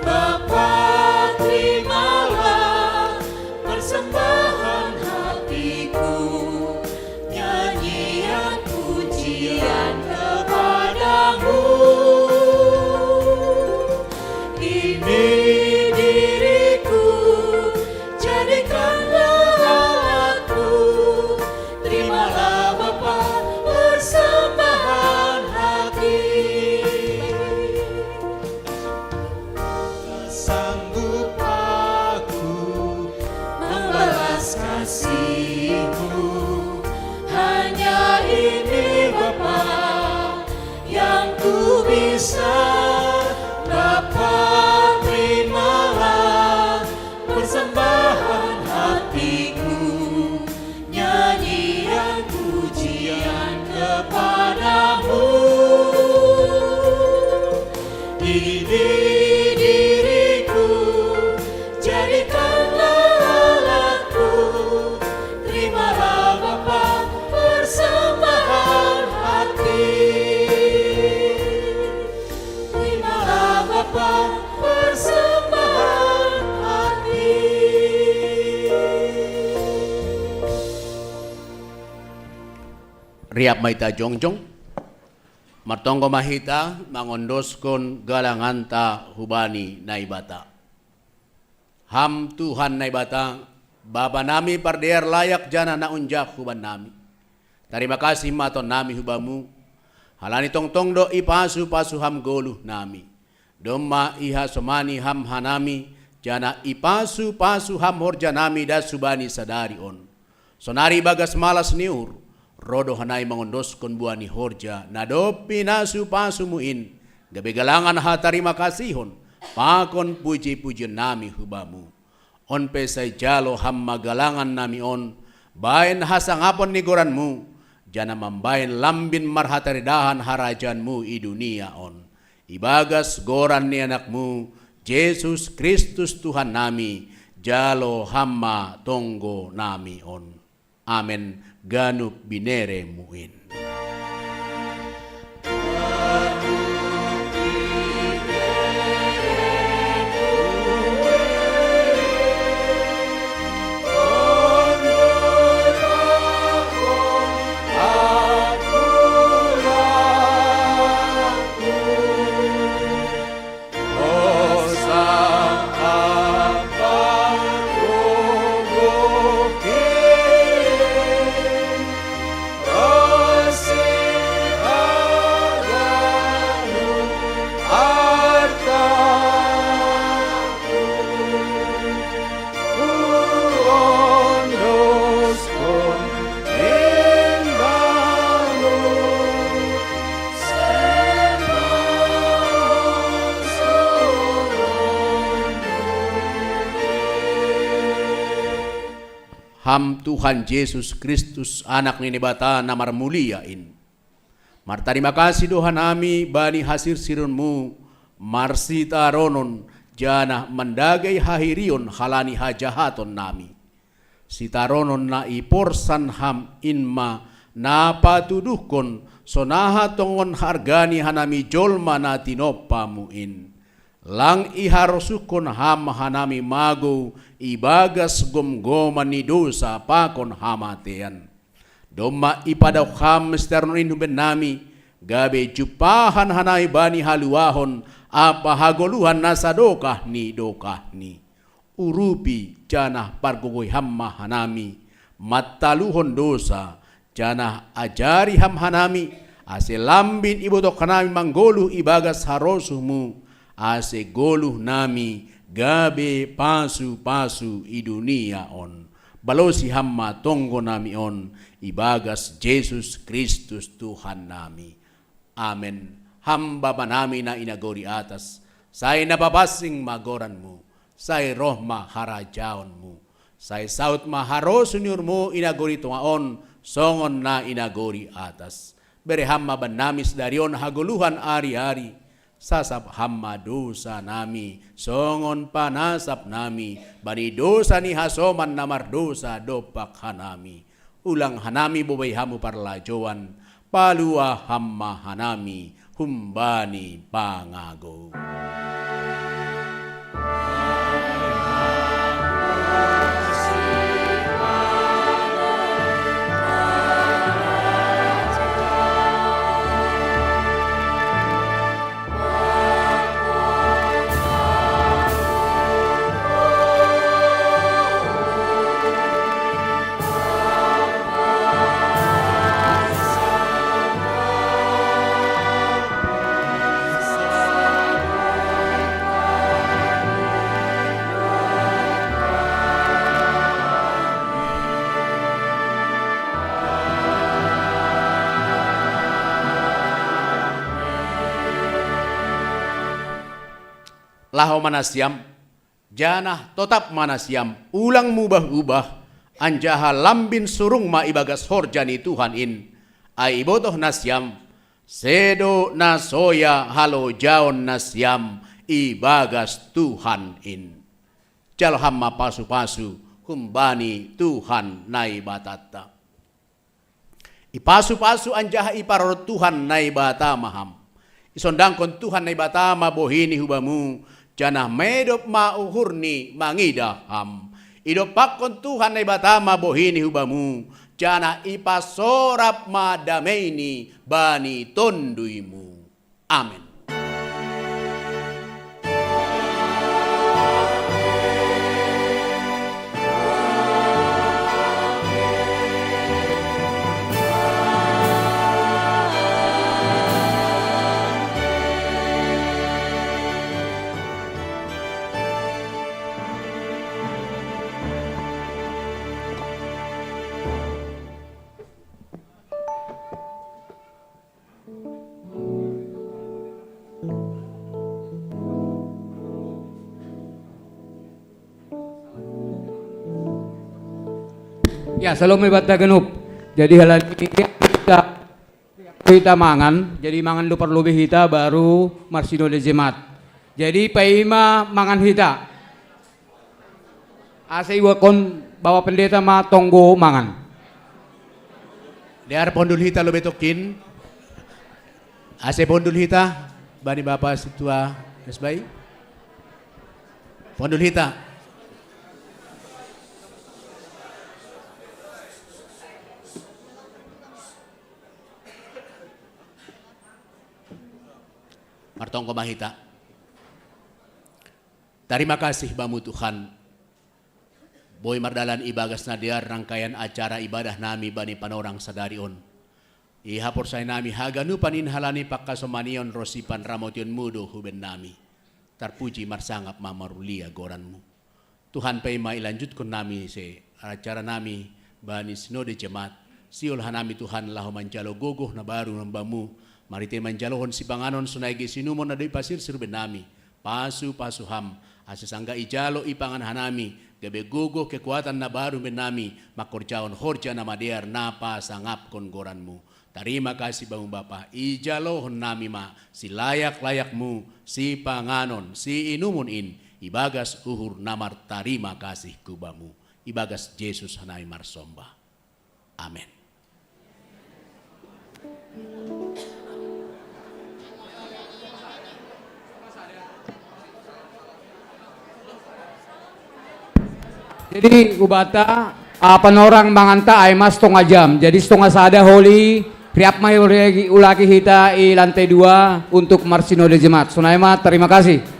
Bapa, terimalah persembahan hatiku, nyanyian pujian kepadamu. Ini diriku, jadikanlah aku. Terimalah Bapa persembahan hati. Sanggup aku membalas kasihmu. Hanya ini Bapa yang ku bisa. Bapa, terimalah persembahan hatiku, nyanyian pujian kepadamu. Ini diriku, jadikanlah Allahku. Terimalah Bapa persembahan hati. Terimalah Bapa persembahan hati. Riap ma hita jongjong. Martonggo ma hita mangondoskon galanganta hubani Naibata. Ham Tuhan Naibata, Bapa nami pardear, layak janah na unjak hubannami. Tarima kasih ma tongtong nami hu Bamu, halani tongtong do ipasu-pasu Ham goluh nami. Domma ihasomani Ham hanami, janah ipasu-pasu Ham horja nami das hubani sadari on. Sonari ibagas malas ni uhur, roh do hanami mangondoskon buah ni horja na dob pinasu-pasuMu in, gabe galangan hatarima kasihon pakon puji-pujion nami hu Bamu. On pe sai jalo Ham ma galangan nami on, bahen hasangapon ni goranMu, janah mambahen lambin marhataridahan harajaonMu i dunia on. Ibagas goran ni AnakMu, Jesus Kristus Tuhan nami, jalo Ham ma tonggo nami on. Amen. Ganup binereMu in. Ham Tuhan Jesus Kristus, Anak ni Naibata na marmulia in. Martarima kasih do hanami bani hasirsironMu, marsitaronon, janah mandagei hahirion halani hajahaton nami. Sitaronon na iporsan Ham in ma na patuduhkon sonaha tongon hargani hanami jolma na tinompaMu in. Lang iharosuhkon Ham hanami magou ibagas gomgoman ni dousa pakon hamatean. Domma ipadaoh Ham sitaronon in hu bennami, gabe jumpahan hanami bani haluahon ampa hagoluhan na sadokah ni dokahni. Urupi janah pargogoi Ham ma hanami, mantaluhon dousa, janah ajari Ham hanami, ase lambin ibotoh hanami manggoluh ibagas harosuhMu, ase goluh nami gabe pasu-pasu i dunia on. Balosi Ham ma tonggo nami on, ibagas Jesus Kristus Tuhan nami. Amen. Ham Bapa nami na i nagori atas, sai na papansing ma goranMu, sai roh ma harajaonMu, sai saud ma harosuh ni uhurMu i nagori tonga on, songon na i nagori atas. Bere Ham ma bannami sadari on hagoluhan ari-ari, sasap Ham ma dousa nami, songon panasap nami bani dousa ni hasoman na mardousa dompak hanami. Ulang hanami bobai Hamu parlajouan, palua Ham ma hanami humbani pangagou. Laho ma nasiam, janah totap ma nasiam, ulang mubah-ubah, anjaha lambin surung ma ibagas horja ni Tuhan in, ai ibotoh nasiam, sedo na soya halojaon nasiam ibagas Tuhan in. Jalo ham ma pasu-pasu humbani Tuhan Naibatanta. Ipasu-pasu anjaha iparorot Tuhan Naibata ma ham. Isondangkon Tuhan Naibata ma bohini hubamu, janah medop ma uhurni mangidah ham. Idompakkon Tuhan Naibata ma bohini hubamu, janah ipasorap ma dameini bani tonduymu. Amen. Ya, salom banta ganup. Jadi halani hita, hita mangan, jadi mangan do parlobei hita baru marsinode Jemat. Jadi paima mangan hita. Ase iboakkon Bapak Pendeta ma tonggo mangan. Dear pondul hita lobei tongkin. Ase pondul hita bani Bapa Sintua Resbai. Pondul hita. Martonggo ma hita. Tarima kasih Bamu Tuhan. Boi mardalan ibagas na dear rangkaian acara ibadah nami bani panorang sadari on. Ihaporsayaon nami haganupan in halani pangkasomanion ronsi panramotionmu do huben nami. Tarpuji marsangap ma marulia goranmu. Tuhan, paima ilanjutkon nami ise acara nami bani Sinode Jemat, sihol hanami Tuhan laho manjalo gogoh na baru na bamu, marhitei manjalohon sipanganon sonai ge sinumon na dob ipasirsir huben nami, pasu-pasu ham, ase sanggah ijalo ipangan hanami, gabe gogoh kekuatan na baru huben nami, mangkorjahon horja na madear na pasangapkon goranmu. Tarima kasih Bamu Bapa, ijalohon nami ma silayak-layakmu sipanganon siinumon in ibagas uhur na martarima kasih hu Bamu. Ibagas Jesus hanami marsomba. Amen. Jadi hubanta, ah, panorang manganta ai ma stonga jam. Jadi stonga sada holi, riap ma ulaki, ulaki hita i lantai dua untuk marsinode Jemat. Sonai ma, tarima kasih.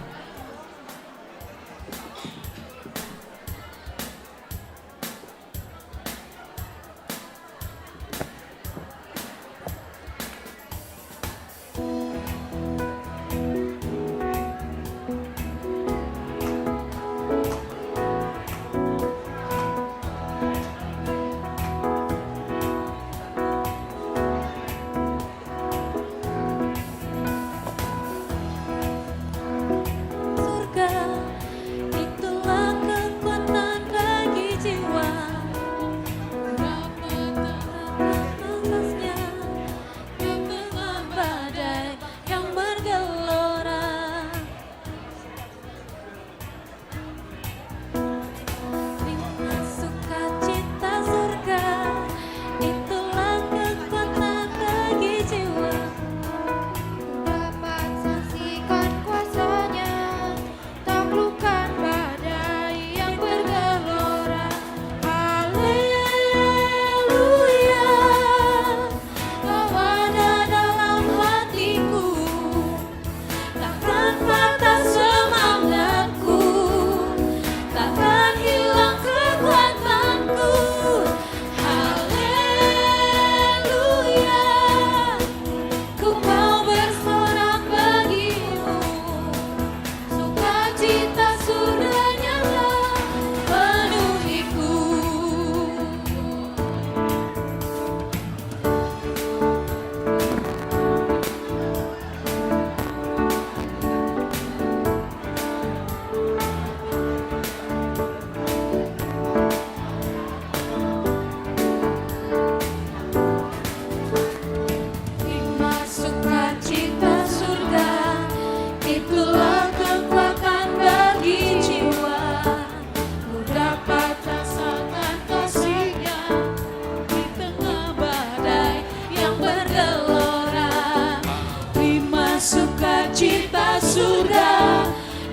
surga,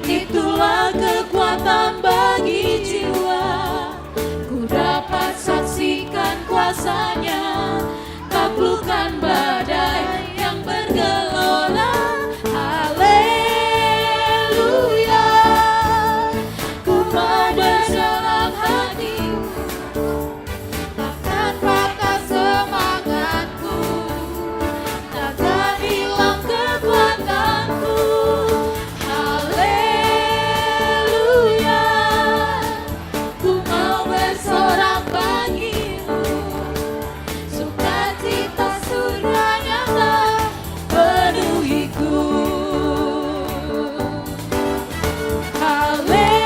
itulah kekuatan bagi jiwa. Ku dapat saksikan kuasanya, taklukkan badai yang bergelora. Haleluya. Ku mau bersorak hatiku, takkan patah semangatku, takkan hilang kekuatanku. Haleluya. Ku mau bersorak bagimu, sukacita surga nyata penuhiku. Haleluya.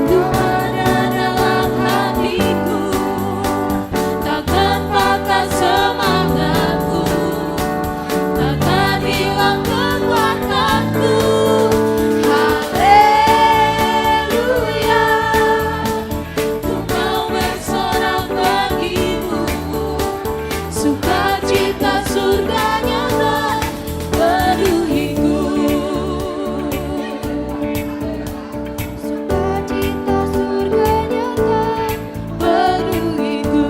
Ku ada dalam hatiku, takkan patah semangatku, takkan hilang kekuatanku. Haleluya. Ku mau bersorak bagimu, sukacita surga nyata penuhiku. Sukacita surga nyata penuhiku.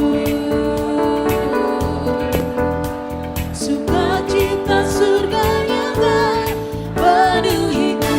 Sukacita surga nyata penuhiku.